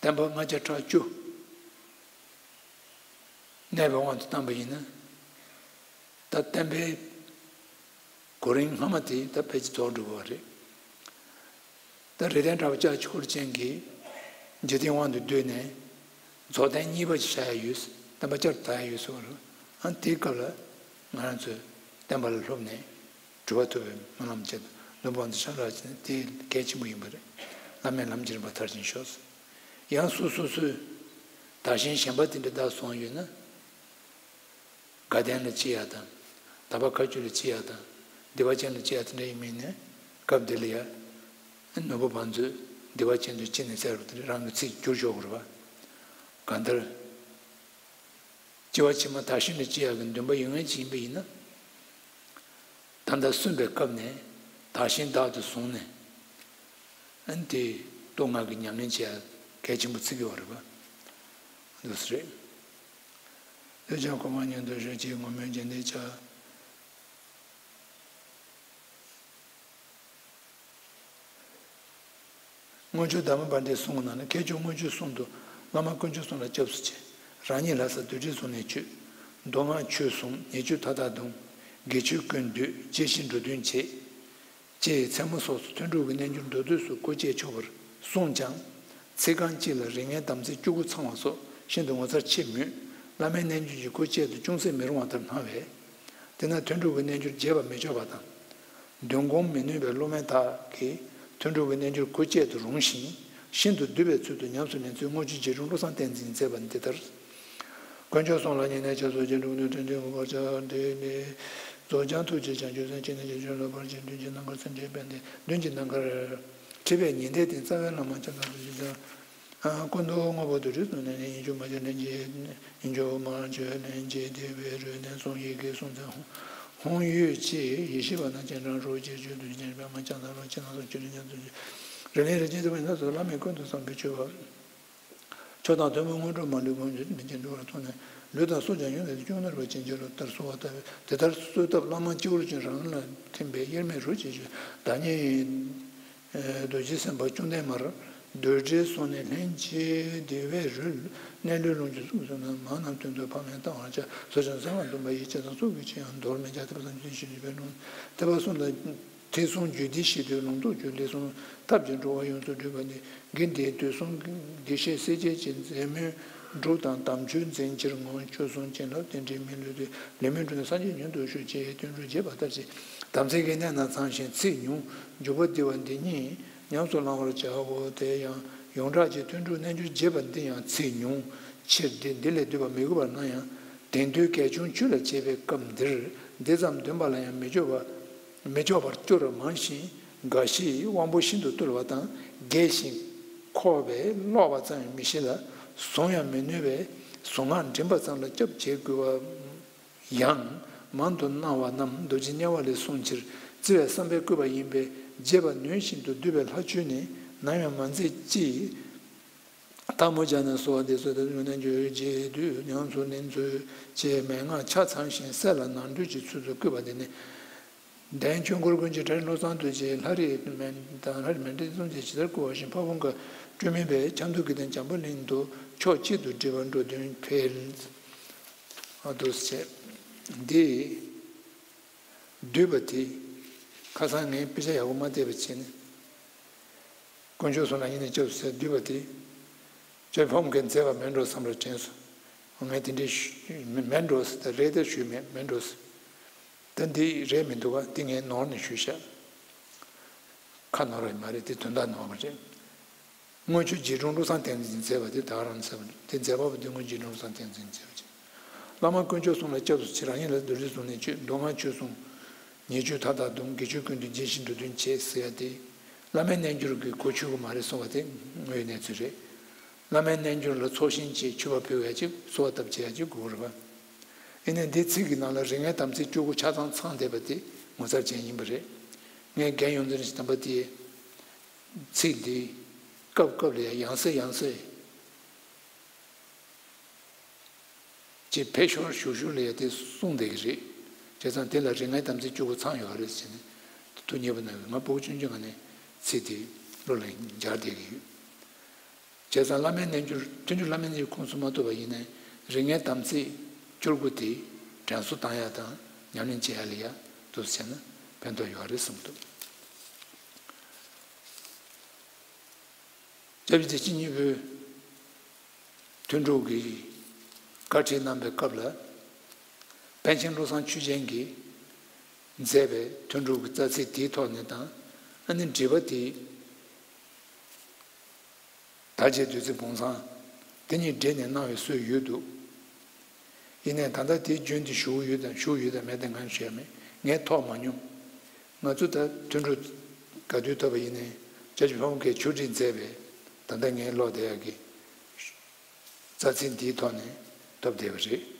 བསྟན་པ་ལྔ་བརྒྱ་ཕྲག་བཅུ་གནས་པའི་དབང་དུ་བཏང་པ་ཡིན་ན། ད་བསྟན་པའི་གོ་རིམ་སྔ་མ་དེ་ད་ཕལ་ཆེར་རྫོགས་འགྲོ་གི་རེད། ད་རིགས་ལྡན་གྲགས་པ་ལྕགས་ཀྱུ་འཁོར་ཅན་གྱི་འཇིག་རྟེན་དབང་དུ་བསྡུས་ནས་རྫོགས་ལྡན་གཉིས་པ་ཞིག་བྱ་ཡ་ཡོད། བསྟན་པ་བསྐྱར་དར་ཡ་ཡོད་ཟེར་བ་རེད། ཨ་དེའི་སྐབས་ལ་ང་རང་ཚོས་བསྟན་པ་ལ་སློབ་ནས་གྲུབ་པ་ཐོབ་པའི་སྨོན་ལམ་བྱས། ནུབ་བང་དུ་ཤར་ར་བྱས་ནས་དེ་གལ་ཆེན་པོ་ཡིན་པ་རེད། བླ་མའི་ལམ་གྱི་རིམ་པ་མཐར་ཕྱིན་ཤོག། ཡང་སོ་སོ་སོའི་དག་ཞིང་གཞན་པ་དེ་འདྲ་བདག་བཟུང་ཡོད་ན། དགའ་ལྡན་ལ་ཅི་ཡ་དང་། དག་པ་མཁའ་སྤྱོད་ལ་ཅི་ཡ་དང་། བདེ་བ་ཅན་ལ་ཅི་ཡ་དེ་འདྲ་ཡིན་མིན་ནས། སྐབས་འདི་ལ་ཡ། ནོར་བུ་བང་མཛོད་བདེ་བ་ཅན་དུ་ཅི་ནས་གསལ་བ་དེ་རང་གི་ཚིག་བསྒྱུར་ཆོག་གི་རེད་པ། གང་ལྟར། སྐྱེ་བ་ཕྱི་མ་དག་ཞིང་ལ་ཅི་ཡ་གི་འདུན་པ་ཡོད་མཁན་ཅིག་ཡིན་པ་ཡིན་ན། ད་ལྟ་གསོན་པའི་སྐབས་ནས་དག་ཞིང་བདག་ཏུ་བཟུང་ནས། ཨ་ནི་དེ་སྟོད་མངའ་གི་ཉམས་ལེན་བྱེད་ཡ་གལ་ཆེན་པོ་བརྩི་གི་ཡོད་རེད་པ། འདུག་སེ་རེད། ལུས་ཀྱང་གོ་འཕང་མྱུར་ཐོབ་ཤོག་ཅེས་བསྔོ་སྨོན་རྒྱུན་ལྡན་བྱ། དངུལ་ཆུ་དར་མ་པཎྜི་ཏའི་གསུང་གི་ནང་ན། ཁྱེད་ཆོས་དངུལ་ཆུ་གསུམ་དུ། བླ་མ་དཀོན་མཆོག་གསུམ་ལ་སྐྱབས་སུ་མཆི། རང་ཉིད་ལྷ་ས་རྡུལ་བྲལ་གཟུགས་ནས་བཅུད། མདོ་སྔགས་ཆོས་གསུམ་ཉེ་བཅུད་མཐའ་དག་བརྡུང་། དགེ་ཆོས་ཀུན་བསྡུས་རྗེས་ཤིང་འགྲོ་དོན་བྱེད། ཅེས་མཚན་མོ་སོགས་སུ་ཐོན་དྲུག་གི་རྣལ་འབྱོར་མདོ་སྡེ་སོགས་སྐུ་བསྐྱེད་ཆོག་པར་གསུངས་ཀྱང་། ཚིག་རྐང་གཅིག་ལ་རིགས་ངན་དམ་ཚིག་བཅུ་དགུ་ཚང་བ་སོགས་ཤིན་ཏུ་ངོ་མཚར་ཆེ་མོད། བླ་མའི་རྣལ་འབྱོར་གྱི་སྐུ་བསྐྱེད་དུ་ཅུང་ཟད་མི་རུང་བ་ལྟར་སྣང་བས། དེས་ན་ཐོན་དྲུག་གི་རྣལ་འབྱོར་རྒྱས་པར་མི་ཆོག་པ་དང་། འདོན་སྒོམ་མི་ནུས་པའི་སློབ་མ་དག་གིས་ཐོན་དྲུག་གི་རྣལ་འབྱོར་སྐུ་བསྐྱེད་དུ་རུང་ཞིང་ཤིན་ཏུ་བསྡུས་པའི་ཚུལ་དུ་ཉམས་སུ་ལེན་ཚུལ་དངུལ་ཆུ་རྗེ་དྲུང་བློ་བཟང་བསྟན་འཛིན་མཛད་པ་འདི་ལྟར། དཀོན་མཆོག་གསུམ་ལ་བསྙེན་གནས་བྱ་སོགས་ཀྱི་འགྲོ་དོན་དོན་ཆེན་དགུ་པར་བྱ་སྟེ། རྫོགས་བྱང་ཐུགས་རྗེ་བྱང་ཆུབ་སེམས་བསྐྱེད་ནས་རྗེས་སྤྱོད་ལ་ཕར་ཕྱིན་བདུན་གྱི་རྣམ་དཀར་སེམས་བསྐྱེད་དཔལ་ལྡན་བདུན་གྱི་རྣམ་དཀར། ཁྲིད་པའི་ཉི་ཟླའི་སྟེང་རྩ་བའི་བླ་མ་ལྕགས་ཟངས་ཐུགས་རྗེ་ཆེན། ཀུན་ཏུ་དངོས་པོ་དུ་རིགས་སུ་གནས་ནས་ཡིན་གཅུང་མ་བྱ་ལྷན་ཅིག་ཡིན་གཅུང་མ་བྱ་ལྷན་ཅིག་བདེ་བའི་རོས་ནས་གསུང་ཡི་གེ་གསུང་ཚན་ཧཱུྃ་ཡོད་ཅེས་ཡེ་ཤེས་པ་རྣམས་སྤྱན་དྲངས་རོགས། ཅེས་བརྗོད་དུ་སྤྱན་པདྨ་ལྕགས་ཟངས་ལོ་ཅན་ལ་སོགས་ཆོས་ལ་ཉམས་སུ་བཞེས། རིག་གླེང་རིག་བྱེད་ཐུབ་པའི་ཡོན་ཏན་སོགས་བླ་མའི་ཀུན་ཏུ་བཟང་པོའི་སྤྱོད་པ། མཆོག་དང་ཐུན་མོང་དངོས་གྲུབ་མ་ལུས་གོང་ཆུད་མི་བྱེད་འགྲོ་བར་མཐོང་ནས། ལུས་དང་སྲོག་ཀྱང་ཡོངས་བསྲེགས་ཏེ། སྐྱོ་ནོར་བ་ཅན་ཕྱིར་ལོག་ལྟར་གསོལ་བ་བཏབ་པས། དེ་ལྟར་གསོལ་བཏབ་བླ་མ་སྤྱི་བོར་བྱོན། རང་ལ་ཐིམ་པས་དབྱེར་མེད་རོ་གཅིག་བྱོན། བདག་ཉིད་རྡོ་རྗེ་སེམས་དཔའ་བཅོམ་ལྡན་འདས་མར་རྡུལ་བྲལ་སོང་ནས་ལྷན་ཅིག་བདེ་བའི་རོས། གནས་ལུས་ལོངས་སྤྱོད་གསུམ་ཀུན་བསྲེགས་ནས། མ་རྣམས་དོན་དུ་ཕ་མས་བཏང་བར་བྱ། ཟོས་ཀྱང་གསོལ་བ་འདེབས་པ་ཡི། བྱས་ཙང་ཚོགས་ཀྱི་ཆུ་ཡང་འདོར་མི་བྱ། ཐེག་པ་གསུམ་གྱི་ཞི་བའི་ལུང་། ཐེག་པ་གསུམ་ལ། ཐེག་གསུམ་རྒྱུད་སྡེ་ཞི་བདེའི་ལུང་རྟོགས་རྒྱུ། ལས་གསུམ་ཐབས་ཀྱིས་འགྲོ་བ་ཡོངས་སུ་སྒྲོལ་བ་ནི། དགེ་འདིའི་དུས་གསུམ་གྱི་བདེ་གཤེགས་སྲས་བཅས་ཀྱི་མཛད་མོས་སྒྲུབ་དང་དམ་ཆོས་འཛིན་ཕྱིར་ངོ་། བཅུ་གསུམ་བྱིན་རླབས་རྟེན་འབྲེལ་མི་ལུས་ཏེ། ལེགས་སྨོན་འགྲུབ་ནས་སངས་རྒྱས་མྱུར་དུ་ཤོག། ཅེས་དོན་གྲུབ་རྒྱས་པ་ལྟར་བྱས། དམ་ཚིག་གི་གནད་རྣམས་ཚང་ཞིང་ཚིག་ཉུང་། འཇུག་པ་བསྡུས་པ་འདི་གཉིས་ཉམས་སུ་བླང་བར་བྱའོ། དེ་ཡང་ཡོངས་གྲགས་ཀྱི་ཐོན་དྲུག་རྣལ་འབྱོར་རྒྱས་པ་འདི་ཡང་ཚིག་ཉུང་། ཕྱིར་འདི་འདི་ལས་བསྡུས་པ་མི་དགོས་པར་སྣང་ཡང་། དེང་དུས་གལ་ཆུང་ཆོས་ལ་བྱེད་པའི་སྐབས་འདིར་འདི་ཙམ་འདོན་པ་ལ་ཡང་མི་སྐྱོ་བ། མི་སྐྱོ་བར་སྐྱོ་རུ་མང་ཞིང་། འགའ་ཞིག་དབང་པོ་ཤིན་ཏུ་རྟུལ་བ་དང་། རྒས་ཤིང་འཁོགས་པས་ཀློག་པ་ཙམ་ཡང་མི་ཤེས་ལ། གཟུང་ཡང་མི་ནུས་པས་གཟུངས་སྔགས་འདྲེན་པ་ཙམ་ལ་སྐྱབས་བྱེད་དགོས་པ་ཡང་མང་དུ་སྣང་བ་རྣམས་རྡོ་རྗེ་དམྱལ་བ་ལས་གསུངས་ཕྱིར་བརྩི་བའི་བསམ་པས་བསྐུལ་བ་ཡིན་པས། རྒྱས་པ་ནུས་ཤིན་ཏུ་བསྡུས་པའི་ལྷ་ཆོས་ནི་ནམ་ཡང་མ་མཛད་ཅིག། ཐལ་མོ་སྦྱར་ནས་གསོལ་བ་འདེབས་སོ། དེ་ཡོན་ཏན་བརྗོད་རྗེས་དུས་ཉམས་སུ་ལེན་ཚུལ་བཅས་མན་ངག་ཆ་ཚང་ཞིང་གསལ་ལ་ནང་ཁྲོལ་གྱི་ཚུལ་དུ་བསྐུལ་བ་འདི་ནི། འདན་ཆོས་འཁོར་ཀུན་གྱི་གྲས་བློ་བཟང་རྡོ་རྗེ། ལྷ་རིས་མན་དང་ལྷ་རིས་མན་ཏྲེ་གསུམ་གྱིས་ཇི་ལྟར་བསྐུལ་བ་བཞིན་ཕ་བོང་ཁ་སྤྲུལ་མིན་པས་ཁྱམས་འདུས་ཀྱི་སྟེང་འཇམ་པོ་གླིང་དུ་ཕྱོགས་གཅིག་ཏུ་སྒྲིལ་བར་འགྲོ་དོན་འཕེལ། ཨ་འདུག་སེ་བྱས། འདི། བསྡུས་པ་དེ། ཁ་སང་ངས་དཔེ་ཆ་ཡག་པོ་མ་བལྟས་པ་བྱས་ནས། དཀོན་མཆོག་གསུམ་ལ་ཡིན་ནས་སྐྱབས་སུ་མཆི་བསྡུས་པ་དེ། སྐྱབས་ཕམ་གྱིས་མཛད་པ་མིན་འགྲོ་བསམ་པ་དྲན་སོང་། ངས་དེ་འདྲའི་ཞུ་མིན་འགྲོ་ཟེར། ད་རེད་ད་ཞུས་མེད། མིན་འགྲོ་ཟེར། ད་འདི་རེད་མི་འདུག་ག་དེ་ངས་ནོར་ནས་ཞུས་ཤག་ཁ་ནོར་བ་མ་རེད། དེ་དོན་དག་ནོར་བ་རེད། སྔོན་ཆད་རྗེ་དྲུང་བློ་བཟང་བསྟན་འཛིན་མཛད་པ་དེ་ད་ག་རང་ཟེར་བ་རེད། དེ་མཛད་པ་པོ་དེ་སྔོན་རྗེ་དྲུང་བློ་བཟང་བསྟན་འཛིན་མཛད་པ་ཅིག་བླ་མ་དཀོན་མཆོག་གསུམ་ལ་སྐྱབས་སུ་མཆི། རང་ཉིད་ལ་བདུད་རྩི་བཟུང་ནས་བཅོས། མདོ་སྔགས་ཆོས་སྲུང་། ཉེས་སྤྱོད་མཐའ་དག་སྡོམ། དགེ་ཆོས་ཀུན་ཏུ་རྗེས་ཤིང་འགྲོ་དོན་བྱེད་ཟེར་ཡ་དེ། བླ་མའི་རྣལ་འབྱོར་གྱི་གོ་ཆོད་ཀྱི་མ་རེད་གསུངས་པ་དེ་དངོས་ཡོད་གནས་ཚུལ་རེད། བླ་མའི་རྣལ་འབྱོར་ལ་ཚོགས་ཞིང་བཅས་མཆོད་པ་ཕུལ་ཡ་ཅིག་གསོལ་བ་བཏབ་བྱེད་ཡ་ཅིག་དགོས་ཀྱི་རེད་པ། ཡིན་ནའི་འདིའི་ཚིག་གི་ནང་ལ་རིགས་ལྔའི་དམ་ཚིག་བཅུ་དགུ་ཆ་ཚང་ཚང་བསྡད་པ་དེ་ངོ་མཚར་ཅན་ཡིན་པ་རེད། ངས་རྒན་ཡོངས་འཛིན་རིན་ཆེན་དམ་པ་དེའི་ཚིག་འདི་སྐབས་སྐབས་ལ་ཡང་ཡང་སེ་ཡང་སེ་ཅེས་ཕེབས་ཤོར་ཞུ་ཞུ་ལ་ཡ་དེ་གསུངས་བསྡད་ཀྱི་རེད། བྱས་ཙང་དེ་ལ་རིགས་ལྔའི་དམ་ཚིག་བཅུ་དགུ་ཚང་ཡོད་རེད་ཟེར་ནས་ཐུགས་མཉེས་པོ་གནང་བས། ང་ཕྲུ་གུ་ཆུང་ཆུང་ངང་ནས་ཚིག་དེ་བློ་ལ་འཇགས་བསྡད་ཀྱི་ཡོད། བྱས་ཙང་བླ་མའི་རྣལ་འབྱོར། མཐུན་འཇུག་བླ་མའི་རྣལ་འབྱོར་ཁོངས་སུ་མ་གཏོགས་པ་ཡིན་ནའི་རིགས་ལྔའི་དམ་ཚིག་བཅུ་དགུ་དེ་དྲན་གསོ་བཏང་ཡ་དང་ཉམས་ལེན་བྱེད་ཡ་ལ་ཡ་འདུག་སེ་བྱས་ན་ཕན་ཐོགས་ཡོད་རེད་བསམ་གྱི་འདུག་སྐྱབས་རྗེ་བདེ་ཆེན་སྙིང་པོས་ཐུན་དྲུག་གི་བཀའ་ཁྲིད་གནང་པའི་སྐབས་ལ། པཎ་ཆེན་བློ་བཟང་ཆོས་རྒྱན་གྱིས་མཛད་པའི་ཐུན་དྲུག་གི་རྩ་ཚིག་དེའི་ཐོག་ནས་དང་། ཨ་ནི་འགྲེལ་པ་དེ། དར་རྒྱས་བདུད་རྩི་བོང་བཟང་། དེ་གཉིས་སྦྲེལ་ནས་གནང་བའི་སྲོལ་ཡོད་འདུག་ཡིན་ནའི་ད་ལྟ་དེའི་རྒྱུན་དེ་ཞུགས་ཡོད་དང་ཞུགས་ཡོད་དང་མེད་དེ་ང་ཞུ་ཡ་མེད། ངས་ཐོབ་མ་མྱོང་། ང་ཚོ་ད་ཐུན་དྲུག་ག་དུས་ཐོབ་པ་ཡིན་ནའི་སྐྱབས་རྗེ་ཕ་བོང་ཁས་ཆོས་ཁྲིད་མཛད་པའི་ད་ལྟ་ངས་ཀློག་བསྡད་ཡག་གི་རྩ་ཚིག་འདིའི་ཐོག་ནས་ཐོབ་བསྡད་པ་རེད།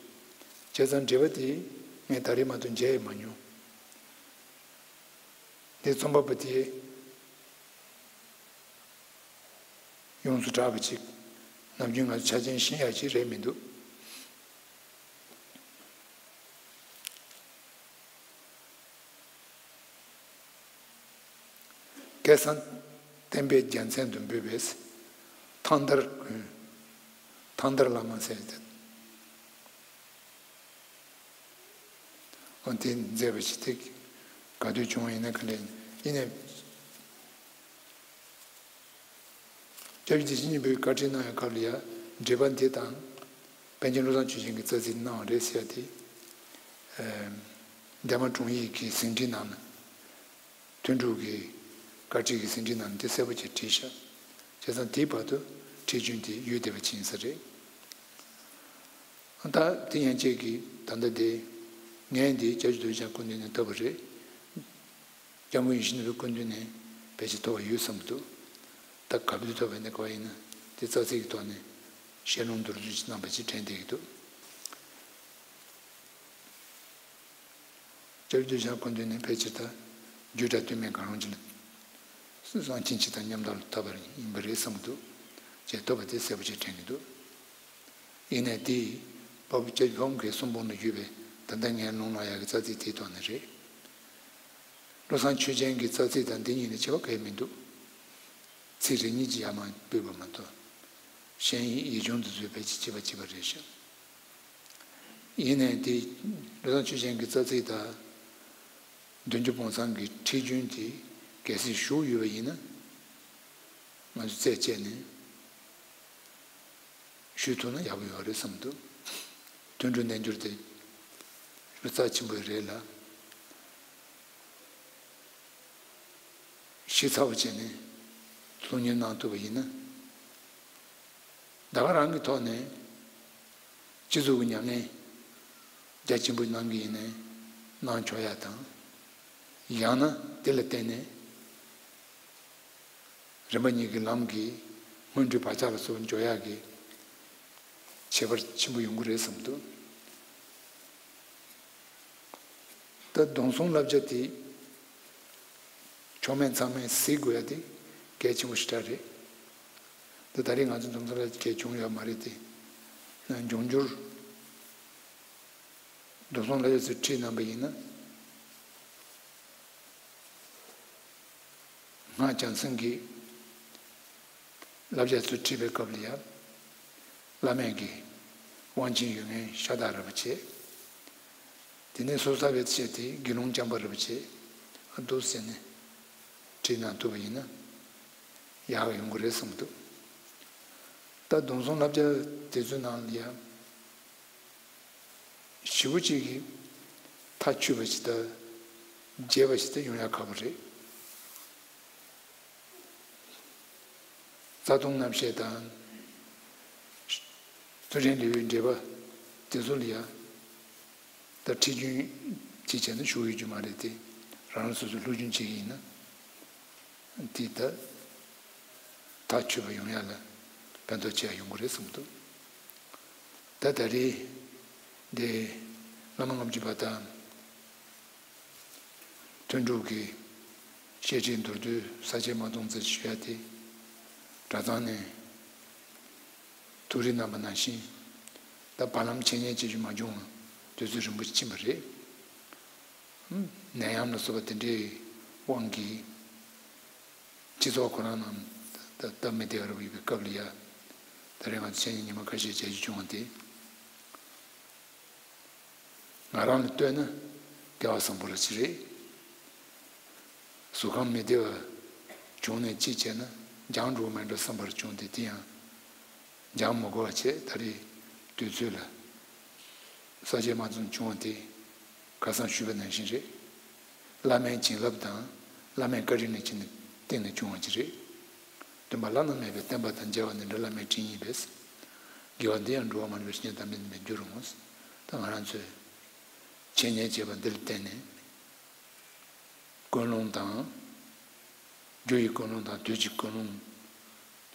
བྱས་ཙང་འགྲེལ་པ་དེ་ངས་ད་རེས་མ་གཏོགས་མཇལ་ཡང་མ་མྱོང་། འདི་རྩོམ་པ་པོ་དེ་ཡོངས་སུ་གྲགས་པ་ཅིག་ནམ་རྒྱུན་ང་ཚོ་ཆ་རྐྱེན་ཤེས་ཡག་ཅིག་རེད་མི་འདུག་སྐལ་བཟང་བསྟན་པའི་རྒྱལ་མཚན་དུ་འབོད་པའི་ཐང་དར་དགོན། ཐང་དར་བླ་མ་ཟེར་ཏེ། འོ་དེ་མཛད་པ་ཞིག་དེ་ག་དུས་བྱུང་བ་ཡིན་ན་ག་འདྲ་ཡིན། ཡིན་ནའི། སྐྱབས་རྗེ་བདེ་ཆེན་སྙིང་པོས་བཀའ་ཁྲིད་གནང་བའི་སྐབས་ལ་ཡང་འགྲེལ་པ་འདི་དང་། པཎ་ཆེན་བློ་བཟང་ཆོས་རྒྱན་གྱི་རྩ་ཚིག་གནང་བ་རེད་ཟེར་ཏེ། འདན་མ་དྲུང་ཡིག་གི་ཟིན་བྲིས་ནང་ན། ཐུན་དྲུག་གི་བཀའ་ཁྲིད་ཀྱི་ཟིན་བྲིས་ནང་ན་དེ་གསལ་པོ་ཅིག་བྲིས་ཤག་བྱས་ཙང་དེའི་བར་དུ་ཁྲིད་རྒྱུན་དེ་ཡོད་བསྡད་པ་ཅིག་ཡིན་ས་རེད། ད་དེ་ཡན་ཆད་ཀྱིས་ད་ལྟ་དེ་ངས་འདི་སྐྱབས་རྗེ་རྡོ་རྗེ་འཆང་སྐུ་མདུན་ནས་ཐོབ་པ་རེད། སྐྱབས་མགོན་ཡིད་བཞིན་ནོར་བུའི་སྐུ་མདུན་ནས་ཕལ་ཆེར་ཐོབ་པ་ཡོད་བསམ་གྱི་འདུག་ད་ག་དུས་ཐོབ་པ་ཡིན་ན་ག་པར་ཡིན་ན་དེ་རྩ་ཚིག་གི་ཐོག་ནས་ཞལ་ལུང་མདོར་བསྡུས་ཅིག་གནང་བ་ཅིག་དྲན་བསྡད་ཀྱི་འདུག་སྐྱབས་རྗེ་རྡོ་རྗེ་འཆང་སྐུ་མདུན་ནས་ཕལ་ཆེར་ད་རྒྱུད་གྲྭ་སྟོད་སྨད་གང་རུང་ཅིག་ལ་གསང་ཆེན་སྤྱི་དང་མཉམ་དུ་ཐོབ་པ་ཡིན་པ་རེད་བསམ་གྱི་འདུག་ཅེས་ཐོབ་པ་དེ་གསལ་པོ་ཅིག་དྲན་གྱི་འདུག་ཡིན་ནའི་དེ་ཡིས་དཔའ་བོ་སྐྱབས་རྗེ་ཕ་བོང་ཁའི་གསུང་འབུམ་ལ་བརྒྱུད་པའི་ད་ལྟ་ངས་ལུང་ལ་ཡག་གི་རྩ་ཚིག་དེའི་ཐོག་ནས་རེད། བློ་བཟང་ཆོས་རྒྱན་གྱི་རྩ་ཚིག་དང་འདི་གཉིས་ལ་ཁྱད་པར་གང་ཡང་མི་འདུག་ཚིག་རེ་གཉིས་ཀྱིས་ཡར་མར་སྤུས་པ་མ་གཏོགས། ཤན་ཡིག་ཡིག་ཆུང་འདི་ཚོས་ཕལ་ཆེར་གཅིག་པ་གཅིག་པ་རེད་ཤག་ཡིན་ནའི་དེ་བློ་བཟང་ཆོས་རྒྱན་གྱི་རྩ་ཚིག་དང་། བདུན་ཅུ་བོང་བཟང་གི་ཁྲིད་རྒྱུན་དེ་གལ་སྲིད་ཞུགས་ཡོད་པ་ཡིན་ན། ང་ཚོས་རྩད་བཅད་ནས་ཞུས་ཐུབ་ན་ཡག་པོ་ཡོད་རེད་བསམ་འདུག་ཐུན་དྲུག་རྣལ་འབྱོར་དེ་རྩ་ཆེན་པོ་རེད་ལ། ཞིབ་ཚགས་པོ་བྱས་ནས་སློབ་གཉེར་གནང་ཐུབ་པ་ཡིན་ན། ད་ག་རང་གི་ཐོག་ནས་སྤྱི་ཚོགས་ཀྱི་ཉམས་ལེན་རྒྱ་ཆེན་པོ་གནང་གི་ཡིན་ནའི་གནང་ཆོག་ཡ་དང་། ཡང་ན་དེ་ལ་བརྟེན་ནས་རིམ་པ་གཉིས་ཀྱི་ལམ་གྱི་སྔོན་འགྲོའི་བག་ཆགས་ལ་སོགས་འཇོག་ཡག་གི་ཁྱད་པར་ཆེན་པོ་ཡོང་གི་རེད་བསམ་འདུག་ད་སྡོམ་བཟུང་བསླབ་བྱ་དེ་ཕྱོགས་མེད་མཚམས་མེད་གཟིགས་དགོས་ཡ་དེ་གལ་ཆེན་པོ་ཞེ་དྲག་རེད། ད་ད་རེས་ང་ཚོ་འཛོམས་ས་ལ་གལ་བྱུང་ཡོད་མ་རེད་དེ། འབྱུང་འགྱུར་སྡོམ་བཟུང་བསླབ་བྱ་ཚོས་ཁྲིད་གནང་པ་ཡིན་ན། སྔགས་བྱང་སེམས་ཀྱི་བསླབ་བྱ་ཚུར་ཁྲིད་པའི་སྐབས་ལ་ཡང་། བླ་མེད་ཀྱི་དབང་ཆེན་ཡོད་མཁན་ཤ་སྟག་རིན་པོ་ཆེ། དེ་ནས་སོ་ས་བའི་ཆེད་དེ་དགེ་སློང་བྱམས་པ་རིན་པོ་ཆེ། འདུག་ཟེར་ནས་བྲིས་གནང་ཐུབ་པ་ཡིན་ན་ཡག་ཡོང་གི་རེད་བསམ་འདུག་ད་སྡོམ་བཟུང་བསླབ་བྱ་དེ་ཚོའི་ནང་ལ་ཡང་ཞེ་པོ་ཅིག་གིས་མཐའ་ཆོད་པ་ཞིག་དང་རྒྱས་པ་ཞིག་དང་ཡོང་ཡག་ཁག་པོ་རེད། རྩ་ལྟུང་རྣམ་བཤད་དང་། རྩོད་ལྡན་ལེའུའི་འགྲེལ་པ་དེ་ཚོ་ལ་ཡང་ད་ཁྲིད་རྒྱུན་ཅིག་བྱས་ན་ཞུགས་ཡོད་རྒྱུ་མ་རེད་དེ། རང་རང་སོ་སོའི་སློབ་སྦྱོང་བྱེད་ཀྱི་ཡིན་ན། དེ་ད་མཐའ་ཆོད་པ་ཡོང་ཡག་ལ་ཕན་ཐོགས་ཆེ་བ་ཡོང་གི་རེད་བསམ་འདུག་ད་ད་རེས་འདི་བླ་མ་ལྔ་བཅུ་པ་དང་། དོན་གྲུབ་ཀྱི་བཤད་ཁྲིད་མདོར་བསྡུས་ས་བཅད་མ་སྟོང་ཙམ་ཞུ་ཡ་དེ། གྲྭ་ཚང་ནས་ཐུགས་རེ་གནང་བ་ནང་བཞིན། ད་བར་ལམ་འཆད་ཉན་བྱེད་རྒྱུ་མ་བྱུང་བ་དུས་ཚོད་རིང་པོ་ཕྱིན་པ་རེད། ནད་ཡམས་ལ་སོགས་པ་དེ་འདྲའི་དབང་གིས། སྤྱི་ཚོགས་ཁོ་རང་ནང་ད་སྟབས་མི་བདེ་བ་རུ་ཡོད་པའི་སྐབས་ལ་ཡ། ད་རེས་ང་ཚོ་འཆད་ཉན་ཉི་མ་ཁ་ཤས་བྱེད་རྒྱུ་བྱུང་བ་དེ། ང་རང་ལ་ལྟོས་ན་སྐལ་བ་བཟང་པོ་ར་ཅིག་རེད། གཟུགས་ཁམས་མི་བདེ་བ་བྱུང་ནས་ཅི་བྱས་ན་འགྱངས་འགྲོ་གི་མེད་འགྲོ་བསམ་པར་བྱུང་སྟེ། དེ་ཡང་འགྱངས་མི་དགོས་པ་བྱས། ད་རེས་དུས་ཚོད་ལ་ས་བཅད་མ་ཚང་བྱུང་བ་དེ་ཁ་སང་ཞུས་པ་ནང་བཞིན་རེད། བླ་མའི་བྱིན་རླབས་དང་བླ་མའི་བཀའ་དྲིན་ལ་བརྟེན་ནས་བརྟེན་ནས་བྱུང་བ་ཅིག་རེད། སྟོན་པ་བླ་ན་མེད་པའི་བསྟན་པ་དང་མཇལ་བ་འདི་འདྲ་བླ་མའི་དྲིན་ཡིན་པས། དགེ་བ་འདི་ཡང་འགྲོ་བ་མ་ལུས་པའི་སེམས་ཅན་ཐམས་ཅད་ནི་མི་འགྱུར་རོ། ད་ང་རང་ཚོས་འཆད་ཉན་བྱས་པ་འདི་ལ་བརྟེན་ནས། ཀུན་སློང་དང་། རྒྱུ་ཡི་ཀུན་སློང་དང་དུས་ཀྱི་ཀུན་སློང་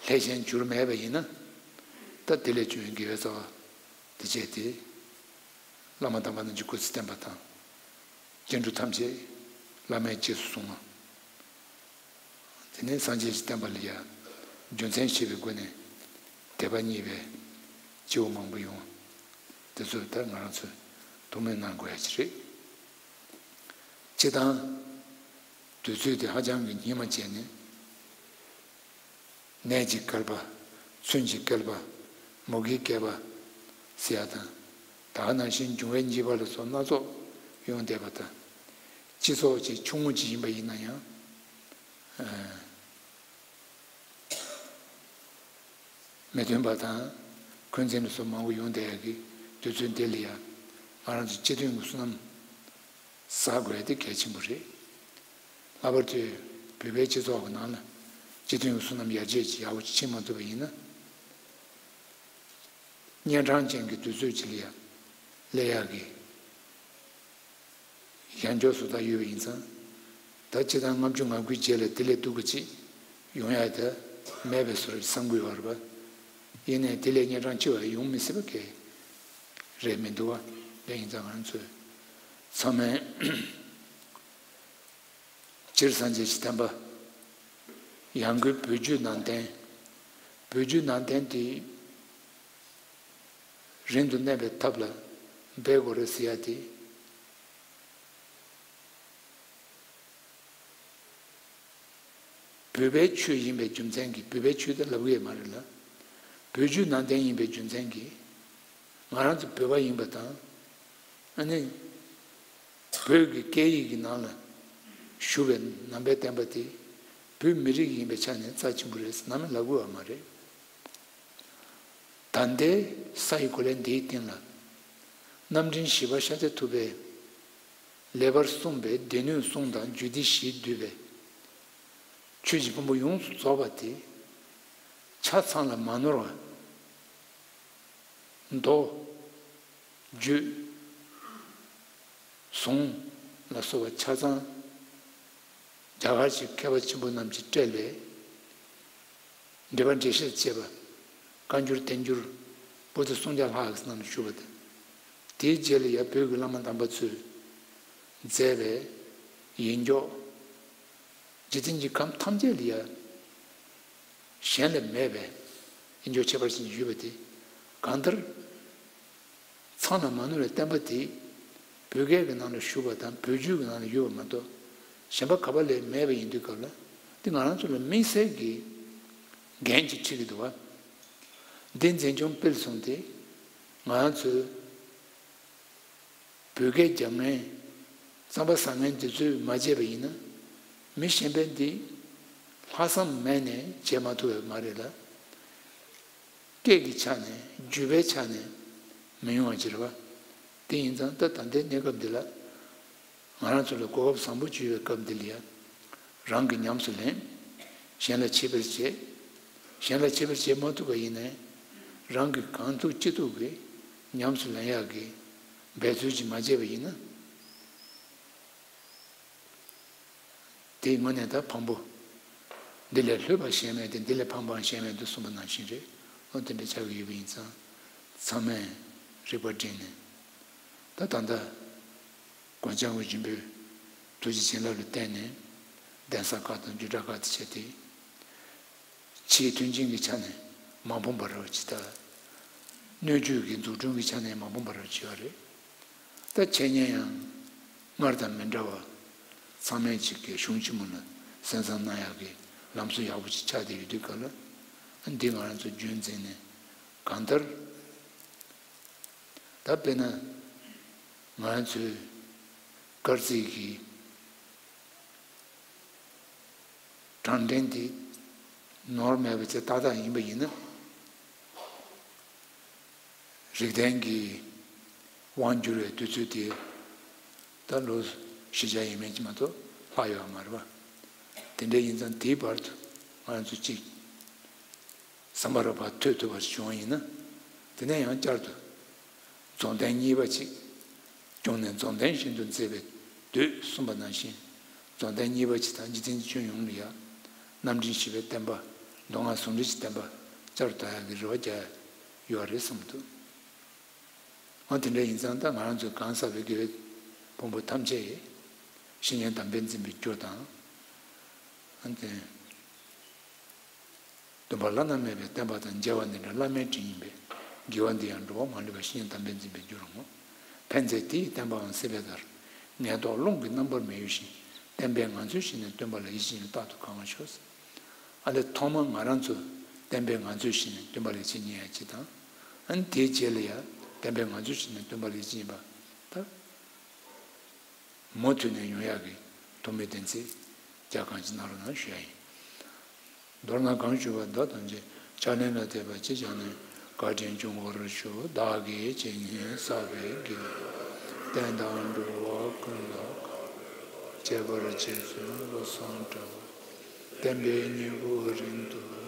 ལྷད་ཞེན་གྱུར་མེད་པ་ཡིན་ན། ད་དེ་ལས་བྱུང་བའི་དགེ་བའི་རྩ་བ་དེ་བྱས་ཏེ། བླ་མ་དམ་པ་རྣམས་ཀྱི་སྐུ་ཚེ་བརྟན་པ་དང་། སྐྱེ་འགྲོ་ཐམས་ཅད་བླ་མའི་རྗེས་སུ་བཟུང་བ། དེ་ནས་སངས་རྒྱས་ཀྱི་བསྟན་པ་ལ་ཡང་རྒྱུ་མཚན་ཤེས་པའི་སྒོ་ནས་དད་པ་རྙེད་པའི་སྐྱེ་བོ་མང་པོ་ཡོང་བ་དེ་ཚོ་ད་ང་རང་ཚོས་ཐུགས་སྨོན་གནང་དགོས་ཡ་ཅིག་རེད། སྤྱིར་བཏང་དུས་ཚོད་དེ་ཧ་ཅང་གི་སྙིགས་མ་བྱས་ནས། ནད་ཀྱི་བསྐལ་པ། མཚོན་གྱི་བསྐལ་པ། མུ་གེའི་བསྐལ་པ་ཟེར་ཡ་དང་། ད་ག་ནང་བཞིན་འབྱུང་བའི་འཇིགས་པ་ལ་སོགས་སྣ་ཚོགས་ཡོང་བསྡད་པ་དང་། སྤྱི་ཚོགས་ཀྱི་ཆུང་ངུ་ཅིག་ཡིན་པ་ཡིན་ན་ཡང་། ཨ། མི་མཐུན་པ་དང་། འཁོན་འཛིན་ལ་སོགས་མང་པོ་ཡོང་བསྡད་ཡ་གི་དུས་ཚོད་འདི་ལ་ཡ། ང་རང་ཚོ་སྤྱི་མཐུན་གྱི་བསོད་ནམས་བསགས་དགོས་ཡ་དེ་གལ་ཆེན་པོ་རེད། ལྷག་པར་དུ་བོད་པའི་སྤྱི་ཚོགས་ཀྱི་ནང་ལ་སྤྱི་མཐུན་གྱི་བསོད་ནམས་ཡར་རྒྱས་ཀྱི་ཡག་པོ་ཕྱིན་མ་ཐུབ་པ་ཡིན་ན། གཉན་འཕྲང་ཅན་གྱི་དུས་ཚོད་ཅིག་ལ་ཡ་སླེབས་ཡག་གི་ཡང་འགྱོ་བཟོ་ལྟ་ཡོད་པ་ཡིན་ཙང་། ད་སྤྱིར་བཏང་ལྔ་བཅུ་ང་དགུའི་རྗེས་ལ་དེ་ལས་སྡུག་པ་ཅིག་ཡོང་ཡག་ད་མེད་པའི་བཟོ་འདྲ་བསམ་གྱི་ཡོད་རེད་པ། ཡིན་ནའི་དེ་ལས་གཉན་འཕྲང་ཆེ་བ་ཡོང་མི་སྲིད་པ་གང་རེད་མི་འདུག་པ། དེ་ཡིན་ཙང་ང་ཚོས་ཚང་མས། སྤྱིར་སངས་རྒྱས་ཀྱི་བསྟན་པ། ཡང་སྒོས་བོད་བརྒྱུད་ནང་བསྟན། བོད་བརྒྱུད་ནང་བསྟན་དེ་རིང་དུ་གནས་པའི་ཐབས་ལ་འབད་དགོས་རེད་ཟེར་ཡ་དེ། བོད་པའི་ཆོས་ཡིན་པའི་རྒྱུ་མཚན་གྱིས། བོད་པའི་ཆོས་དེ་ལབ་ཀྱི་ཡོད་མ་རེད་ལ། བོད་བརྒྱུད་ནང་བསྟན་ཡིན་པའི་རྒྱུ་མཚན་གྱིས། ང་རང་ཚོ་བོད་པ་ཡིན་པ་དང་། ཨ་ནི། བོད་ཀྱི་སྐད་ཡིག་གི་ནང་ལ་བཞུགས་པའི་ནང་པའི་བསྟན་པ་དེ་བོད་མི་རིགས་ཡིན་པའི་ཆ་ནས་རྩ་ཆེན་པོ་རེད་ཟེར་ནམ་ཡང་ལབ་དགོས་པ་མ་རེད། ད་ལྟའི་ས་ཡི་གོ་ལའི་འདིའི་སྟེང་ལ། རྣམ་འདྲེན་བཞི་པ་ཤཱཀྱ་ཐུབ་པས་ལེགས་པར་གསུངས་པའི་སྡེ་སྣོད་གསུམ་དང་རྒྱུད་སྡེ་བཞིས་བསྡུས་པའི་ཆོས་ཀྱི་ཕུང་པོ་ཡོངས་སུ་རྫོགས་པ་དེ་ཆ་ཚང་ལ་མ་ནོར་བ། མདོ། རྒྱུད། གཟུངས་ལ་སོགས་པ་ཆ་ཚང་རྒྱ་གར་གྱི་མཁས་པ་ཆེན་པོ་རྣམས་ཀྱིས་བཀྲལ་བའི་འགྲེལ་པ་འགྲེལ་བཤད་བཅས་པ། བཀའ་འགྱུར་བསྟན་འགྱུར་པོ་ཏི་སུམ་བརྒྱ་ལྷག་གི་རྣམས་བཞུགས་པ་དང་། དེའི་རྗེས་ལ་ཡང་བོད་ཀྱི་བླ་མ་དམ་པ་ཚོས་མཛད་པའི་ཡིག་འཇོག་འཇིག་རྟེན་གྱི་ཁམས་ཐམས་ཅད་ལ་ཡང་གཞན་ལས་མེད་པའི་ཡིད་འཇོག་ཁྱད་པར་ཅན་ཞུས་པ་དེ་གང་ལྟར་ཚང་ལ་མ་ནོར་བའི་བསྟན་པ་དེ་བོད་སྐད་ཀྱི་ནང་ལ་བཞུགས་པ་དང་བོད་བརྒྱུད་ཀྱི་ནང་ལ་ཡོད་པ་མ་གཏོགས་གཞན་པ་ག་པ་ལས་མེད་པ་ཡིན་དུས་སྐབས་ལ་དེ་ང་རང་ཚོ་ལ་དམིགས་བསལ་གྱི་འགན་ཅིག་འཁྲི་གི་འདུག་བ། འདི་འཛིན་སྐྱོང་སྤེལ་གསུམ་དེ་ང་རང་ཚོའི་བོད་སྐད་རྒྱབ་མཁན། རྩམ་པ་ཟ་མཁན་དེ་ཚོས་མ་བརྗེད་པ་ཡིན་ན། མི་གཞན་པས་འདི་ལྷག་བསམ་མེད་ནས་བྱེད་མ་ཐུབ་པ་མ་རེད་ལ། སྐད་ཀྱི་ཆ་ནས་བརྗོད་པའི་ཆ་ནས་མི་ཡོང་བ་ཅིག་རེད་བ། དེ་ཡིན་ཙང་ད་ད་ལྟའི་གནས་སྐབས་འདི་ལ། ང་རང་ཚོ་ལ་གོ་སྐབས་བཟང་པོ་ཅིག་ཡོད་པའི་སྐབས་འདི་ལ་ཡ། རང་གིས་ཉམས་སུ་ལེན། གཞན་ལ་འཆད་པར་བྱེད། གཞན་ལ་འཆད་པར་བྱེད་མ་ཐུབ་པ་ཡིན་ནའི། རང་གིས་གང་ཐུབ་ཅི་ཐུབ་ཀྱིས་ཉམས་སུ་ལེན་ཡག་གི་འབད་རྩོལ་ཅིག་མ་བྱས་པ་ཡིན་ན། དེའི་ངོས་ནས་ད་ཕངས་པོ། འདི་ལས་ལྷོད་པ་གཞན་མེད་དེ། འདི་ལས་ཕངས་པའང་གཞན་མེད་དོ་གསུངས་པ་ནང་བཞིན་རེད། འོ་དེ་འདྲ་ཆགས་ཀྱི་ཡོད་པ་ཡིན་ཙང་། ཚང་མས་རིག་པ་བསྒྲིམས་ནས། ད་ད་ལྟ་གོང་ལྕམ་སྐུ་ཆེན་པོས་ཐུགས་རྗེ་བྱིན་རླབས་ལ་བརྟེན་ནས་གདན་ས་ཁག་དང་རྒྱུད་གྲྭ་ཁག་ཏུ་བྱས་ཏེ། ཕྱིའི་མཐུན་རྐྱེན་གྱི་ཆ་ནས་མ་ཕོངས་པ་རེད་བ་ཅིག་དང་། སྣོད་བཅུད་ཀྱི་འཛུགས་སྐྲུན་གྱི་ཆ་ནས་མ་ཕོངས་པ་རེད་བ་ཅིག་ཡོད་རེད། ད་འཆད་ཉན་ཡང་སྔར་དང་མི་འདྲ་བ། ཚང་མས་ཅིག་གི་གཞུང་ཆེན་མོ་ལ་གསན་བསམ་གནང་ཡག་གི་ལམ་སྲོལ་ཡག་པོ་ཅིག་ཆགས་བསྡད་ཡོད་དུས་སྐབས་ལ། འདི་ང་རང་ཚོ་རྒྱུན་འཛིན་ནས་གང་ལྟར། ད་དཔེར་ན་ང་རང་ཚོའི་སྐར་རྩིས་ཀྱི་གྲངས་འདྲེན་དེ་ནོར་མེད་པ་ཅིག་ཏག་ཏག་ཡིན་པ་ཡིན་ན། རིགས་ལྡན་གྱི་དབང་བསྒྱུར་བའི་དུས་ཚོད་དེ་ད་ལོ་བཞི་བརྒྱ་ཡས་མས་ཅིག་མ་གཏོགས་ལྷག་ཡོད་མ་རེད་པ། དེ་འདྲ་ཡིན་ཙང་དེའི་བར་དུ་ང་ཚོ་གཅིག་བསམ་པ་ར་བ་ཐོས་ཐུབ་པ་བྱུང་བ་ཡིན་ན། དེ་ནས་ཡང་བསྐྱར་དུ་རྫོགས་ལྡན་གཉིས་པ་ཅིག་བསྐྱངས་ནས་རྫོགས་ལྡན་བཞིན་དུ་མཛད་པའི་མདོས་གསུངས་པ་ནང་བཞིན། རྫོགས་ལྡན་གཉིས་པ་ཅིག་དང་རྗེ་བཙུན་ཆོས་དབྱིངས་ལ་ཡ། རྣམ་འདྲེན་བཞི་པའི་བསྟན་པ། མདོ་སྔགས་ཟུང་འབྲེལ་གྱི་བསྟན་པ་བསྐྱར་དུ་དར་ཡག་གི་རེ་བ་རྒྱག་ཡོད་རེད་བསམ་འདུག་འོ་དེ་འདྲ་ཡིན་ཙང་ད་ང་རང་ཚོའི་གང་ཟག་པའི་དགེ་བའི་ཕུང་པོ་ཐམས་ཅད་ཡི་བཤེས་གཉེན་དམ་པས་འཛིན་པའི་རྒྱུ་དང་། འོ་དེ། སྟོན་པ་བླ་ན་མེད་པའི་བསྟན་པ་དང་མཇལ་བ་འདི་འདྲ་བླ་མའི་དྲིན་ཡིན་པས། དགེ་བ་འདི་ཡང་འགྲོ་བ་མ་ལུས་པ་བཤེས་གཉེན་དམ་པས་འཛིན་པའི་རྒྱུར་བསྔོ། ཕན་མཛད་དེ་ཡི་བསྟན་པའང་སྲིད་པའི་བརྡར། ངན་རྟོག་རླུང་གིས་རྣམ་པར་མི་གཡོ་ཞིང་། བསྟན་པས་ང་ཚོའི་ཞིང་ནས་སྟོན་པ་ལ་ཡིད་ཆེས་རྟག་ཏུ་གང་བ་ཤོག། ཨ་ལས་ཐོག་མར་ང་རང་ཚོ་བསྟན་པས་ང་ཚོའི་ཞིང་ནས་སྟོན་པ་ལ་ཡིད་ཆེས་རྙེད་ཡ་གཅིག་དང་། ཨ་ནི་དེའི་རྗེས་ལ་ཡ་བསྟན་པས་ང་ཚོའི་ཞིང་ནས་སྟོན་པ་ལ་ཡིད་ཆེས་རྙེད་པ་ད། མུ་མཐུད་ནས་ཡོང་ཡག་གི་ཐུགས་སྨོན་བདེན་ཚིག་རྒྱ་གང་ཅི་གནང་རོགས་གནང་ཞུ་ཡ་ཡིན། མདོར་ན་གང་ཞུ་བ་མདོ་དང་ཆེ་ཕྱག་ལེན་ལ་དད་པ་ཅི་བྱ་ནས་བཀའ་དྲིན་ཆུང་བར་ཞུ། བདག་གིས་ཇི་སྙེད་བསགས་པའི་དགེ་བ་བསྟན་དང་འགྲོ་བ་ཀུན་ལ་གང་བྱེད་པར་རྗེ་བཙུན་བློ་བཟང་གྲགས་པ་བསྟན་པའི་སྙིང་པོ་རིང་དུ་